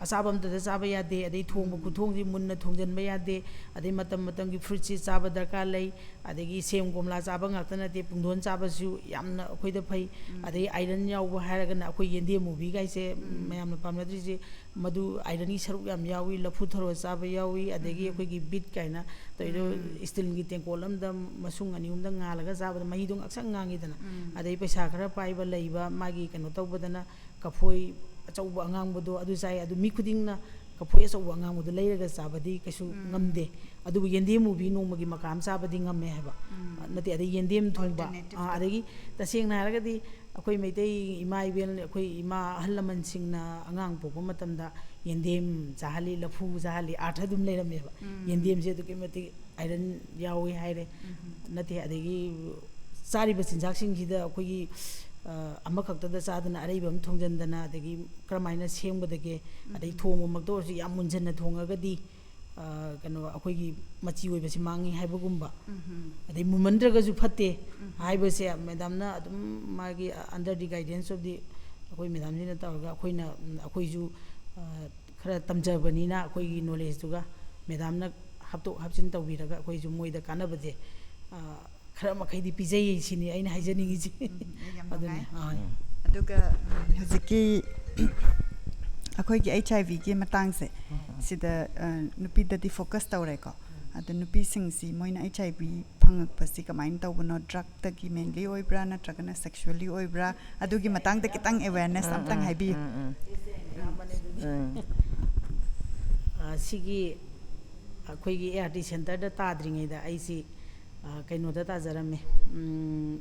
ꯑꯆꯥꯕ ꯑꯝꯇꯗ ꯆꯥꯕ ꯌꯥꯗꯦ, ꯑꯗꯩ ꯊꯣꯡꯕ ꯈꯨꯊꯣꯡꯁꯤ ꯃꯨꯟꯅ ꯊꯣꯡꯖꯤꯟꯕ ꯌꯥꯗꯦ, ꯑꯗꯩ ꯃꯇꯝ ꯃꯇꯝꯒꯤ ꯐ꯭ꯔꯨꯏꯠꯁꯤ ꯆꯥꯕ ꯗꯔꯀꯥꯔ ꯂꯩ, ꯑꯗꯒꯤ ꯁꯦꯝ ꯀꯣꯝꯂꯥ ꯆꯥꯕ ꯉꯥꯛꯇ ꯅꯠꯇꯦ, ꯄꯨꯡꯗꯣꯟ ꯆꯥꯕꯁꯨ ꯌꯥꯝꯅ ꯑꯩꯈꯣꯏꯗ ꯐꯩ꯫ ꯑꯗꯩ ꯑꯥꯏꯔꯟ ꯌꯥꯎꯕ ꯍꯥꯏꯔꯒꯅ ꯑꯩꯈꯣꯏ ꯌꯦꯟꯗꯦꯝ ꯃꯨꯕꯤ ꯀꯥꯏꯁꯦ ꯃꯌꯥꯝꯅ ꯄꯥꯝꯅꯗ꯭ꯔꯤꯁꯦ, ꯃꯗꯨ ꯑꯥꯏꯔꯟꯒꯤ ꯁꯔꯨꯛ ꯌꯥꯝ ꯌꯥꯎꯏ, ꯂꯐꯨ ꯊꯔꯣ ꯆꯥꯕ ꯌꯥꯎꯏ, ꯑꯗꯒꯤ ꯑꯩꯈꯣꯏꯒꯤ ꯕꯤꯠ ꯀꯥꯏꯅ ꯇꯧꯔꯤꯗꯣ, ꯏꯁꯇꯤꯜꯒꯤ ꯇꯦꯡꯀꯣꯠ ꯑꯃꯗ ꯃꯁꯨꯡ ꯑꯅꯤ ꯑꯍꯨꯝꯗ ꯉꯥꯜꯂꯒ ꯆꯥꯕꯗ ꯃꯍꯤꯗꯣ ꯉꯥꯛꯁꯪ ꯉꯥꯡꯉꯤꯗꯅ꯫ ꯑꯗꯩ ꯄꯩꯁꯥ ꯈꯔ ꯄꯥꯏꯕ ꯂꯩꯕ, ꯃꯥꯒꯤ ꯀꯩꯅꯣ ꯇꯧꯕꯗꯅ ꯀꯐꯣꯏ ꯑꯆꯧꯕ ꯑꯉꯥꯡꯕꯗꯣ ꯑꯗꯨ ꯆꯥꯏ꯫ ꯑꯗꯨ ꯃꯤ ꯈꯨꯗꯤꯡꯅ ꯀꯐꯣꯏ ꯑꯆꯧꯕ ꯑꯉꯥꯡꯕꯗꯣ ꯂꯩꯔꯒ ꯆꯥꯕꯗꯤ ꯀꯩꯁꯨ ꯉꯝꯗꯦ, ꯑꯗꯨꯕꯨ ꯌꯦꯟꯗꯦꯝ ꯃꯨꯕꯤ ꯅꯣꯡꯃꯒꯤ ꯃꯀꯥ ꯑꯃ ꯆꯥꯕꯗꯤ ꯉꯝꯃꯦ ꯍꯥꯏꯕ꯫ ꯅꯠꯇꯦ, ꯑꯗꯩ ꯌꯦꯟꯗꯦꯝ ꯊꯣꯡꯕ꯫ Alternative ꯑꯥ, ꯑꯗꯒꯤ ꯇꯁꯦꯡꯅ ꯍꯥꯏꯔꯒꯗꯤ ꯑꯩꯈꯣꯏ ꯃꯩꯇꯩ ꯏꯃꯥ ꯏꯕꯦꯜ, ꯑꯩꯈꯣꯏ ꯏꯃꯥ ꯑꯍꯜ ꯂꯃꯟꯁꯤꯡꯅ ꯑꯉꯥꯡ ꯄꯣꯛꯄ ꯃꯇꯝꯗ ꯌꯦꯟꯗꯦꯝ ꯆꯥꯍꯜꯂꯤ, ꯂꯐꯨ ꯆꯥꯍꯜꯂꯤ, ꯑꯥꯔꯊ ꯑꯗꯨꯝ ꯂꯩꯔꯝꯃꯦꯕ꯫ ꯌꯦꯟꯗꯦꯝꯁꯦ ꯑꯗꯨꯛꯀꯤ ꯃꯇꯤꯛ ꯑꯥꯏꯔꯟ ꯌꯥꯎꯏ ꯍꯥꯏꯔꯦ꯫ ꯅꯠꯇꯦ, ꯑꯗꯒꯤ ꯆꯥꯔꯤꯕ ꯆꯤꯟꯖꯥꯛꯁꯤꯡꯁꯤꯗ ꯑꯩꯈꯣꯏꯒꯤ, ꯑ, ꯑꯃꯈꯛꯇꯗ ꯆꯥꯗꯅ ꯑꯔꯩꯕ ꯑꯃ ꯊꯣꯡꯖꯤꯟꯗꯅ, ꯑꯗꯒꯤ ꯀꯔꯝꯍꯥꯏꯅ ꯁꯦꯝꯒꯗꯒꯦ, ꯑꯗꯩ ꯊꯣꯡꯕꯃꯛꯇ ꯑꯣꯏꯔꯁꯨ ꯌꯥꯝ ꯃꯨꯟꯖꯟꯅ ꯊꯣꯡꯉꯒꯗꯤ, ꯑ, ꯀꯩꯅꯣ, ꯑꯩꯈꯣꯏꯒꯤ ꯃꯆꯤ ꯑꯣꯏꯕꯁꯤ ꯃꯥꯡꯉꯤ ꯍꯥꯏꯕꯒꯨꯝꯕ, ꯑꯗꯩ ꯃꯨꯟꯃꯟꯗ꯭ꯔꯒꯁꯨ ꯐꯠꯇꯦ ꯍꯥꯏꯕꯁꯦ ꯃꯦꯗꯥꯝꯅ ꯑꯗꯨꯝ ꯃꯥꯒꯤ under the guidance of the, ꯑꯩꯈꯣꯏ ꯃꯦꯗꯥꯝꯁꯤꯅ ꯇꯧꯔꯒ ꯑꯩꯈꯣꯏꯅ, ꯎꯝ, ꯑꯩꯈꯣꯏꯁꯨ, ꯑ, ꯈꯔ ꯇꯝꯖꯕꯅꯤꯅ ꯑꯩꯈꯣꯏꯒꯤ ꯅꯣꯂꯦꯖꯇꯨꯒ ꯃꯦꯗꯥꯝꯅ ꯍꯥꯞꯇꯣꯛ ꯍꯥꯞꯆꯤꯟ ꯇꯧꯕꯤꯔꯒ ꯑꯩꯈꯣꯏꯁꯨ ꯃꯣꯏꯗ ꯀꯥꯟꯅꯕꯁꯦ, ꯑ, ꯈꯔ ꯃꯈꯩꯗꯤ ꯄꯤꯖꯩ ꯁꯤꯅꯤ ꯑꯩꯅ ꯍꯥꯏꯖꯅꯤꯡꯉꯤꯁꯦ꯫ ꯌꯥꯝ ꯑꯗꯨꯅꯤ꯫ ꯅꯨꯡꯉꯥꯏ꯫ ꯑꯥ꯫ ꯑꯗꯨꯒ, ꯎꯝ, ꯍꯧꯖꯤꯛꯀꯤ ꯑꯩꯈꯣꯏꯒꯤ H I Vꯒꯤ ꯃꯇꯥꯡꯁꯦ, ꯁꯤꯗ, ꯑ, ꯅꯨꯄꯤꯗꯗꯤ ꯐꯣꯀꯁ ꯇꯧꯔꯦꯀꯣ꯫ ꯑꯗꯣ ꯅꯨꯄꯤꯁꯤꯡꯁꯤ ꯃꯣꯏꯅ ꯑꯩꯆ ꯑꯥꯏ ꯚꯤ ꯐꯪꯉꯛꯄꯁꯤ ꯀꯃꯥꯏꯅ ꯇꯧꯕꯅꯣ? ꯗ꯭ꯔꯛꯇꯒꯤ ꯃꯦꯟꯂꯤ ꯑꯣꯏꯕ꯭ꯔꯥ, ꯅꯠꯇ꯭ꯔꯒꯅ ꯁꯦꯛꯁꯨꯋꯦꯜꯂꯤ ꯑꯣꯏꯕ꯭ꯔꯥ? ꯑꯗꯨꯒꯤ ꯃꯇꯥꯡꯗ ꯈꯤꯇꯪ ꯑꯦꯋꯦꯔꯅꯦꯁ ꯑꯝꯇꯪ ꯍꯥꯏꯕꯤꯌꯨ꯫ ꯎꯝ, ꯎꯝ. ꯎꯝ. ꯑ, ꯁꯤꯒꯤ ꯑꯩꯈꯣꯏꯒꯤ ꯑꯦ ꯑꯥꯔ ꯇꯤ ꯁꯦꯟꯇꯔꯗ ꯇꯥꯗ꯭ꯔꯤꯉꯩꯗ ꯑꯩꯁꯤ, ꯑ, ꯀꯩꯅꯣꯗ ꯇꯥꯖꯔꯝꯃꯦ꯫ ꯎꯝ,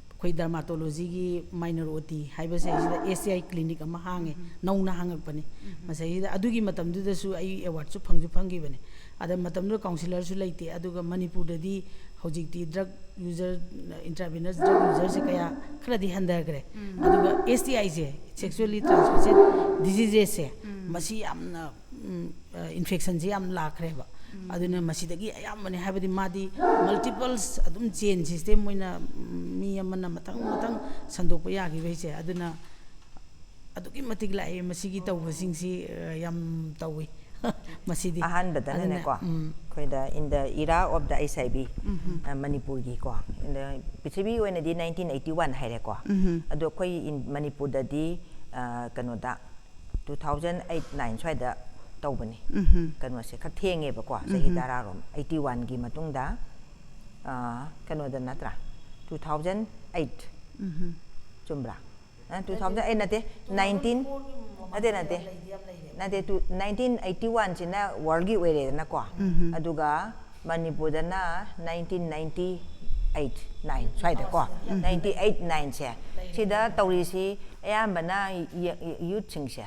ꯑꯩꯈꯣꯏ ꯗꯔꯃꯥꯇꯣꯂꯣꯖꯤꯒꯤ ꯃꯥꯏꯅꯔ ꯑꯣ ꯇꯤ ꯍꯥꯏꯕꯁꯦ ꯁꯤꯗ ꯑꯦꯁ ꯇꯤ ꯑꯥꯏ ꯀ꯭ꯂꯤꯅꯤꯛ ꯑꯃ ꯍꯥꯡꯉꯦ, ꯅꯧꯅ ꯍꯥꯡꯉꯛꯄꯅꯤ꯫ ꯃꯁꯤꯗꯩꯁꯤꯗ ꯑꯗꯨꯒꯤ ꯃꯇꯝꯗꯨꯗꯁꯨ ꯑꯩ ꯑꯦꯋꯥꯔꯗꯁꯨ ꯐꯪꯁꯨ ꯐꯪꯈꯤꯕꯅꯦ꯫ ꯑꯗ ꯃꯇꯝꯗꯨꯗ ꯀꯥꯎꯟꯁꯤꯂꯔꯁꯨ ꯂꯩꯇꯦ꯫ ꯑꯗꯨꯒ ꯃꯅꯤꯄꯨꯔꯗꯗꯤ ꯍꯧꯖꯤꯛꯇꯤ ꯗ꯭ꯔꯛ ꯌꯨꯖꯔ, ꯏꯟꯇ꯭ꯔꯥꯚꯤꯅꯁ ꯗ꯭ꯔꯛ ꯌꯨꯖꯔꯁꯦ ꯀꯌꯥ ꯈꯔꯗꯤ ꯍꯟꯊꯈ꯭ꯔꯦ꯫ ꯑꯗꯨꯒ ꯑꯦꯁ ꯇꯤ ꯑꯥꯏꯁꯦ, ꯁꯦꯛꯁꯨꯋꯦꯜꯂꯤ ꯇ꯭ꯔꯥꯟꯁꯃꯤꯇꯦꯠ ꯗꯤꯖꯤꯖꯦꯁꯁꯦ, ꯃꯁꯤ ꯌꯥꯝꯅ, ꯎꯝ, ꯑ, ꯏꯟꯐꯦꯛꯁꯟꯁꯦ ꯌꯥꯝ ꯂꯥꯛꯈ꯭ꯔꯦꯕ꯫ ꯑꯗꯨꯅ ꯃꯁꯤꯗꯒꯤ ꯑꯌꯥꯝꯕꯅꯦ, ꯍꯥꯏꯕꯗꯤ ꯃꯥꯗꯤ ꯃꯜꯇꯤꯄꯜꯁ ꯑꯗꯨꯝ ꯆꯦꯟ ꯁꯤꯁꯇꯦꯝ ꯑꯣꯏꯅ, ꯎꯝ, ꯃꯤ ꯑꯃꯅ ꯃꯊꯪ ꯃꯊꯪ ꯁꯟꯗꯣꯛꯄ ꯌꯥꯈꯤꯕꯩꯁꯦ꯫ ꯑꯗꯨꯅ ꯑꯗꯨꯛꯀꯤ ꯃꯇꯤꯛ ꯂꯥꯛꯑꯦ ꯃꯁꯤꯒꯤ ꯇꯧꯕꯁꯤꯡꯁꯤ, ꯑ, ꯌꯥꯝ ꯇꯧꯏ꯫ ꯃꯁꯤꯗꯤ ꯑꯗꯨꯅ, ꯑꯍꯥꯟꯕꯗꯅꯅꯦꯀꯣ, ꯎꯝ. ꯑꯩꯈꯣꯏꯗ in the era of the H I V, ꯎꯝ. ꯑ, ꯃꯅꯤꯄꯨꯔꯒꯤꯀꯣ, in the ꯄ꯭ꯔꯤꯊꯤꯕꯤꯒꯤ ꯑꯣꯏꯅꯗꯤ nineteen eighty one ꯍꯥꯏꯔꯦꯀꯣ. ꯎꯝ. ꯑꯗꯣ ꯑꯩꯈꯣꯏ in ꯃꯅꯤꯄꯨꯔꯗꯗꯤ, ꯑ, ꯀꯩꯅꯣꯗ, two thousand eight nine ꯁ꯭ꯋꯥꯏꯗ ꯇꯧꯕꯅꯤ꯫ ꯎꯝ. ꯀꯩꯅꯣꯁꯦ ꯈꯔ ꯊꯦꯡꯉꯦꯕꯀꯣ, ꯆꯍꯤ ꯎꯝ. ꯇꯔꯥꯔꯣꯝ, eighty one ꯒꯤ ꯃꯇꯨꯡꯗ, ꯑ, ꯀꯩꯅꯣꯗ ꯅꯠꯇ꯭ꯔꯥ, two thousand eight, ꯎꯝ. ꯆꯨꯝꯕ꯭ꯔꯥ? ꯑ, two thousand eight ꯅꯠꯇꯦ, nineteen, ꯅꯠꯇꯦ, ꯅꯠꯇꯦ, ꯅꯠꯇꯦ, two, nineteen eighty one ꯁꯤꯅ world ꯒꯤ ꯑꯣꯏꯔꯦꯗꯅꯀꯣ. ꯎꯝ. ꯑꯗꯨꯒ ꯃꯅꯤꯄꯨꯔꯗꯅ nineteen ninety eight nine ꯁ꯭ꯋꯥꯏꯗꯀꯣ, ninety eight nineꯁꯦ, ꯁꯤꯗ ꯇꯧꯔꯤꯁꯤ ꯑꯌꯥꯝꯕꯅ ꯌ-, ꯌ-, youthꯁꯤꯡꯁꯦ,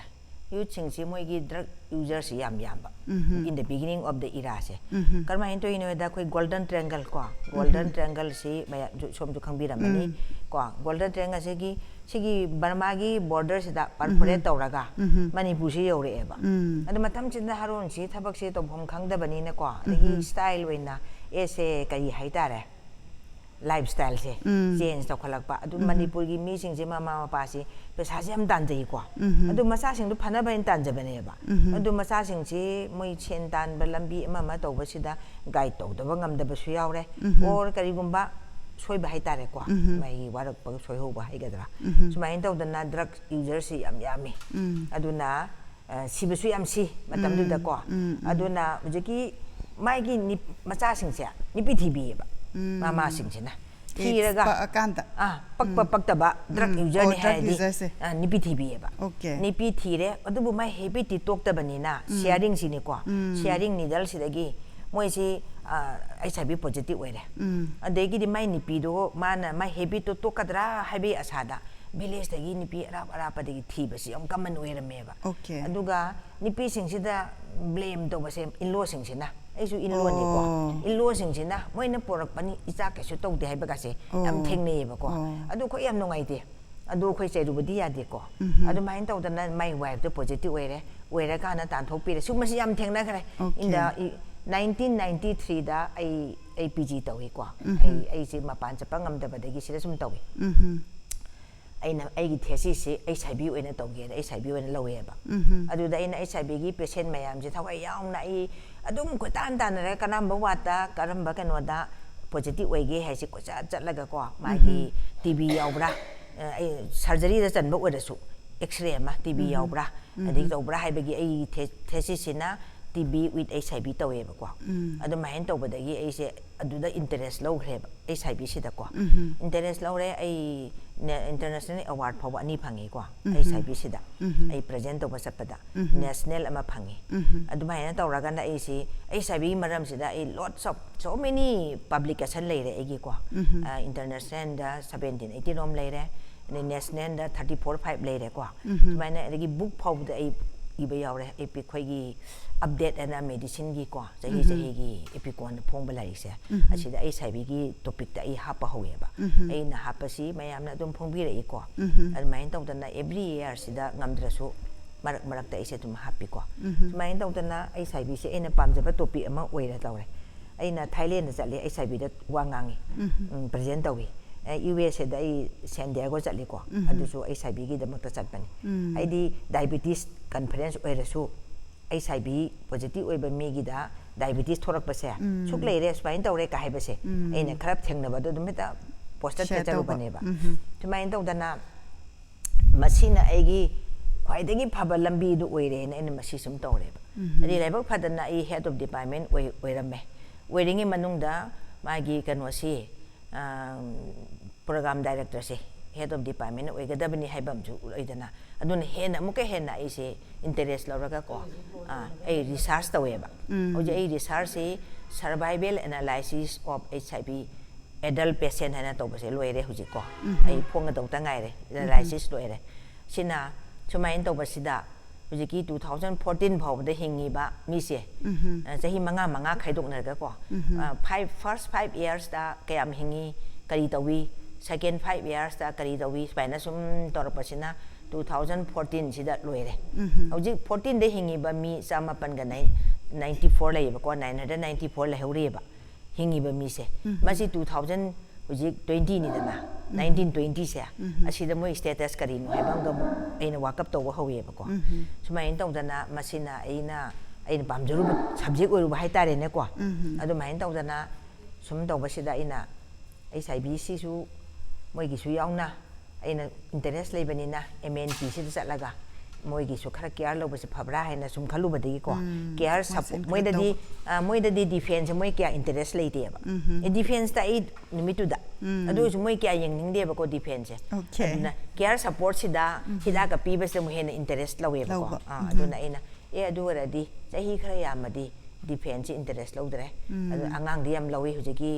youthꯁꯤꯡꯁꯤ ꯃꯣꯏꯒꯤ drug userꯁꯤ ꯌꯥꯝ ꯌꯥꯝꯕ, ꯎꯝ. in the beginning of the eraꯁꯦ꯫ ꯎꯝ. ꯀꯔꯝꯍꯥꯏꯅ ꯇꯧꯔꯤꯅꯣ ꯍꯥꯏꯗ, ꯑꯩꯈꯣꯏ Golden Triangleꯀꯣ, Golden Triangleꯁꯤ ꯃꯌꯥꯝ ꯁꯣꯝꯁꯨ ꯈꯪꯕꯤꯔꯝꯃꯅꯤ꯫ ꯎꯝ. ꯀꯣ, Golden Triangleꯁꯤꯒꯤ, ꯁꯤꯒꯤ ꯕꯔꯃꯥꯒꯤ borderꯁꯤꯗ perforate ꯎꯝ. ꯇꯧꯔꯒ ꯎꯝ. ꯃꯅꯤꯄꯨꯔꯁꯤ ꯌꯧꯔꯛꯑꯦꯕ꯫ ꯎꯝ. ꯑꯗꯨ ꯃꯇꯝꯁꯤꯗ ꯍꯥꯔꯣꯟꯁꯤ ꯊꯕꯛꯁꯦ ꯇꯧꯐꯝ ꯈꯪꯗꯕꯅꯤꯅꯀꯣ, ꯑꯗꯒꯤ ꯎꯝ. style ꯑꯣꯏꯅ ꯑꯦꯁꯦ ꯀꯔꯤ ꯍꯥꯏꯇꯥꯔꯦ, lifestyleꯁꯦ ꯎꯝ. change ꯇꯧꯈꯠꯂꯛꯄ꯫ ꯑꯗꯨ ꯎꯝ. ꯃꯅꯤꯄꯨꯔꯒꯤ ꯃꯤꯁꯤꯡꯁꯦ ꯃꯃꯥ ꯃꯄꯥꯁꯤ ꯄꯩꯁꯥꯁꯦ ꯌꯥꯝ ꯇꯥꯟꯖꯩꯀꯣ꯫ ꯎꯝ. ꯑꯗꯨ ꯃꯆꯥꯁꯤꯡꯗꯣ ꯐꯅꯕ ꯍꯥꯏꯅ ꯇꯥꯟꯖꯕꯅꯦꯕ꯫ ꯎꯝ. ꯑꯗꯨ ꯃꯆꯥꯁꯤꯡꯁꯤ ꯃꯣꯏ ꯁꯦꯟ ꯇꯥꯟꯕ ꯂꯝꯕꯤ ꯑꯃ ꯑꯃ ꯇꯧꯕꯁꯤꯗ guide ꯇꯧꯗꯕ ꯉꯝꯗꯕꯁꯨ ꯌꯥꯎꯔꯦ꯫ ꯎꯝ. Or ꯀꯔꯤꯒꯨꯝꯕ ꯁꯣꯏꯕ ꯍꯥꯏꯇꯥꯔꯦꯀꯣ, ꯎꯝ. ꯃꯩ ꯋꯥꯔꯛꯄ ꯁꯣꯏꯍꯧꯕ ꯍꯥꯏꯒꯗ꯭ꯔꯥ, ꯎꯝ. ꯁꯨꯃꯥꯏꯅ ꯇꯧꯗꯅ drug userꯁꯤ ꯌꯥꯝ ꯌꯥꯝꯃꯤ꯫ ꯎꯝ. ꯑꯗꯨꯅ, ꯑ, ꯁꯤꯕꯁꯨ ꯌꯥꯝ ꯁꯤ ꯃꯇꯝꯗꯨꯗꯀꯣ꯫ ꯎꯝ, ꯎꯝ. ꯑꯗꯨꯅ ꯍꯧꯖꯤꯛꯀꯤ ꯃꯥꯒꯤ ꯅꯤꯞ- ꯃꯆꯥꯁꯤꯡꯁꯦ ꯅꯨꯄꯤ ꯊꯤꯕꯤꯌꯦꯕ ꯃꯃꯥꯁꯤꯡꯁꯤꯅ꯫ AIDS ꯊꯤꯔꯒ ꯄꯛꯑꯀꯥꯟꯗ꯫ ꯑꯥ, ꯄꯛꯄ ꯄꯛꯇꯕ ꯗ꯭ꯔꯛ ꯎꯝ. ꯌꯨꯖꯔꯅꯤ ꯑꯣ, ꯗ꯭ꯔꯛ ꯍꯥꯏꯔꯗꯤ ꯌꯨꯖꯔꯁꯦ꯫ ꯑꯥ, ꯅꯨꯄꯤ ꯊꯤꯕꯤꯌꯦꯕ꯫ Okay. ꯅꯨꯄꯤ ꯊꯤꯔꯦ, ꯑꯗꯨꯕꯨ ꯃꯥꯏ ꯍꯦꯕꯤꯠꯇꯤ ꯇꯣꯛꯇꯕꯅꯤꯅ ꯁꯤꯌꯥꯔꯤꯡꯁꯤꯅꯤꯀꯣ꯫ ꯁꯤꯌꯥꯔꯤꯡ ꯅꯤꯗꯜꯁꯤꯗꯒꯤ ꯃꯣꯏꯁꯤ ꯑꯩꯆ ꯑꯥꯏ ꯚꯤ ꯄꯣꯖꯤꯇꯤꯚ ꯑꯣꯏꯔꯦ꯫ ꯎꯝ. ꯑꯗꯒꯤꯗꯤ ꯃꯥꯏ ꯅꯨꯄꯤꯗꯣ ꯃꯥꯅ ꯃꯥꯏ ꯍꯦꯕꯤꯠꯇꯣ ꯇꯣꯛꯀꯗ꯭ꯔꯥ ꯍꯥꯏꯕꯒꯤ ꯑꯁꯥꯗ ꯚꯤꯂꯦꯖꯇꯒꯤ ꯅꯨꯄꯤ ꯑꯔꯥꯞ ꯑꯔꯥꯞꯄꯗꯒꯤ ꯊꯤꯕꯁꯤ ꯌꯥꯝ ꯀꯃꯟ ꯑꯣꯏꯔꯝꯃꯦꯕ꯫ Okay. ꯑꯗꯨꯒ ꯅꯨꯄꯤꯁꯤꯡꯁꯤꯗ ꯕ꯭ꯂꯦꯝ ꯇꯧꯕꯁꯦ ꯏꯟꯂꯣꯁꯤꯡꯁꯤꯅ꯫ ꯑꯩꯁꯨ ꯏꯟꯂꯣꯅꯤꯀꯣ꯫ ꯑꯣ. ꯏꯟꯂꯣꯁꯤꯡꯁꯤꯅ ꯃꯣꯏꯅ ꯄꯣꯔꯛꯄꯅꯤ, ꯏꯆꯥ ꯀꯩꯁꯨ ꯇꯧꯗꯦ ꯍꯥꯏꯕꯒꯁꯦ ꯌꯥꯝ ꯑꯣ. ꯊꯦꯡꯅꯩꯌꯦꯕꯀꯣ꯫ ꯑꯣ. ꯑꯗꯨ ꯑꯩꯈꯣꯏ ꯌꯥꯝ ꯅꯨꯡꯉꯥꯏꯇꯦ꯫ ꯑꯗꯨ ꯑꯩꯈꯣꯏ ꯆꯩꯔꯨꯕꯗꯤ ꯌꯥꯗꯦꯀꯣ꯫ ꯎꯝꯍꯨꯝ. ꯑꯗꯨꯃꯥꯏꯅ ꯇꯧꯗꯅ ꯃꯥꯏ ꯋꯥꯏꯐꯇꯣ ꯄꯣꯖꯤꯇꯤꯚ ꯑꯣꯏꯔꯦ, ꯑꯣꯏꯔꯀꯥꯟꯗ ꯇꯥꯟꯊꯣꯛꯄꯤꯔꯦ꯫ ꯁꯤꯒꯨꯝꯕꯁꯤ ꯌꯥꯝ ꯊꯦꯡꯅꯈ꯭ꯔꯦ꯫ Okay. ꯏꯟꯗ ꯅꯥꯏꯟꯇꯤꯟ ꯅꯥꯏꯟꯇꯤ ꯊ꯭ꯔꯤꯗ ꯑꯩ ꯑꯩ ꯄꯤ ꯖꯤ ꯇꯧꯏꯀꯣ꯫ ꯎꯝꯍꯨꯝ. ꯑꯩ ꯑꯩꯁꯦ ꯃꯄꯥꯟ ꯆꯠꯄ ꯉꯝꯗꯕꯗꯒꯤ ꯁꯤꯗ ꯁꯨꯝ ꯇꯧꯏ꯫ ꯎꯝꯍꯨꯝ. ꯑꯩꯅ ꯑꯩꯒꯤ ꯊꯦꯁꯤꯁꯁꯤ ꯑꯩꯆ ꯑꯥꯏ ꯚꯤ ꯑꯣꯏꯅ ꯇꯧꯒꯦꯅ ꯑꯩꯆ ꯑꯥꯏ ꯚꯤ ꯑꯣꯏꯅ ꯂꯧꯋꯦꯕ꯫ ꯎꯝꯍꯨꯝ. ꯑꯗꯨꯗ ꯑꯩꯅ ꯑꯩꯆ ꯑꯥꯏ ꯚꯤꯒꯤ ꯄꯦꯁꯦꯟ ꯃꯌꯥꯝꯁꯦ ꯊꯋꯥꯏ ꯌꯥꯎꯅ ꯑꯩ ꯑꯗꯨꯝ ꯀꯣꯏꯇꯥꯟ ꯇꯥꯟꯅꯔꯒ ꯀꯔꯝꯕ ꯋꯥꯠꯇ ꯀꯔꯝꯕ ꯀꯩꯅꯣꯗ ꯄꯣꯖꯤꯇꯤꯚ ꯑꯣꯏꯒꯦ ꯍꯥꯏꯁꯦ ꯀꯣꯏꯆꯠ ꯆꯠꯂꯒ ꯀꯣ, ꯃꯥꯒꯤ ꯇꯤ ꯕꯤ ꯌꯥꯎꯕ꯭ꯔꯥ, ꯑꯩ ꯁꯔꯖꯔꯤꯗ ꯆꯟꯕ ꯑꯣꯏꯔꯁꯨ ꯑꯦꯛꯁꯔꯦ ꯑꯃ, ꯇꯤ ꯕꯤ ꯌꯥꯎꯕ꯭ꯔꯥ, ꯑꯗꯒꯤ ꯇꯧꯕ꯭ꯔꯥ ꯍꯥꯏꯕꯒꯤ ꯑꯩ ꯊꯦꯁꯤꯁꯁꯤꯅ T B with H I V ꯇꯧꯋꯦꯕꯀꯣ꯫ ꯎꯝ. ꯑꯗꯨꯃꯥꯏꯅ ꯇꯧꯕꯗꯒꯤ ꯑꯩꯁꯦ ꯑꯗꯨꯗ ꯏꯟꯇꯔꯦꯁ ꯂꯧꯈ꯭ꯔꯦꯕ, ꯑꯩꯆ ꯑꯥꯏ ꯚꯤꯁꯤꯗꯀꯣ꯫ ꯎꯝꯍꯨꯝ. ꯏꯟꯇꯔꯦꯁ ꯂꯧꯔꯦ ꯑꯩ꯫ ꯏꯟꯇꯔꯅꯦꯁꯅꯦꯜ ꯑꯦꯋꯥꯔꯗ ꯐꯥꯎꯕ ꯑꯅꯤ ꯐꯪꯉꯤꯀꯣ꯫ ꯎꯝꯍꯨꯝ. ꯑꯩꯆ ꯑꯥꯏ ꯚꯤꯁꯤꯗ ꯎꯝꯍꯨꯝ. ꯑꯩ ꯄ꯭ꯔꯖꯦꯟ ꯇꯧꯕ ꯆꯠꯄꯗ ꯎꯝꯍꯨꯝ. ꯅꯦꯁꯅꯦꯜ ꯑꯃ ꯐꯪꯉꯤ꯫ ꯎꯝꯍꯨꯝ. ꯑꯗꯨꯃꯥꯏꯅ ꯇꯧꯔꯒꯅ ꯑꯩꯁꯤ ꯑꯩꯆ ꯑꯥꯏ ꯚꯤꯒꯤ ꯃꯔꯝꯁꯤꯗ ꯑꯩ lots of, so many publication ꯂꯩꯔꯦ ꯑꯩꯒꯤꯀꯣ꯫ ꯎꯝꯍꯨꯝ. ꯏꯟꯇꯔꯅꯦꯁꯅꯦꯜꯗ ꯁꯕꯦꯟꯇꯤꯟ ꯑꯩꯠꯇꯤ ꯔꯣꯝ ꯂꯩꯔꯦ, ꯑꯗꯩ ꯅꯦꯁꯅꯦꯜꯗ ꯊꯥꯔꯇꯤ ꯐꯣꯔ ꯐꯥꯏꯚ ꯂꯩꯔꯦꯀꯣ꯫ ꯎꯝꯍꯨꯝ. ꯁꯨꯃꯥꯏꯅ ꯑꯗꯒꯤ ꯕꯨꯛ ꯐꯥꯎꯕꯗ ꯑꯩ ꯏꯕ ꯌꯥꯎꯔꯦ꯫ ꯑꯩꯈꯣꯏꯒꯤ ꯑꯞꯗꯦꯠ ꯑꯅ ꯃꯦꯗꯤꯁꯤꯟꯒꯤꯀꯣ, ꯆꯍꯤ ꯆꯍꯤꯒꯤ ꯏꯄꯤꯀꯣꯟꯗ ꯐꯣꯡꯕ ꯂꯥꯏꯔꯤꯛꯁꯦ, ꯑꯁꯤꯗ ꯑꯩꯆ ꯑꯥꯏ ꯚꯤꯒꯤ ꯇꯣꯄꯤꯛꯇ ꯑꯩ ꯍꯥꯞꯄ ꯍꯧꯋꯦꯕ꯫ ꯑꯩꯅ ꯍꯥꯞꯄꯁꯤ ꯃꯌꯥꯝꯅ ꯑꯗꯨꯝ ꯐꯣꯡꯕꯤꯔꯛꯏꯀꯣ꯫ ꯑꯗꯨꯃꯥꯏꯅ ꯇꯧꯗꯅ ꯑꯦꯕ꯭ꯔꯤ ꯏꯌꯥꯔꯁꯤꯗ ꯉꯝꯗ꯭ꯔꯁꯨ ꯃꯔꯛ ꯃꯔꯛꯇ ꯑꯩꯁꯦ ꯑꯗꯨꯝ ꯍꯥꯞꯄꯤꯀꯣ꯫ ꯁꯨꯃꯥꯏꯅ ꯇꯧꯗꯅ ꯑꯩꯆ ꯑꯥꯏ ꯚꯤꯁꯦ ꯑꯩꯅ ꯄꯥꯝꯖꯕ ꯇꯣꯄꯤꯛ ꯑꯃ ꯑꯣꯏꯔ ꯇꯧꯔꯦ꯫ ꯑꯩꯅ ꯊꯥꯏꯂꯦꯟꯗ ꯆꯠꯂꯦ, ꯑꯩꯆ ꯑꯥꯏ ꯚꯤꯗ ꯋꯥ ꯉꯥꯡꯉꯤ, ꯎꯝ, ꯄ꯭ꯔꯖꯦꯟ ꯇꯧꯏ꯫ ꯌꯨ ꯑꯦꯁ ꯑꯦꯗ ꯑꯩ ꯁꯦꯟ ꯗꯤꯌꯥꯒꯣ ꯆꯠꯂꯤꯀꯣ꯫ ꯑꯗꯨꯁꯨ ꯑꯩꯆ ꯑꯥꯏ ꯚꯤꯒꯤꯗꯃꯛꯇ ꯆꯠꯄꯅꯤ꯫ ꯍꯥꯏꯗꯤ ꯗꯥꯏꯕꯤꯇꯤꯁ ꯀꯟꯐꯔꯦꯟꯁ ꯑꯣꯏꯔꯁꯨ ꯑꯩꯆ ꯑꯥꯏ ꯚꯤ ꯄꯣꯖꯤꯇꯤꯚ ꯑꯣꯏꯕ ꯃꯤꯒꯤꯗ ꯗꯥꯏꯕꯤꯇꯤꯁ ꯊꯣꯔꯛꯄꯁꯦ ꯁꯨꯛ ꯂꯩꯔꯦ, ꯁꯨꯃꯥꯏꯅ ꯇꯧꯔꯦ ꯀꯥ ꯍꯥꯏꯕꯁꯦ ꯑꯩꯅ ꯈꯔ ꯊꯦꯡꯅꯕꯗꯣ ꯑꯗꯨꯝ ꯍꯦꯛꯇ ꯄꯣꯁꯇꯔ Share ꯇꯧꯕ. ꯊꯦꯠꯆꯔꯨꯕꯅꯦꯕ꯫ ꯁꯨꯃꯥꯏꯅ ꯇꯧꯗꯅ ꯃꯁꯤꯅ ꯑꯩꯒꯤ ꯈ꯭ꯋꯥꯏꯗꯒꯤ ꯐꯕ ꯂꯝꯕꯤꯗꯨ ꯑꯣꯏꯔꯦꯅ ꯑꯩꯅ ꯃꯁꯤ ꯁꯨꯝ ꯇꯧꯔꯦꯕ꯫ ꯎꯝ꯫ ꯑꯗꯩ ꯂꯥꯏꯕꯛ ꯐꯗꯅ ꯑꯩ head of department ꯑꯣꯏ ꯑꯣꯏꯔꯝꯃꯦ꯫ ꯑꯣꯏꯔꯤꯉꯩ ꯃꯅꯨꯡꯗ ꯃꯥꯒꯤ ꯀꯩꯅꯣꯁꯤ, program directorꯁꯦ head of department ꯑꯣꯏꯒꯗꯕꯅꯤ ꯍꯥꯏꯕ ꯑꯃꯁꯨ ꯂꯩꯗꯅ꯫ ꯑꯗꯨꯅ ꯍꯦꯟꯅ, ꯑꯃꯨꯛꯀ ꯍꯦꯟꯅ ꯑꯩꯁꯦ interest ꯂꯧꯔꯒ ꯀꯣ, ꯑꯥ, ꯑꯩ research ꯇꯧꯋꯦꯕ꯫ ꯎꯝ꯫ ꯍꯧꯖꯤꯛ ꯑꯩ researchꯁꯤ survival analysis of HIV adult patient ꯍꯥꯏꯅ ꯇꯧꯕꯁꯦ ꯂꯣꯏꯔꯦ ꯍꯧꯖꯤꯛꯀꯣ꯫ ꯎꯝ꯫ ꯑꯩ ꯐꯣꯡꯒꯗꯧꯇ ꯉꯥꯏꯔꯦ, analysis ꯂꯣꯏꯔꯦ꯫ ꯁꯤꯅ ꯁꯨꯃꯥꯏꯅ ꯇꯧꯕꯁꯤꯗ, ꯍꯧꯖꯤꯛꯀꯤ two thousand fourteen ꯐꯥꯎꯕꯗ ꯍꯤꯡꯉꯤꯕ ꯃꯤꯁꯦ, ꯎꯝ꯫ ꯑ, ꯆꯍꯤ ꯃꯉꯥ ꯃꯉꯥ ꯈꯥꯏꯗꯣꯛꯅꯔꯒꯀꯣ, ꯎꯝ꯫ ꯑ, five, first five yearsꯇ ꯀꯌꯥꯝ ꯍꯤꯡꯉꯤ, ꯀꯔꯤ ꯇꯧꯏ, second five yearsꯇ ꯀꯔꯤ ꯇꯧꯏ, ꯁꯨꯃꯥꯏꯅ ꯁꯨꯝ ꯇꯧꯔꯛꯄꯁꯤꯅ two thousand fourteenꯁꯤꯗ ꯂꯣꯏꯔꯦ꯫ ꯎꯝ꯫ ꯍꯧꯖꯤꯛ fourteenꯗ ꯍꯤꯡꯉꯤꯕ ꯃꯤ ꯆꯥꯃꯥꯄꯟꯒ ninety four ꯂꯩꯌꯦꯕꯀꯣ, nine hundred ninety four ꯂꯩꯍꯧꯔꯤꯑꯕ ꯍꯤꯡꯉꯤꯕ ꯃꯤꯁꯦ꯫ ꯎꯝ꯫ ꯃꯁꯤ two thousand, ꯍꯧꯖꯤꯛ twentyꯅꯤꯗꯅ, ꯎꯝ꯫ Nineteen twentyꯁꯦ, ꯎꯝ꯫ ꯑꯁꯤꯗ ꯃꯣꯏ status ꯀꯔꯤꯅꯣ ꯍꯥꯏꯕ ꯑꯃꯒ ꯑꯃꯨꯛ ꯑꯩꯅ work up ꯇꯧꯕ ꯍꯧꯋꯦꯕꯀꯣ꯫ ꯎꯝ꯫ ꯁꯨꯃꯥꯏꯅ ꯇꯧꯗꯅ ꯃꯁꯤꯅ ꯑꯩꯅ, ꯑꯩꯅ ꯄꯥꯝꯖꯔꯨꯕ subject ꯑꯣꯏꯔꯨꯕ ꯍꯥꯏꯇꯥꯔꯦꯅꯦꯀꯣ꯫ ꯎꯝ꯫ ꯑꯗꯨꯃꯥꯏꯅ ꯇꯧꯗꯅ ꯁꯨꯝ ꯇꯧꯕꯁꯤꯗ ꯑꯩꯅ HIV ꯁꯤꯁꯨ ꯃꯣꯏꯒꯤꯁꯨ ꯌꯥꯎꯅ ꯑꯩꯅ interest ꯂꯩꯕꯅꯤꯅ MNPꯁꯤꯗ ꯆꯠꯂꯒ ꯃꯣꯏꯒꯤꯁꯨ ꯈꯔ care ꯂꯧꯕꯁꯦ ꯐꯕ꯭ꯔꯥ ꯍꯥꯏꯅ ꯁꯨꯝ ꯈꯜꯂꯨꯕꯗꯒꯤꯀꯣ, ꯎꯝ, care ꯃꯣꯏꯁꯨ support, include ꯃꯣꯏꯗꯗꯤ, ꯇꯧꯕ꯫ ꯑ, ꯃꯣꯏꯗꯗꯤ defenceꯁꯦ ꯃꯣꯏ ꯀꯌꯥ interest ꯂꯩꯇꯦꯕ꯫ ꯎꯝ꯫ ꯑꯦ, defenceꯇ ꯑꯩ ꯅꯨꯃꯤꯠꯇꯨꯗ, ꯎꯝ꯫ ꯑꯗꯨ ꯑꯣꯏꯔꯁꯨ ꯃꯣꯏ ꯀꯌꯥ ꯌꯦꯡꯅꯤꯡꯗꯦꯕꯀꯣ defenceꯁꯦ꯫ Okay꯫ ꯑꯗꯨꯅ care supportꯁꯤꯗ ꯎꯝ꯫ ꯍꯤꯗꯥꯛꯀ ꯄꯤꯕꯁꯤꯗ ꯑꯃꯨꯛ ꯍꯦꯟꯅ interest ꯂꯧꯋꯦꯕꯀꯣ꯫ ꯂꯧꯕ꯫ ꯑꯥ, ꯎꯝ꯫ ꯑꯗꯨꯅ ꯑꯩꯅ, ꯑꯦ, ꯑꯗꯨ ꯑꯣꯏꯔꯗꯤ ꯆꯍꯤ ꯈꯔ ꯌꯥꯝꯃꯗꯤ defenceꯁꯤ interest ꯂꯧꯗ꯭ꯔꯦ꯫ ꯎꯝ꯫ ꯑꯗꯨ ꯑꯉꯥꯡꯗꯤ ꯌꯥꯝ ꯂꯧꯏ ꯍꯧꯖꯤꯛꯀꯤ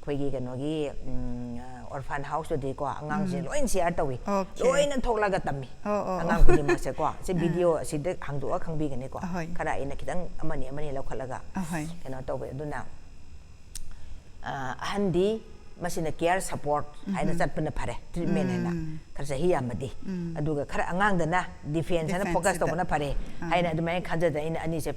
ꯑꯩꯈꯣꯏꯒꯤ ꯀꯩꯅꯣꯒꯤ, ꯎꯝ, orphan houseꯇꯨꯗꯤꯀꯣ, ꯑꯉꯥꯡꯁꯦ ꯎꯝ꯫ ꯂꯣꯏ share ꯇꯧꯏ꯫ Okay꯫ ꯂꯣꯏꯅ ꯊꯣꯛꯂꯒꯀꯣ ꯇꯝꯃꯤ꯫ ꯑꯣ, ꯑꯣ, ꯑꯉꯥꯡ ꯑꯣ꯫ ꯈꯨꯗꯤꯡꯃꯛꯁꯦꯀꯣ꯫ ꯁꯤ ꯑꯥ꯫ Videoꯁꯤꯗ ꯍꯥꯡꯗꯣꯛꯑ ꯈꯪꯕꯤꯒꯅꯤꯀꯣ꯫ ꯑꯍꯣꯏ꯫ ꯈꯔ ꯑꯩꯅ ꯈꯤꯇꯪ ꯑꯃꯅꯤ, ꯑꯃꯅꯤ ꯂꯧꯈꯠꯂꯒ ꯑꯍꯣꯏ꯫ ꯀꯩꯅꯣ ꯇꯧꯋꯦ꯫ ꯑꯗꯨꯅ, ꯑ, ꯑꯍꯟꯗꯤ ꯃꯁꯤꯅ care support ꯍꯥꯏꯅ ꯎꯝ꯫ ꯆꯠꯄꯅ ꯐꯔꯦ, treatment ꯍꯥꯏꯅ꯫ ꯎꯝ꯫ ꯈꯔ ꯆꯍꯤ ꯌꯥꯝꯃꯗꯤ꯫ ꯎꯝ꯫ ꯑꯗꯨꯒ ꯈꯔ ꯑꯉꯥꯡꯗꯅ defense ꯍꯥꯏꯅ focus defenseꯁꯤꯗ꯫ ꯇꯧꯕꯅ ꯐꯔꯦ ꯑꯥ꯫ ꯍꯥꯏꯅ ꯑꯗꯨꯃꯥꯏꯅ ꯈꯟꯖꯗꯅ ꯑꯩꯅ ꯑꯅꯤꯁꯦ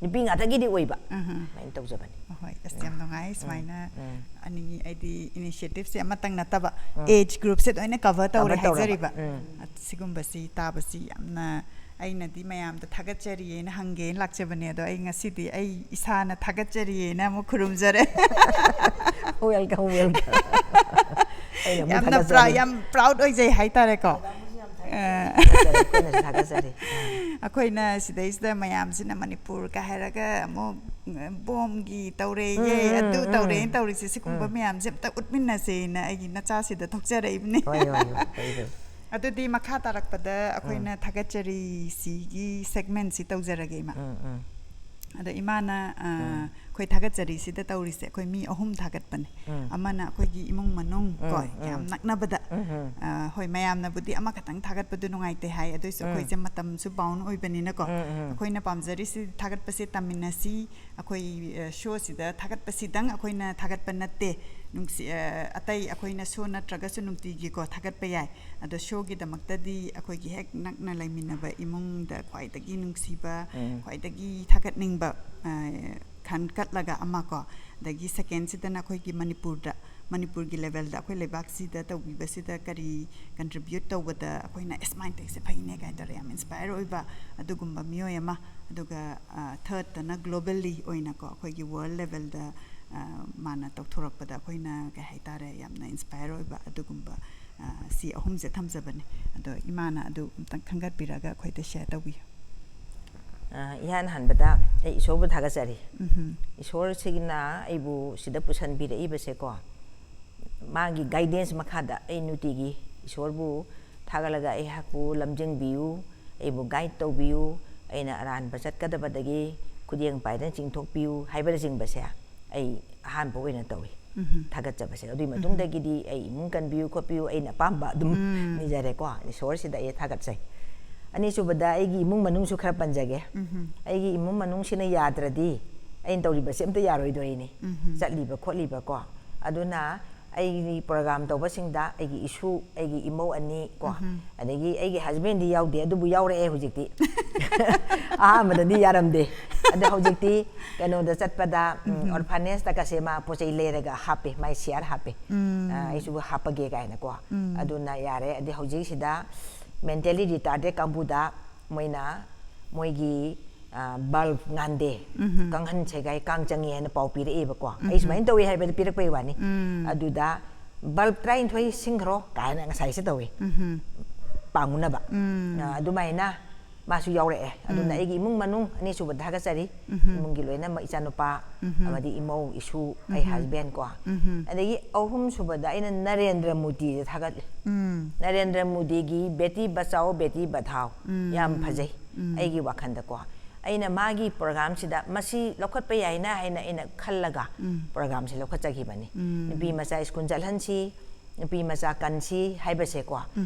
ꯅꯨꯄꯤ ꯉꯥꯛꯇꯒꯤꯗꯤ ꯑꯣꯏꯕ꯫ ꯑꯍꯥ꯫ ꯑꯗꯨꯃꯥꯏꯅ ꯇꯧꯖꯕꯅꯤ꯫ ꯑꯍꯣꯏ, ꯑꯁ, ꯌꯥꯝ ꯅꯨꯡꯉꯥꯏ꯫ ꯎꯝ꯫ ꯁꯨꯃꯥꯏꯅ ꯎꯝ꯫ ꯑꯅꯤ, ꯍꯥꯏꯗꯤ initiativeꯁꯦ ꯑꯃꯇꯪ ꯅꯠꯇꯕ, ꯎꯝ꯫ Age groupꯁꯦ ꯂꯣꯏꯅ cover ꯇꯧꯔꯦ cover ꯇꯧꯔꯕ꯫ ꯍꯥꯏꯖꯔꯤꯕ꯫ ꯎꯝ꯫ ꯁꯤꯒꯨꯝꯕꯁꯤ ꯇꯥꯕꯁꯤ ꯌꯥꯝꯅ, ꯑꯩꯅꯗꯤ ꯃꯌꯥꯝꯗ ꯊꯥꯒꯠꯆꯔꯤꯑꯅ ꯍꯪꯒꯦꯅ ꯂꯥꯛꯆꯕꯅꯦ, ꯑꯗꯣ ꯑꯩ ꯉꯁꯤꯗꯤ ꯑꯩ ꯏꯁꯥꯅ ꯊꯥꯒꯠꯆꯔꯤꯑꯅ ꯑꯃꯨꯛ ꯈꯨꯔꯨꯝꯖꯔꯦ꯫ Welcome, welcome꯫ ꯑꯩꯅ ꯑꯃꯨꯛ ꯌꯥꯝꯅ ꯊꯥꯒꯠꯆꯔꯤ꯫ Prou-, ꯌꯥꯝ proud ꯑꯣꯏꯖꯩ ꯍꯥꯏꯇꯥꯔꯦꯀꯣ꯫ ꯊꯥꯒꯠꯆꯔꯤ, ꯑꯩꯈꯣꯏꯅꯁꯨ ꯊꯥꯒꯠꯆꯔꯤ꯫ ꯑꯥ꯫ ꯑꯩꯈꯣꯏꯅ ꯁꯤꯗꯩꯁꯤꯗ ꯃꯌꯥꯝꯁꯤꯅ ꯃꯅꯤꯄꯨꯔꯒ ꯍꯥꯏꯔꯒ ꯑꯃꯨꯛ, ꯎꯝ, ꯕꯣꯝꯒꯤ ꯇꯧꯔꯦꯌꯦ, ꯎꯝ, ꯎꯝ, ꯑꯗꯨ ꯎꯝ, ꯇꯧꯔꯦꯅ ꯎꯝ꯫ ꯇꯧꯔꯤꯁꯦ, ꯁꯤꯒꯨꯝꯕ ꯎꯝ꯫ ꯃꯌꯥꯝꯁꯦ ꯑꯝꯇ ꯎꯠꯃꯤꯟꯅꯁꯦꯅ ꯑꯩꯒꯤ ꯅꯆꯥꯁꯤꯗ ꯊꯣꯛꯆꯔꯛꯏꯕꯅꯤ꯫ ꯍꯣꯏ, ꯍꯣꯏ, ꯍꯣꯏ, ꯐꯩ, ꯐꯩ꯫ ꯑꯗꯨꯗꯤ ꯃꯈꯥ ꯇꯥꯔꯛꯄꯗ ꯑꯩꯈꯣꯏꯅ ꯎꯝ꯫ ꯊꯥꯒꯠꯆꯔꯤ ꯁꯤꯒꯤ segment ꯁꯤ ꯇꯧꯖꯔꯒꯦ, ꯏꯃꯥ꯫ ꯎꯝ, ꯎꯝ꯫ ꯑꯗꯣ ꯏꯃꯥꯅ, ꯑ, ꯎꯝ꯫ ꯑꯩꯈꯣꯏ ꯊꯥꯒꯠꯆꯔꯤꯁꯤꯗ ꯇꯧꯔꯤꯁꯦ, ꯑꯩꯈꯣꯏ ꯃꯤ ꯑꯍꯨꯝ ꯊꯥꯒꯠꯄꯅꯦ꯫ ꯎꯝ꯫ ꯑꯃꯅ ꯑꯩꯈꯣꯏꯒꯤ ꯏꯃꯨꯡ ꯃꯅꯨꯡ ꯀꯣ, ꯎꯝ, ꯎꯝ꯫ ꯌꯥꯝ ꯅꯛꯅꯕꯗ꯫ ꯎꯝ, ꯎꯝ꯫ ꯑ, ꯍꯣꯏ, ꯃꯌꯥꯝꯅꯕꯨꯗꯤ ꯑꯃꯈꯛꯇꯪ ꯊꯥꯒꯠꯄꯗꯣ ꯅꯨꯡꯉꯥꯏꯇꯦ ꯍꯥꯏ, ꯑꯗꯨꯏꯁꯨ ꯎꯝ꯫ ꯑꯩꯈꯣꯏꯁꯦ ꯃꯇꯝꯁꯨ bound ꯑꯣꯏꯕꯅꯤꯅꯀꯣ, ꯎꯝ, ꯎꯝ꯫ ꯑꯩꯈꯣꯏꯅ ꯄꯥꯝꯖꯔꯤꯁꯤ ꯊꯥꯒꯠꯄꯁꯦ ꯇꯝꯃꯤꯟꯅꯁꯤ, ꯑꯩꯈꯣꯏ, ꯑ, show ꯁꯤꯗ ꯊꯥꯒꯠꯄꯁꯤꯗꯪ ꯑꯩꯈꯣꯏꯅ ꯊꯥꯒꯠꯄ ꯅꯠꯇꯦ, ꯅꯨꯡꯁꯤ-, ꯑ, ꯑꯇꯩ ꯑꯩꯈꯣꯏꯅ show ꯅꯠꯇ꯭ꯔꯒꯁꯨ ꯅꯨꯡꯇꯤꯒꯤꯀꯣ ꯊꯥꯒꯠꯄ ꯌꯥꯏ꯫ ꯑꯗꯣ show ꯒꯤꯗꯃꯛꯇꯗꯤ ꯑꯩꯈꯣꯏꯒꯤ ꯍꯦꯛ ꯅꯛꯅ ꯂꯩꯃꯤꯟꯅꯕ ꯏꯃꯨꯡꯗ ꯈ꯭ꯋꯥꯏꯗꯒꯤ ꯅꯨꯡꯁꯤꯕ, ꯎꯝ꯫ ꯈ꯭ꯋꯥꯏꯗꯒꯤ ꯊꯥꯒꯠꯅꯤꯡꯕ, ꯑ, ꯈꯟꯀꯠꯂꯒ ꯑꯃ ꯀꯣ, ꯑꯗꯒꯤ second ꯁꯤꯗꯅ ꯑꯩꯈꯣꯏꯒꯤ ꯃꯅꯤꯄꯨꯔꯗ, ꯃꯅꯤꯄꯨꯔꯒꯤ level ꯗ ꯑꯩꯈꯣꯏ ꯂꯩꯕꯥꯛꯁꯤꯗ ꯇꯧꯕꯤꯕꯁꯤꯗ ꯀꯔꯤ contribute ꯇꯧꯕꯗ ꯑꯩꯈꯣꯏꯅ ꯑꯦꯁ ꯃꯥꯏꯅ ꯇꯧꯔꯤꯁꯦ ꯐꯩꯅꯦ ꯀꯥꯏꯅ ꯇꯧꯔꯦ, ꯌꯥꯝ inspire ꯑꯣꯏꯕ ꯑꯗꯨꯒꯨꯝꯕ ꯃꯤꯑꯣꯏ ꯑꯃ꯫ ꯑꯗꯨꯒ, ꯑ, third ꯇꯅ globally ꯑꯣꯏꯅꯀꯣ, ꯑꯩꯈꯣꯏꯒꯤ world level ꯗ, ꯑ, ꯃꯥꯅ ꯇꯧꯊꯣꯔꯛꯄꯗ ꯑꯩꯈꯣꯏꯅ ꯀꯩ ꯍꯥꯏꯇꯥꯔꯦ, ꯌꯥꯝꯅ inspire ꯑꯣꯏꯕ ꯑꯗꯨꯒꯨꯝꯕ, ꯑ, ꯁꯤ ꯑꯍꯨꯝꯁꯦ ꯊꯝꯖꯕꯅꯦ꯫ ꯑꯗꯣ ꯏꯃꯥꯅ ꯑꯗꯨ ꯑꯝꯇꯪ ꯈꯟꯒꯠꯄꯤꯔꯒ ꯑꯩꯈꯣꯏꯗ share ꯇꯧꯕꯤꯌꯨ꯫ ꯑ, ꯏꯍꯥꯟ ꯍꯥꯟꯕꯗ ꯑꯩ ꯏꯁꯣꯔꯕꯨ ꯊꯥꯒꯠꯆꯔꯤ꯫ ꯎꯝꯍꯨꯝ꯫ ꯏꯁꯣꯔꯁꯤꯅ ꯑꯩꯕꯨ ꯁꯤꯗ ꯄꯨꯁꯟꯕꯤꯔꯛꯏꯕꯁꯦꯀꯣ, ꯃꯥꯒꯤ guidance ꯃꯈꯥꯗ ꯑꯩ ꯅꯨꯡꯇꯤꯒꯤ ꯏꯁꯣꯔꯕꯨ ꯊꯥꯒꯠꯂꯒ, "ꯑꯩꯍꯥꯛꯄꯨ ꯂꯝꯖꯤꯡꯕꯤꯌꯨ, ꯑꯩꯕꯨ guide ꯇꯧꯕꯤꯌꯨ, ꯑꯩꯅ ꯑꯔꯥꯟꯕ ꯆꯠꯀꯗꯕꯗꯒꯤ ꯈꯨꯗꯦꯡ ꯄꯥꯏꯗꯅ ꯆꯤꯡꯊꯣꯛꯄꯤꯌꯨ" ꯍꯥꯏꯕꯅꯆꯤꯡꯕꯁꯦ ꯑꯩ ꯑꯍꯥꯟꯕ ꯑꯣꯏꯅ ꯇꯧꯏ꯫ ꯎꯝꯍꯨꯝ꯫ ꯊꯥꯒꯠꯆꯕꯁꯦ꯫ ꯑꯗꯨꯒꯤ ꯎꯝꯍꯨꯝ꯫ ꯃꯇꯨꯡꯗꯒꯤꯗꯤ ꯑꯩ ꯏꯃꯨꯡ ꯀꯟꯕꯤꯌꯨ ꯈꯣꯠꯄꯤꯌꯨ, ꯑꯩꯅ ꯑꯄꯥꯝꯕ ꯑꯗꯨꯝ ꯎꯝ꯫ ꯅꯤꯖꯔꯦꯀꯣ꯫ ꯏꯁꯣꯔꯁꯤꯗ ꯑꯩ ꯊꯥꯒꯠꯆꯩ꯫ ꯑꯅꯤꯁꯨꯕꯗ ꯑꯩꯒꯤ ꯏꯃꯨꯡ ꯃꯅꯨꯡꯁꯨ ꯈꯔ ꯄꯟꯖꯒꯦ꯫ ꯎꯝꯍꯨꯝ꯫ ꯑꯩꯒꯤ ꯏꯃꯨꯡ ꯃꯅꯨꯡꯁꯤꯅ ꯌꯥꯗ꯭ꯔꯗꯤ ꯑꯩꯅ ꯇꯧꯔꯤꯕꯁꯦ ꯑꯝꯇ ꯌꯥꯔꯣꯏꯗꯣꯏꯅꯤ꯫ ꯎꯝꯍꯨꯝ꯫ ꯆꯠꯂꯤꯕ ꯈꯣꯠꯂꯤꯕ ꯀꯣ꯫ ꯑꯗꯨꯅ ꯑꯩꯒꯤ program ꯇꯧꯕꯁꯤꯡꯗ ꯑꯩꯒꯤ ꯏꯁꯨ, ꯑꯩꯒꯤ ꯏꯃꯧ ꯑꯅꯤ ꯀꯣ, ꯎꯝꯍꯨꯝ꯫ ꯑꯗꯒꯤ ꯑꯩꯒꯤ husband ꯗꯤ ꯌꯥꯎꯗꯦ, ꯑꯗꯨꯕꯨ ꯌꯥꯎꯔꯛꯑꯦ ꯍꯧꯖꯤꯛꯇꯤ꯫ ꯑꯍꯥꯟꯕꯗꯗꯤ ꯌꯥꯔꯝꯗꯦ꯫ ꯑꯗꯣ ꯍꯧꯖꯤꯛꯇꯤ ꯀꯩꯅꯣꯗ ꯆꯠꯄꯗ, ꯎꯝ, ꯎꯝꯍꯨꯝ꯫ Orphanage ꯇ ꯀꯁꯦ ꯃꯥ ꯄꯣꯠ ꯆꯩ ꯂꯩꯔꯒ ꯍꯥꯞꯄꯦ, ꯃꯥꯏ share ꯍꯥꯞꯄꯦ꯫ ꯎꯝ꯫ ꯑ, ꯑꯩꯁꯨ ꯍꯥꯞꯄꯒꯦ ꯀꯥꯏꯅꯀꯣ꯫ ꯎꯝ꯫ ꯑꯗꯨꯅ ꯌꯥꯔꯦ꯫ ꯑꯗꯩ ꯍꯧꯖꯤꯛꯁꯤꯗ mentally retarded ꯀꯥꯡꯕꯨꯗ ꯃꯣꯏꯅ ꯃꯣꯏꯒꯤ, ꯑ, bulb ꯉꯥꯟꯗꯦ, ꯎꯝꯍꯨꯝ꯫ ꯀꯥꯡꯍꯟ ꯁꯦꯒꯥꯏ, ꯀꯥꯡ ꯆꯪꯉꯦ ꯍꯥꯏꯅ ꯄꯥꯎ ꯄꯤꯔꯛꯑꯦꯕꯀꯣ꯫ ꯑꯩ ꯎꯝꯍꯨꯝ꯫ ꯁꯨꯃꯥꯏꯅ ꯇꯧꯋꯤ ꯍꯥꯏꯕꯗ ꯄꯤꯔꯛꯄꯩ ꯋꯥꯅꯤ꯫ ꯎꯝ꯫ ꯑꯗꯨꯗ bulb ꯇꯔꯥꯅꯤꯊꯣꯏ ꯁꯤꯟꯈ꯭ꯔꯣ ꯀꯥꯏꯅ ꯉꯁꯥꯏꯁꯦ ꯇꯧꯋꯤ꯫ ꯎꯝꯍꯨꯝ꯫ ꯄꯥꯡꯉꯨꯅꯕ꯫ ꯑ, ꯑꯗꯨꯃꯥꯏꯅ ꯃꯥꯁꯨ ꯌꯥꯎꯔꯛꯑꯦ꯫ ꯑꯗꯨꯅ ꯑꯩꯒꯤ ꯏꯃꯨꯡ ꯃꯅꯨꯡ, ꯑꯅꯤꯁꯨꯕꯗ ꯊꯥꯒꯠꯆꯔꯤ, ꯏꯃꯨꯡꯒꯤ ꯂꯣꯏꯅꯃꯛ, ꯏꯆꯥꯅꯨꯄꯥ ꯑꯃꯗꯤ ꯏꯃꯧ, ꯏꯁꯨ, ꯑꯩ ꯍꯁꯕꯦꯟ ꯀꯣ, ꯑꯗꯒꯤ ꯑꯍꯨꯝꯁꯨꯕꯗ ꯑꯩꯅ ꯅꯔꯦꯟꯗ꯭ꯔ ꯃꯣꯗꯤꯗ ꯊꯥꯒꯠꯂꯤ꯫ ꯅꯔꯦꯟꯗ꯭ꯔ ꯃꯣꯗꯤꯒꯤ ꯕꯦꯇꯤ ꯕꯆꯥꯎ ꯕꯦꯇꯤ ꯕꯙꯥꯎ ꯌꯥꯝ ꯐꯖꯩ ꯑꯩꯒꯤ ꯋꯥꯈꯜꯗꯀꯣ꯫ ꯑꯩꯅ ꯃꯥꯒꯤ ꯄ꯭ꯔꯣꯒ꯭ꯔꯥꯝꯁꯤꯗ ꯃꯁꯤ ꯂꯧꯈꯠꯄ ꯌꯥꯏꯅ ꯍꯥꯏꯅ ꯑꯩꯅ ꯈꯜꯂꯒ ꯄ꯭ꯔꯣꯒ꯭ꯔꯥꯝꯁꯤ ꯂꯧꯈꯠꯆꯈꯤꯕꯅꯤ꯫ ꯅꯨꯄꯤ ꯃꯆꯥ ꯁ꯭ꯀꯨꯜ ꯆꯠꯍꯟꯁꯤ, ꯅꯨꯄꯤ ꯃꯆꯥ ꯀꯟꯁꯤ ꯍꯥꯏꯕꯁꯦꯀꯣ꯫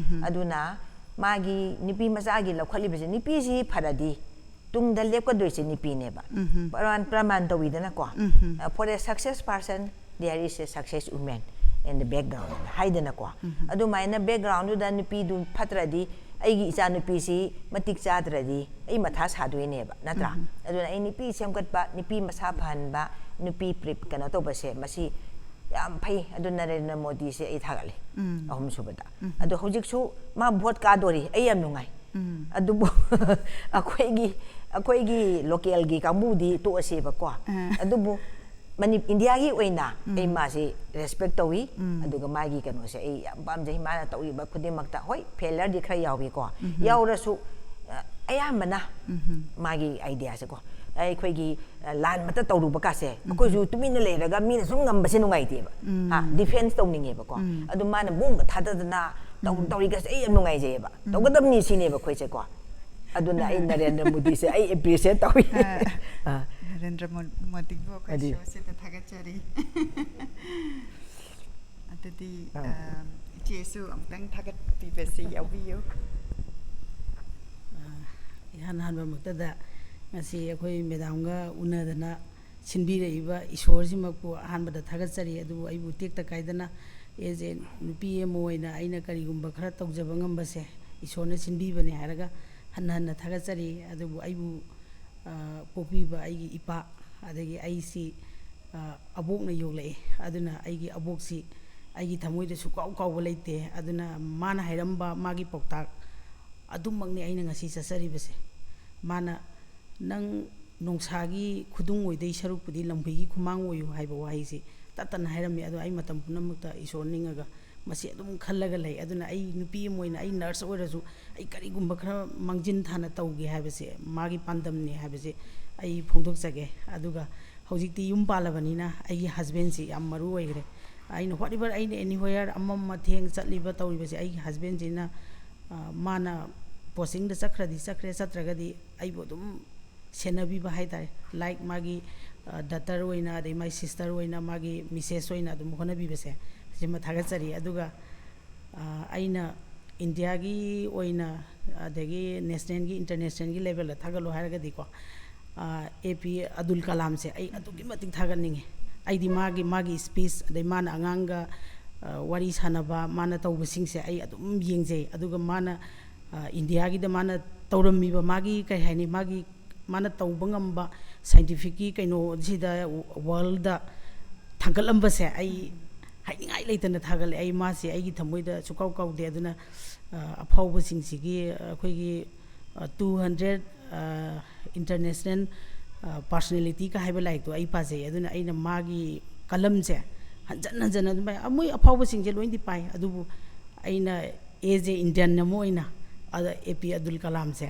ꯑꯗꯨꯅ ꯃꯥꯒꯤ ꯅꯨꯄꯤ ꯃꯆꯥꯒꯤ ꯂꯧꯈꯠꯂꯤꯕꯁꯦ, ꯅꯨꯄꯤꯁꯤ ꯐꯔꯗꯤ ꯇꯨꯡꯗ ꯂꯦꯞꯀꯗꯣꯏꯁꯦ ꯅꯨꯄꯤꯅꯦꯕ꯫ ꯄ꯭ꯔꯃꯥꯟ, ꯄ꯭ꯔꯃꯥꯟ ꯇꯧꯋꯤꯗꯅꯀꯣ꯫ For a success person, there is a success woman in the background ꯍꯥꯏꯗꯅꯀꯣ꯫ ꯑꯗꯨꯃꯥꯏꯅ ꯕꯦꯛꯒ꯭ꯔꯥꯎꯟꯗꯨꯗ ꯅꯨꯄꯤꯗꯨ ꯐꯠꯇ꯭ꯔꯗꯤ, ꯑꯩꯒꯤ ꯏꯆꯥ ꯅꯨꯄꯤꯁꯤ ꯃꯇꯤꯛ ꯆꯥꯗ꯭ꯔꯗꯤ ꯑꯩ ꯃꯊꯥ ꯁꯥꯗꯣꯏꯅꯦꯕ, ꯅꯠꯇ꯭ꯔꯥ? ꯑꯗꯨꯅ ꯑꯩ ꯅꯨꯄꯤ ꯁꯦꯝꯒꯠꯄ, ꯅꯨꯄꯤ ꯃꯁꯥ ꯐꯍꯟꯕ, ꯅꯨꯄꯤ ꯄ꯭ꯔꯤ-, ꯀꯩꯅꯣ ꯇꯧꯕꯁꯦ, ꯃꯁꯤ ꯌꯥꯝ ꯐꯩ꯫ ꯑꯗꯨ ꯅꯔꯦꯟꯗ꯭ꯔ ꯃꯣꯗꯤꯁꯦ ꯑꯩ ꯊꯥꯒꯠꯂꯤ꯫ ꯑꯍꯨꯝꯁꯨꯕꯗ꯫ ꯑꯗꯣ ꯍꯧꯖꯤꯛꯁꯨ ꯃꯥ ꯚꯣꯠ ꯀꯥꯗꯣꯔꯤ, ꯑꯩ ꯌꯥꯝ ꯅꯨꯡꯉꯥꯏ꯫ ꯑꯗꯨꯕꯨ ꯑꯩꯈꯣꯏꯒꯤ, ꯑꯩꯈꯣꯏꯒꯤ ꯂꯣꯀꯦꯜꯒꯤ ꯀꯥꯡꯕꯨꯗꯤ ꯇꯣꯛꯑꯁꯦꯕꯀꯣ꯫ ꯑꯗꯨꯕꯨ ꯃꯅꯤ-, ꯏꯟꯗꯤꯌꯥꯒꯤ ꯑꯣꯏꯅ ꯑꯩ ꯃꯥꯁꯤ ꯔꯦꯁꯄꯦꯛ ꯇꯧꯏ꯫ ꯑꯗꯨꯒ ꯃꯥꯒꯤ ꯀꯩꯅꯣꯁꯦ ꯑꯩ ꯌꯥꯝ ꯄꯥꯝꯖꯩ꯫ ꯃꯥꯅ ꯇꯧꯔꯤꯕ ꯈꯨꯗꯤꯡꯃꯛꯇ, ꯍꯣꯏ, ꯐꯦꯂꯔꯗꯤ ꯈꯔ ꯌꯥꯎꯏꯀꯣ꯫ ꯌꯥꯎꯔꯁꯨ, ꯑ, ꯑꯌꯥꯝꯕꯅ ꯃꯥꯒꯤ ꯑꯥꯏꯗꯤꯌꯥꯁꯦꯀꯣ, ꯑꯩꯈꯣꯏꯒꯤ, ꯑ, ꯂꯥꯟ ꯃꯇ ꯇꯧꯔꯨꯕ ꯀꯥꯁꯦ, ꯑꯩꯈꯣꯏꯁꯨ ꯇꯨꯃꯤꯟꯅ ꯂꯩꯔꯒ ꯃꯤꯅ ꯁꯨꯝ ꯉꯝꯕꯁꯦ ꯅꯨꯡꯉꯥꯏꯇꯦꯕ꯫ ꯍꯥ, ꯗꯤꯐꯦꯟꯁ ꯇꯧꯅꯤꯡꯉꯦꯕꯀꯣ꯫ ꯑꯗꯨ ꯃꯥꯅ ꯕꯣꯝꯒ ꯊꯥꯗꯗꯅ ꯇꯧ-, ꯇꯧꯔꯤꯒꯁꯦ ꯑꯩ ꯌꯥꯝ ꯅꯨꯡꯉꯥꯏꯖꯩꯌꯦꯕ꯫ ꯇꯧꯒꯗꯕꯅꯤ ꯁꯤꯅꯦꯕ ꯑꯩꯈꯣꯏꯁꯦꯀꯣ꯫ ꯑꯗꯨꯅ ꯑꯩ ꯅꯔꯦꯟꯗ꯭ꯔ ꯃꯣꯗꯤꯁꯦ ꯑꯩ ꯑꯦꯄ꯭ꯔꯤꯁꯤꯌꯦꯠ ꯇꯧꯏ꯫ ꯑ, ꯑꯥ꯫ ꯅꯔꯦꯟꯗ꯭ꯔ ꯃꯣ-, ꯃꯣꯗꯤꯕꯨ ꯑꯩꯈꯣꯏ ꯍꯥꯏꯗꯤ ꯁꯣꯁꯤꯗ ꯊꯥꯒꯠꯆꯔꯤ꯫ ꯑꯗꯨꯗꯤ, ꯑꯥ꯫ ꯑ, ꯏꯆꯦꯁꯨ ꯑꯃꯨꯛꯇꯪ ꯊꯥꯒꯠꯄꯤꯕꯁꯤ ꯌꯥꯎꯕꯤꯌꯨ꯫ ꯑ, ꯏꯍꯥꯟ ꯍꯥꯟꯕꯃꯛꯇꯗ ꯉꯁꯤ ꯑꯩꯈꯣꯏ ꯃꯦꯗꯥꯝꯒ ꯎꯅꯗꯅ ꯁꯤꯟꯕꯤꯔꯛꯏꯕ ꯏꯁꯣꯔꯁꯤꯃꯛꯄꯨ ꯑꯍꯥꯟꯕꯗ ꯊꯥꯒꯠꯆꯔꯤ꯫ ꯑꯗꯨꯕꯨ ꯑꯩꯕꯨ ꯇꯦꯛꯇ ꯀꯥꯏꯗꯅ, as a ꯅꯨꯄꯤ ꯑꯃ ꯑꯣꯏꯅ ꯑꯩꯅ ꯀꯔꯤꯒꯨꯝꯕ ꯈꯔ ꯇꯧꯖꯕ ꯉꯝꯕꯁꯦ ꯏꯁꯣꯔꯅ ꯁꯤꯟꯕꯤꯕꯅꯦ ꯍꯥꯏꯔꯒ ꯍꯟꯅ ꯍꯟꯅ ꯊꯥꯒꯠꯆꯔꯤ꯫ ꯑꯗꯨꯕꯨ ꯑꯩꯕꯨ, ꯑ, ꯄꯣꯛꯄꯤꯕ ꯑꯩꯒꯤ ꯏꯄꯥ, ꯑꯗꯒꯤ ꯑꯩꯁꯤ, ꯑ, ꯑꯕꯣꯛꯅ ꯌꯣꯛꯂꯛꯏ꯫ ꯑꯗꯨꯅ ꯑꯩꯒꯤ ꯑꯕꯣꯛꯁꯤ ꯑꯩꯒꯤ ꯊꯃꯣꯏꯗ ꯁꯨꯛꯀꯥꯎ ꯀꯥꯎꯕ ꯂꯩꯇꯦ꯫ ꯑꯗꯨꯅ ꯃꯥꯅ ꯍꯥꯏꯔꯝꯕ ꯃꯥꯒꯤ ꯄꯥꯎꯇꯥꯛ ꯑꯗꯨꯃꯛꯅꯤ ꯑꯩꯅ ꯉꯁꯤ ꯆꯠꯆꯔꯤꯕꯁꯦ꯫ ꯃꯥꯅ, "ꯅꯪ ꯅꯣꯡꯁꯥꯒꯤ ꯈꯨꯗꯨꯡ ꯑꯣꯏꯗꯣꯏ ꯁꯔꯨꯛꯄꯨꯗꯤ ꯂꯝꯍꯨꯏꯒꯤ ꯈꯨꯃꯥꯡ ꯑꯣꯏꯌꯨ" ꯍꯥꯏꯕ ꯋꯥꯍꯩꯁꯤ ꯇꯠꯇꯅ ꯍꯥꯏꯔꯝꯃꯤ꯫ ꯑꯗꯣ ꯑꯩ ꯃꯇꯝ ꯄꯨꯝꯅꯃꯛꯇ ꯏꯁꯣꯔ ꯅꯤꯡꯉꯒ ꯃꯁꯤ ꯑꯗꯨꯝ ꯈꯜꯂꯒ ꯂꯩ꯫ ꯑꯗꯨꯅ ꯑꯩ ꯅꯨꯄꯤ ꯑꯃ ꯑꯣꯏꯅ, ꯑꯩ ꯅꯔꯁ ꯑꯣꯏꯔꯁꯨ, ꯑꯩ ꯀꯔꯤꯒꯨꯝꯕ ꯈꯔ ꯃꯥꯡꯖꯤꯟ ꯊꯥꯅ ꯇꯧꯒꯦ ꯍꯥꯏꯕꯁꯦ ꯃꯥꯒꯤ ꯄꯥꯟꯗꯝꯅꯤ ꯍꯥꯏꯕꯁꯦ ꯑꯩ ꯐꯣꯡꯗꯣꯛꯆꯒꯦ꯫ ꯑꯗꯨꯒ ꯍꯧꯖꯤꯛꯇꯤ ꯌꯨꯝ ꯄꯥꯜꯂꯕꯅꯤꯅ ꯑꯩꯒꯤ ꯍꯁꯕꯦꯟꯁꯤ ꯌꯥꯝ ꯃꯔꯨ ꯑꯣꯏꯈ꯭ꯔꯦ꯫ ꯑꯩꯅ whatever, ꯑꯩꯅ anywhere ꯑꯃ ꯑꯃ ꯊꯦꯡ ꯆꯠꯂꯤꯕ ꯇꯧꯔꯤꯕꯁꯦ, ꯑꯩꯒꯤ ꯍꯁꯕꯦꯟꯁꯤꯅ, ꯑ, ꯃꯥꯅ ꯄꯣꯁꯇꯤꯡꯗ ꯆꯠꯈ꯭ꯔꯗꯤ ꯆꯠꯈ꯭ꯔꯦ, ꯆꯠꯇ꯭ꯔꯒꯗꯤ ꯑꯩꯕꯨ ꯑꯗꯨꯝ ꯁꯦꯟꯅꯕꯤꯕ ꯍꯥꯏꯇꯥꯔꯦ, ꯂꯥꯏꯛ ꯃꯥꯒꯤ, ꯑ, ꯗꯇꯔ ꯑꯣꯏꯅ, ꯑꯗꯩ ꯃꯥꯒꯤ ꯁꯤꯁꯇꯔ ꯑꯣꯏꯅ, ꯃꯥꯒꯤ ꯃꯤꯁꯦꯁ ꯑꯣꯏꯅ ꯑꯗꯨꯝ ꯍꯣꯠꯅꯕꯤꯕꯁꯦ, ꯁꯤꯃ ꯊꯥꯒꯠꯆꯔꯤ꯫ ꯑꯗꯨꯒ, ꯑ, ꯑꯩꯅ ꯏꯟꯗꯤꯌꯥꯒꯤ ꯑꯣꯏꯅ, ꯑꯗꯒꯤ ꯅꯦꯁꯅꯦꯜꯒꯤ, ꯏꯟꯇꯔꯅꯦꯁꯅꯦꯜꯒꯤ ꯂꯦꯚꯦꯜꯗ ꯊꯥꯒꯠꯂꯣ ꯍꯥꯏꯔꯒꯗꯤꯀꯣ, ꯑꯦ ꯄꯤ ꯑꯕꯗꯨꯜ ꯀꯂꯥꯝꯁꯦ ꯑꯩ ꯑꯗꯨꯛꯀꯤ ꯃꯇꯤꯛ ꯊꯥꯒꯠꯅꯤꯡꯉꯤ꯫ ꯑꯩꯗꯤ ꯃꯥꯒꯤ, ꯃꯥꯒꯤ ꯁ꯭ꯄꯤꯆ, ꯑꯗꯩ ꯃꯥꯅ ꯑꯉꯥꯡꯒ, ꯑ, ꯋꯥꯔꯤ ꯁꯥꯟꯅꯕ, ꯃꯥꯅ ꯇꯧꯕꯁꯤꯡꯁꯦ ꯑꯩ ꯑꯗꯨꯝ ꯌꯦꯡꯖꯩ꯫ ꯑꯗꯨꯒ ꯃꯥꯅ, ꯑ, ꯏꯟꯗꯤꯌꯥꯒꯤꯗ ꯃꯥꯅ ꯇꯧꯔꯝꯃꯤꯕ, ꯃꯥꯒꯤ ꯀꯩ ꯍꯥꯏꯅꯤ, ꯃꯥꯒꯤ, ꯃꯥꯅ ꯇꯧꯕ ꯉꯝꯕ ꯁꯥꯏꯟꯇꯤꯐꯤꯛꯀꯤ ꯀꯩꯅꯣꯁꯤꯗ, ꯋꯥꯔꯜꯗ ꯊꯥꯡꯒꯠꯂꯝꯕꯁꯦ ꯑꯩ ꯍꯥꯏꯅꯤꯡꯉꯥꯏ ꯂꯩꯇꯅ ꯊꯥꯒꯠꯂꯦ꯫ ꯑꯩ ꯃꯥꯁꯦ ꯑꯩꯒꯤ ꯊꯃꯣꯏꯗ ꯁꯨꯀꯥꯎ ꯀꯥꯎꯗꯦ꯫ ꯑꯗꯨꯅ, ꯑ, ꯑꯐꯥꯎꯕꯁꯤꯡꯁꯤꯒꯤ ꯑꯩꯈꯣꯏꯒꯤ, ꯑ, two hundred, ꯑ, international, ꯑ, personalityꯒ ꯍꯥꯏꯕ ꯂꯥꯏꯔꯤꯛꯇꯣ ꯑꯩ ꯄꯥꯖꯩ꯫ ꯑꯗꯨꯅ ꯑꯩꯅ ꯃꯥꯒꯤ ꯀꯂꯝꯁꯦ ꯍꯟꯖꯟ ꯍꯟꯖꯟꯅ ꯑꯗꯨꯝ ꯄꯥꯏ꯫ ꯃꯣꯏ ꯑꯐꯥꯎꯕꯁꯤꯡꯁꯦ ꯂꯣꯏꯅꯗꯤ ꯄꯥꯏ, ꯑꯗꯨꯕꯨ ꯑꯩꯅ as a Indian ꯑꯃ ꯑꯣꯏꯅ, ꯑꯗ, ꯑꯦ ꯄꯤ ꯑꯕꯗꯨꯜ ꯀꯂꯥꯝꯁꯦ,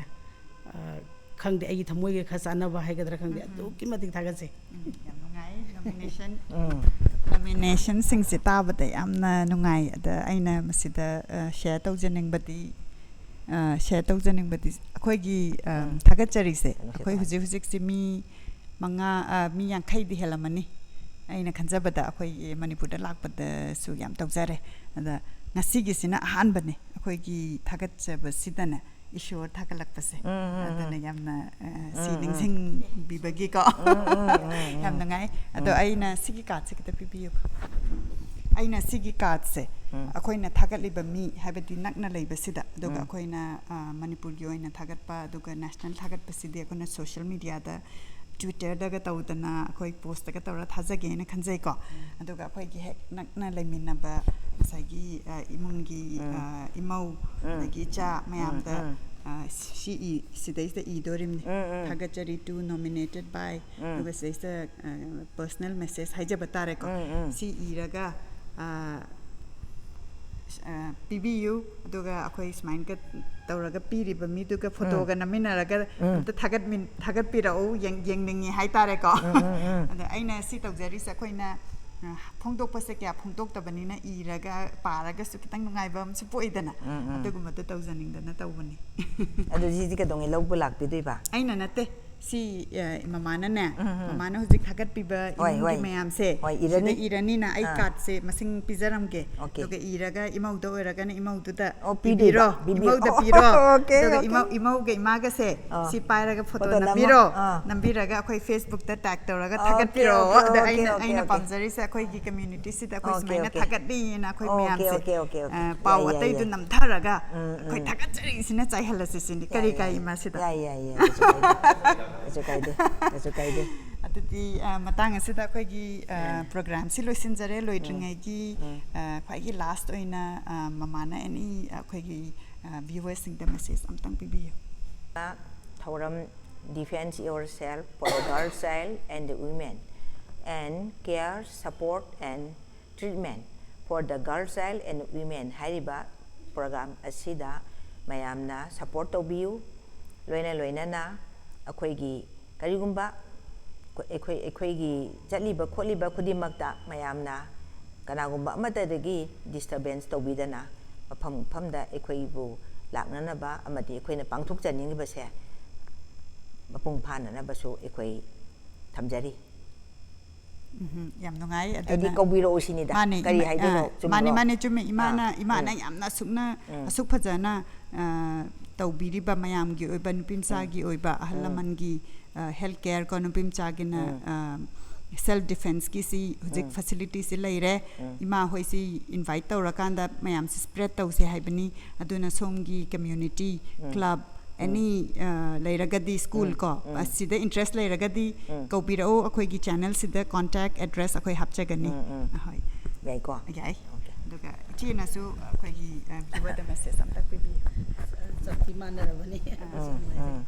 ꯑ, ꯈꯪꯗꯦ, ꯑꯩꯒꯤ ꯊꯃꯣꯏꯒ ꯈꯔ ꯆꯥꯟꯅꯕ ꯍꯥꯏꯒꯗ꯭ꯔꯥ ꯈꯪꯗꯦ, ꯎꯝ, ꯎꯝ꯫ ꯑꯗꯨꯛꯀꯤ ꯃꯇꯤꯛ ꯊꯥꯒꯠꯆꯩ꯫ ꯎꯝ, ꯌꯥꯝ ꯅꯨꯡꯉꯥꯏ꯫ Nomination, ꯎꯝ꯫ Nominationꯁꯤꯡꯁꯦ ꯇꯥꯕꯗ ꯌꯥꯝꯅ ꯅꯨꯡꯉꯥꯏ꯫ ꯑꯗ ꯑꯩꯅ ꯃꯁꯤꯗ, ꯑ, share ꯇꯧꯖꯅꯤꯡꯕꯗꯤ, ꯑ, share ꯇꯧꯖꯅꯤꯡꯕꯗꯤ ꯑꯩꯈꯣꯏꯒꯤ, ꯑ, ꯎꯝ꯫ ꯊꯥꯒꯠꯆꯔꯤꯁꯦ, ꯅꯨꯡꯁꯤꯠ ꯑꯩꯈꯣꯏ ꯇꯥꯍꯟ- ꯍꯧꯖꯤꯛ ꯍꯧꯖꯤꯛꯁꯦ ꯃꯤ ꯃꯉꯥ, ꯑ, ꯃꯤ ꯌꯥꯡꯈꯩꯗꯤ ꯍꯦꯜꯂꯝꯃꯅꯤ꯫ ꯑꯩꯅ ꯈꯟꯖꯕꯗ ꯑꯩꯈꯣꯏꯒꯤ ꯃꯅꯤꯄꯨꯔꯗ ꯂꯥꯛꯄꯗꯁꯨ ꯌꯥꯝ ꯇꯧꯖꯔꯦ꯫ ꯑꯗ ꯉꯁꯤꯒꯤꯁꯤꯅ ꯑꯍꯥꯟꯕꯅꯦ ꯑꯩꯈꯣꯏꯒꯤ ꯊꯥꯒꯠꯆꯕꯁꯤꯗꯅꯦ ꯏꯁꯣꯔ ꯊꯥꯒꯠꯂꯛꯄꯁꯦ꯫ ꯎꯝ, ꯎꯝ, ꯎꯝ꯫ ꯑꯗꯨꯅ ꯌꯥꯝꯅ, ꯑ, ꯁꯤ ꯎꯝ, ꯎꯝ꯫ ꯅꯤꯡꯁꯤꯡꯕꯤꯕꯒꯤꯀꯣ꯫ ꯎꯝ, ꯎꯝ, ꯎꯝ, ꯎꯝ꯫ ꯌꯥꯝ ꯅꯨꯡꯉꯥꯏ꯫ ꯑꯗꯣ ꯎꯝ꯫ ꯑꯩꯅ ꯁꯤꯒꯤ cardꯁꯦ ꯈꯤꯇ ꯄꯤꯕꯤꯌꯨ꯫ ꯑꯩꯅ ꯁꯤꯒꯤ cardꯁꯦ ꯎꯝ꯫ ꯑꯩꯈꯣꯏꯅ ꯊꯥꯒꯠꯂꯤꯕ ꯃꯤ, ꯍꯥꯏꯕꯗꯤ ꯅꯛꯅ ꯂꯩꯕꯁꯤꯗ, ꯑꯗꯨꯒ ꯎꯝ꯫ ꯑꯩꯈꯣꯏꯅ, ꯑ, ꯃꯅꯤꯄꯨꯔꯒꯤ ꯑꯣꯏꯅ ꯊꯥꯒꯠꯄ, ꯑꯗꯨꯒ national ꯊꯥꯒꯠꯄꯁꯤꯗꯤ ꯑꯩꯈꯣꯏꯅ social mediaꯗ, Twitterꯗꯒ ꯇꯧꯗꯅ ꯑꯩꯈꯣꯏ postꯇꯒ ꯇꯧꯔ ꯊꯥꯖꯒꯦꯅ ꯈꯟꯖꯩꯀꯣ꯫ ꯎꯝ꯫ ꯑꯗꯨꯒ ꯑꯩꯈꯣꯏꯒꯤ ꯍꯦꯛ ꯅꯛꯅ ꯂꯩꯃꯤꯟꯅꯕ ꯉꯁꯥꯏꯒꯤ, ꯑ, ꯏꯃꯨꯡꯒꯤ, ꯎꯝ꯫ ꯑ, ꯏꯃꯧ, ꯎꯝ꯫ ꯑꯗꯒꯤ ꯏꯆꯥ ꯎꯝ, ꯃꯌꯥꯝꯗ, ꯎꯝ꯫ ꯑ, ꯁꯤ ꯏ-, ꯁꯤꯗꯩꯁꯤꯗ ꯏꯗꯣꯔꯤꯕꯅꯤ꯫ ꯎꯝ, ꯎꯝ꯫ ꯊꯥꯒꯠꯆꯔꯤ to nominated by, ꯎꯝ꯫ ꯑꯗꯨꯒ ꯁꯤꯗꯩꯁꯤꯗ, ꯑ, personal message ꯍꯥꯏꯖꯕ ꯇꯥꯔꯦꯀꯣ꯫ ꯎꯝ, ꯎꯝ꯫ ꯁꯤ ꯏꯔꯒ, ꯑ, ꯑ, ꯄꯤꯕꯤꯌꯨ, ꯑꯗꯨꯒ ꯑꯩꯈꯣꯏ ꯁꯨꯃꯥꯏꯅꯒ ꯇꯧꯔꯒ ꯄꯤꯔꯤꯕ ꯃꯤꯗꯨꯒ ꯐꯣꯇꯣꯒ ꯅꯝꯃꯤꯟꯅꯔꯒ ꯑꯝꯇ ꯊꯥꯒꯠꯃꯤꯟ-, ꯊꯥꯒꯠꯄꯤꯔꯛꯎ, ꯌꯦꯡ-, ꯌꯦꯡꯅꯤꯡꯉꯤ ꯍꯥꯏꯇꯥꯔꯦꯀꯣ꯫ ꯑꯗ ꯑꯩꯅ ꯁꯤ ꯇꯧꯖꯔꯤꯁꯦ ꯑꯩꯈꯣꯏꯅ, ꯑ, ꯐꯣꯡꯗꯣꯛꯄꯁꯦ ꯀꯌꯥ ꯐꯣꯡꯗꯣꯛꯇꯕꯅꯤꯅ, ꯏꯔꯒ ꯄꯥꯔꯒꯁꯨ ꯈꯤꯇꯪ ꯅꯨꯡꯉꯥꯏꯕ ꯑꯃꯁꯨ ꯄꯣꯛꯏꯗꯅ, ꯑꯗꯨꯒꯨꯝꯕꯗꯣ ꯇꯧꯖꯅꯤꯡꯗꯅ ꯇꯧꯕꯅꯤ꯫ ꯑꯗꯨ ꯁꯤꯗꯤ ꯀꯩꯗꯧꯉꯩ ꯂꯧꯕ ꯂꯥꯛꯄꯤꯗꯣꯏꯕ? ꯑꯩꯅ ꯅꯠꯇꯦ, ꯁꯤ, ꯑ, ꯃꯃꯥꯅꯅꯦ, ꯃꯃꯥꯅ ꯍꯧꯖꯤꯛ ꯊꯥꯒꯠꯄꯤꯕ ꯍꯣꯏ, ꯏꯃꯨꯡꯒꯤ ꯍꯣꯏ꯫ ꯃꯌꯥꯝꯁꯦ ꯍꯣꯏ, ꯏꯔꯅꯤ꯫ ꯁꯤꯗ ꯏꯔꯅꯤꯅ ꯑꯩ ꯑꯥ꯫ ꯀꯥꯔꯠꯁꯦ ꯃꯁꯤꯡ ꯄꯤꯖꯔꯝꯒꯦ꯫ ꯑꯣꯀꯦ꯫ ꯑꯗꯨꯒ ꯏꯔꯒ ꯏꯃꯧꯗ ꯑꯣꯏꯔꯒꯅ ꯏꯃꯧꯗꯨꯗ ꯑꯣ, ꯄꯤꯗꯣꯏꯕ, ꯄꯤꯕꯤꯔꯣ, ꯄꯤꯕꯤꯔꯣ꯫ ꯏꯃꯧꯗ ꯑꯣ, ꯄꯤꯔꯣ꯫ ꯑꯣꯀꯦ, ꯑꯗꯨꯒ ꯑꯣꯀꯦ꯫ ꯏꯃꯧ-, ꯏꯃꯧꯒ ꯏꯃꯥꯒꯁꯦ ꯑꯥ꯫ ꯁꯤ ꯄꯥꯏꯔꯒ ꯐꯣꯇꯣ ꯐꯣꯇꯣ ꯅꯝꯃꯣ꯫ ꯅꯝꯕꯤꯔꯣ꯫ ꯑꯥ꯫ ꯅꯝꯕꯤꯔꯒ ꯑꯩꯈꯣꯏ Facebookꯇ tag ꯇꯧꯔꯒ ꯑꯣꯀꯦ, ꯊꯥꯒꯠꯄꯤꯔꯣ꯫ ꯑꯣꯀꯦ, ꯑꯗ ꯑꯣꯀꯦ, ꯑꯩꯅ, ꯑꯣꯀꯦ, ꯑꯩꯅ ꯑꯣꯀꯦ꯫ ꯄꯥꯝꯖꯔꯤꯁꯦ ꯑꯩꯈꯣꯏꯒꯤ communityꯁꯤꯗ ꯑꯩꯈꯣꯏ ꯑꯣꯀꯦ, ꯁꯨꯃꯥꯏꯅ ꯑꯣꯀꯦ꯫ ꯊꯥꯒꯠꯂꯤꯅ ꯑꯩꯈꯣꯏ ꯑꯣꯀꯦ, ꯃꯌꯥꯝꯁꯦ, ꯑꯣꯀꯦ, ꯑꯣꯀꯦ, ꯑꯣꯀꯦ꯫ ꯑ, ꯄꯥꯎ ꯌꯥꯏ, ꯌꯥꯏ, ꯑꯇꯩꯗꯨ ꯌꯥꯏ꯫ ꯅꯝꯊꯔꯒ ꯎꯝ, ꯑꯩꯈꯣꯏ ꯎꯝ꯫ ꯊꯥꯒꯠꯆꯔꯤꯁꯤꯅ ꯆꯥꯏꯍꯜꯂꯁꯤ ꯁꯤꯅꯤ꯫ ꯀꯔꯤ ꯌꯥꯏ, ꯀꯥꯏ ꯌꯥꯏ, ꯌꯥꯏ꯫ ꯏꯃꯥꯁꯤꯗ? ꯌꯥꯏ, ꯌꯥꯏ, ꯌꯥꯏ꯫ ꯀꯩꯁꯨ ꯀꯥꯏꯗꯦ꯫ ꯀꯩꯁꯨ ꯀꯥꯏꯗꯦ꯫ ꯀꯩꯁꯨ ꯀꯥꯏꯗꯦ꯫ ꯑꯗꯨꯗꯤ, ꯑ, ꯃꯇꯥꯡ ꯑꯁꯤꯗ ꯑꯩꯈꯣꯏꯒꯤ, ꯑ, ꯎꯝ꯫ Programꯁꯤ ꯂꯣꯏꯁꯤꯟꯖꯔꯦ꯫ ꯎꯝ꯫ ꯂꯣꯏꯗ꯭ꯔꯤꯉꯩꯒꯤ, ꯎꯝ꯫ ꯑ, ꯈ꯭ꯋꯥꯏꯒꯤ last ꯑꯣꯏꯅ, ꯑ, ꯃꯃꯥꯅ any, ꯑ, ꯑꯩꯈꯣꯏꯒꯤ, ꯑ, viewersꯁꯤꯡꯗ message ꯑꯝꯇꯪ ꯄꯤꯕꯤꯌꯨ꯫ ꯊꯧꯔꯝ Defense Yourself for the Girl Child and the Women and Care, Support and Treatment for the Girl Child and Women ꯍꯥꯏꯔꯤꯕ program ꯑꯁꯤꯗ ꯃꯌꯥꯝꯅ support ꯇꯧꯕꯤꯌꯨ꯫ ꯂꯣꯏꯅ ꯂꯣꯏꯅꯅ ꯑꯩꯈꯣꯏꯒꯤ ꯀꯔꯤꯒꯨꯝꯕ ꯑꯩꯈꯣꯏ, ꯑꯩꯈꯣꯏꯒꯤ ꯆꯠꯂꯤꯕ ꯈꯣꯠꯂꯤꯕ ꯈꯨꯗꯤꯡꯃꯛꯇ ꯃꯌꯥꯝꯅ ꯀꯅꯥꯒꯨꯝꯕ ꯑꯃꯠꯇꯗꯒꯤ disturbance ꯇꯧꯕꯤꯗꯅ ꯃꯐꯝ ꯃꯐꯝꯗ ꯑꯩꯈꯣꯏꯕꯨ ꯂꯥꯛꯅꯅꯕ ꯑꯃꯗꯤ ꯑꯩꯈꯣꯏꯅ ꯄꯥꯡꯊꯣꯛꯆꯅꯤꯡꯂꯤꯕꯁꯦ ꯃꯄꯨꯡ ꯐꯥꯅꯅꯕꯁꯨ ꯑꯩꯈꯣꯏ ꯊꯝꯖꯔꯤ꯫ ꯎꯝꯍꯨꯝ, ꯌꯥꯝ ꯅꯨꯡꯉꯥꯏ꯫ ꯍꯥꯏꯗꯤ ꯑꯗꯨꯅ ꯀꯧꯕꯤꯔꯛꯎ ꯁꯤꯅꯤꯗ꯫ ꯃꯥꯅꯦ, ꯀꯔꯤ ꯏꯃꯥ-, ꯍꯥꯏꯗꯣꯏꯅꯣ? ꯑꯥ, ꯆꯨꯝꯕ꯭ꯔꯣ? ꯃꯥꯅꯦ, ꯃꯥꯅꯦ, ꯆꯨꯝꯃꯦ꯫ ꯏꯃꯥꯅ, ꯑꯥ, ꯏꯃꯥꯅ ꯎꯝ꯫ ꯌꯥꯝꯅ ꯑꯁꯨꯛꯅ, ꯎꯝ꯫ ꯑꯁꯨꯛ ꯐꯖꯅ, ꯑꯥ, ꯇꯧꯕꯤꯔꯤꯕ ꯃꯌꯥꯝꯒꯤ ꯑꯣꯏꯕ, ꯅꯨꯄꯤ ꯃꯆꯥꯒꯤ ꯎꯝ꯫ ꯑꯣꯏꯕ, ꯑꯍꯜ ꯎꯝ꯫ ꯂꯃꯟꯒꯤ, ꯑꯥ, health care ꯀꯣ, ꯅꯨꯄꯤ ꯃꯆꯥꯒꯤꯅ, ꯎꯝ꯫ ꯑꯥ, self defenceꯀꯤ ꯁꯤ ꯍꯧꯖꯤꯛ ꯎꯝ꯫ facilityꯁꯤ ꯂꯩꯔꯦ꯫ ꯎꯝ꯫ ꯏꯃꯥ ꯍꯣꯏꯁꯤ invite ꯇꯧꯔꯀꯥꯟꯗ ꯃꯌꯥꯝꯁꯤ spread ꯇꯧꯁꯦ ꯍꯥꯏꯕꯅꯤ꯫ ꯑꯗꯨꯅ ꯁꯣꯝꯒꯤ community, ꯎꯝ꯫ club, ꯎꯝ꯫ any, ꯑ, ꯂꯩꯔꯒꯗꯤ school ꯎꯝ, ꯀꯣ, ꯎꯝ꯫ ꯑꯁꯤꯗ interest ꯂꯩꯔꯒꯗꯤ ꯎꯝ꯫ ꯀꯧꯕꯤꯔꯛꯎ꯫ ꯑꯩꯈꯣꯏꯒꯤ channelꯁꯤꯗ contact address ꯑꯩꯈꯣꯏ ꯍꯥꯞꯆꯒꯅꯤ꯫ ꯎꯝ, ꯎꯝ꯫ ꯑꯍꯣꯏ꯫ ꯌꯥꯏꯀꯣ? ꯌꯥꯏ꯫ Okay꯫ ꯑꯗꯨꯒ ꯏꯆꯦꯅꯁꯨ ꯑꯩꯈꯣꯏꯒꯤ, ꯑ, viewerꯗ message ꯑꯝꯇ ꯄꯤꯕꯤꯌꯨ꯫ ꯆꯞꯇꯤ ꯃꯥꯟꯅꯔꯕꯅꯤ꯫ ꯑꯥ꯫ ꯎꯝ,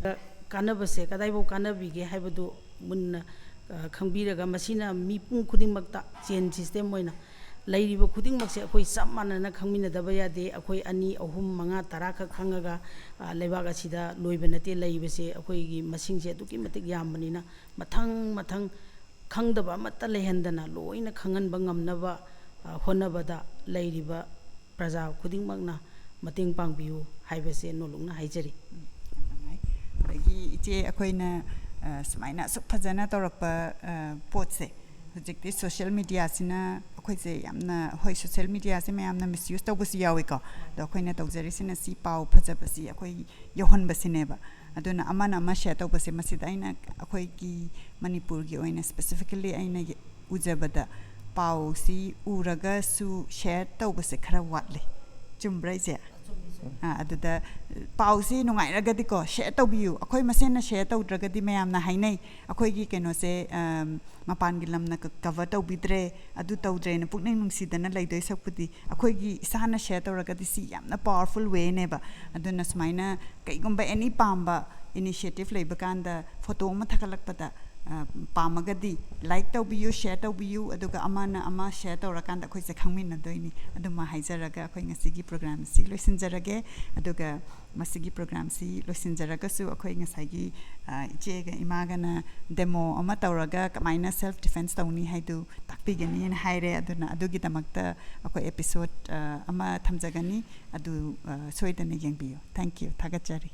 ꯎꯝ꯫ ꯀꯥꯟꯅꯕꯁꯦ ꯀꯗꯥꯏꯐꯥꯎ ꯀꯥꯟꯅꯕꯤꯒꯦ ꯍꯥꯏꯕꯗꯨ ꯃꯨꯟꯅ, ꯑ, ꯈꯪꯕꯤꯔꯒ, ꯃꯁꯤꯅ ꯃꯤꯄꯨꯝ ꯈꯨꯗꯤꯡꯃꯛꯇ chain system ꯑꯣꯏꯅ ꯂꯩꯔꯤꯕ ꯈꯨꯗꯤꯡꯃꯛꯁꯦ ꯑꯩꯈꯣꯏ ꯆꯞ ꯃꯥꯟꯅꯅ ꯈꯪꯃꯤꯟꯅꯗꯕ ꯌꯥꯗꯦ꯫ ꯑꯩꯈꯣꯏ ꯑꯅꯤ, ꯑꯍꯨꯝ, ꯃꯉꯥ, ꯇꯔꯥ ꯈꯛ ꯈꯪꯉꯒ, ꯑ, ꯂꯩꯕꯥꯛ ꯑꯁꯤꯗ ꯂꯣꯏꯕ ꯅꯠꯇꯦ꯫ ꯂꯩꯔꯤꯕꯁꯦ ꯑꯩꯈꯣꯏꯒꯤ ꯃꯁꯤꯡꯁꯦ ꯑꯗꯨꯛꯀꯤ ꯃꯇꯤꯛ ꯌꯥꯝꯕꯅꯤꯅ, ꯃꯊꯪ ꯃꯊꯪ ꯈꯪꯗꯕ ꯑꯃꯠꯇ ꯂꯩꯍꯟꯗꯅ ꯂꯣꯏꯅ ꯈꯪꯍꯟꯕ ꯉꯝꯅꯕ, ꯑ, ꯍꯣꯠꯅꯕꯗ ꯂꯩꯔꯤꯕ ꯄ꯭ꯔꯖꯥ ꯈꯨꯗꯤꯡꯃꯛꯅ ꯃꯇꯦꯡ ꯄꯥꯡꯕꯤꯌꯨ ꯍꯥꯏꯕꯁꯦ ꯅꯣꯂꯨꯛꯅ ꯍꯥꯏꯖꯔꯤ꯫ ꯌꯥꯝ ꯅꯨꯡꯉꯥꯏ꯫ ꯑꯗꯒꯤ ꯏꯆꯦ, ꯑꯩꯈꯣꯏꯅ, ꯑ, ꯁꯨꯃꯥꯏꯅ ꯑꯁꯨꯛ ꯐꯖꯅ ꯇꯧꯔꯛꯄ, ꯑ, ꯄꯣꯠꯁꯦ, ꯍꯧꯖꯤꯛꯇꯤ ꯁꯣꯁꯤꯌꯦꯜ ꯃꯦꯗꯤꯌꯥꯁꯤꯅ ꯑꯩꯈꯣꯏꯁꯦ ꯌꯥꯝꯅ, ꯍꯣꯏ, ꯁꯣꯁꯤꯌꯦꯜ ꯃꯦꯗꯤꯌꯥꯁꯦ ꯃꯌꯥꯝꯅ ꯃꯤꯁꯌꯨꯁ ꯇꯧꯕꯁꯨ ꯌꯥꯎꯏꯀꯣ꯫ ꯑꯗꯣ ꯑꯩꯈꯣꯏꯅ ꯇꯧꯖꯔꯤꯁꯤꯅ ꯁꯤ ꯄꯥꯎ ꯐꯖꯕꯁꯤ ꯑꯩꯈꯣꯏ ꯌꯧꯍꯟꯕꯁꯤꯅꯦꯕ꯫ ꯑꯗꯨꯅ ꯑꯃꯅ ꯑꯃ ꯁꯦꯌꯔ ꯇꯧꯕꯁꯦ, ꯃꯁꯤꯗ ꯑꯩꯅ ꯑꯩꯈꯣꯏꯒꯤ ꯃꯅꯤꯄꯨꯔꯒꯤ ꯑꯣꯏꯅ ꯁ꯭ꯄꯦꯁꯤꯐꯤꯀꯦꯜꯂꯤ ꯑꯩꯅ ꯌꯦ-, ꯎꯖꯕꯗ ꯄꯥꯎꯁꯤ ꯎꯔꯒꯁꯨ ꯁꯦꯌꯔ ꯇꯧꯕꯁꯦ ꯈꯔ ꯋꯥꯠꯂꯦ꯫ ꯆꯨꯝꯕ꯭ꯔꯥ, ꯏꯆꯦ? ꯑꯥ, ꯑꯗꯨꯗ ꯄꯥꯎꯁꯤ ꯅꯨꯡꯉꯥꯏꯔꯒꯗꯤꯀꯣ, ꯁꯦꯌꯔ ꯇꯧꯕꯤꯌꯨ꯫ ꯑꯩꯈꯣꯏ ꯃꯁꯦꯟꯅ ꯁꯦꯌꯔ ꯇꯧꯗ꯭ꯔꯒꯗꯤ ꯃꯌꯥꯝꯅ ꯍꯥꯏꯅꯩ, ꯑꯩꯈꯣꯏꯒꯤ ꯀꯩꯅꯣꯁꯦ, ꯑꯝ, ꯃꯄꯥꯟꯒꯤ ꯂꯝꯅ ꯀ-, ꯀꯚꯔ ꯇꯧꯕꯤꯗ꯭ꯔꯦ, ꯑꯗꯨ ꯇꯧꯗ꯭ꯔꯦꯅ ꯄꯨꯛꯅꯤꯡ ꯅꯨꯡꯁꯤꯗꯅ ꯂꯩꯗꯣꯏ ꯁꯔꯨꯛꯄꯨꯗꯤ, ꯑꯩꯈꯣꯏꯒꯤ ꯏꯁꯥꯅ ꯁꯦꯌꯔ ꯇꯧꯔꯒꯗꯤ ꯁꯤ ꯌꯥꯝꯅ ꯄꯥꯋꯔꯐꯨꯜ ꯋꯦꯅꯦꯕ꯫ ꯑꯗꯨꯅ ꯁꯨꯃꯥꯏꯅ ꯀꯩꯒꯨꯝꯕ ꯑꯦꯅꯤ ꯄꯥꯝꯕ ꯏꯅꯤꯁꯤꯌꯦꯇꯤꯚ ꯂꯩꯕ ꯀꯥꯟꯗ, ꯐꯣꯇꯣ ꯑꯃ ꯊꯥꯒꯠꯂꯛꯄꯗ, ꯑ, ꯄꯥꯝꯃꯒꯗꯤ ꯂꯥꯏꯛ ꯇꯧꯕꯤꯌꯨ, ꯁꯦꯌꯔ ꯇꯧꯕꯤꯌꯨ, ꯑꯗꯨꯒ ꯑꯃꯅ ꯑꯃ ꯁꯦꯌꯔ ꯇꯧꯔꯀꯥꯟꯗ ꯑꯩꯈꯣꯏꯁꯦ ꯈꯪꯃꯤꯟꯅꯗꯣꯏꯅꯤ꯫ ꯑꯗꯨꯃ ꯍꯥꯏꯖꯔꯒ ꯑꯩꯈꯣꯏ ꯉꯁꯤꯒꯤ ꯄ꯭ꯔꯣꯒ꯭ꯔꯥꯝꯁꯤ ꯂꯣꯏꯁꯤꯟꯖꯔꯒꯦ꯫ ꯑꯗꯨꯒ ꯃꯁꯤꯒꯤ ꯄ꯭ꯔꯣꯒ꯭ꯔꯥꯝꯁꯤ ꯂꯣꯏꯁꯤꯟꯖꯔꯒꯁꯨ, ꯑꯩꯈꯣꯏ ꯉꯁꯥꯏꯒꯤ, ꯑ, ꯏꯆꯦꯒ ꯏꯃꯥꯒꯅ ꯗꯦꯃꯣ ꯑꯃ ꯇꯧꯔꯒ ꯀꯃꯥꯏꯅ ꯁꯦꯜꯐ ꯗꯤꯐꯦꯟꯁ ꯇꯧꯅꯤ ꯍꯥꯏꯗꯨ ꯇꯥꯛꯄꯤꯒꯅꯤꯅ ꯍꯥꯏꯔꯦ꯫ ꯑꯗꯨꯅ ꯑꯗꯨꯒꯤꯗꯃꯛꯇ ꯑꯩꯈꯣꯏ ꯑꯦꯄꯤꯁꯣꯗ, ꯑ, ꯑꯃ ꯊꯝꯖꯒꯅꯤ꯫ ꯑꯗꯨ, ꯑ, ꯁꯣꯏꯗꯅ ꯌꯦꯡꯕꯤꯌꯨ꯫ Thank you꯫ ꯊꯥꯒꯠꯆꯔꯤ꯫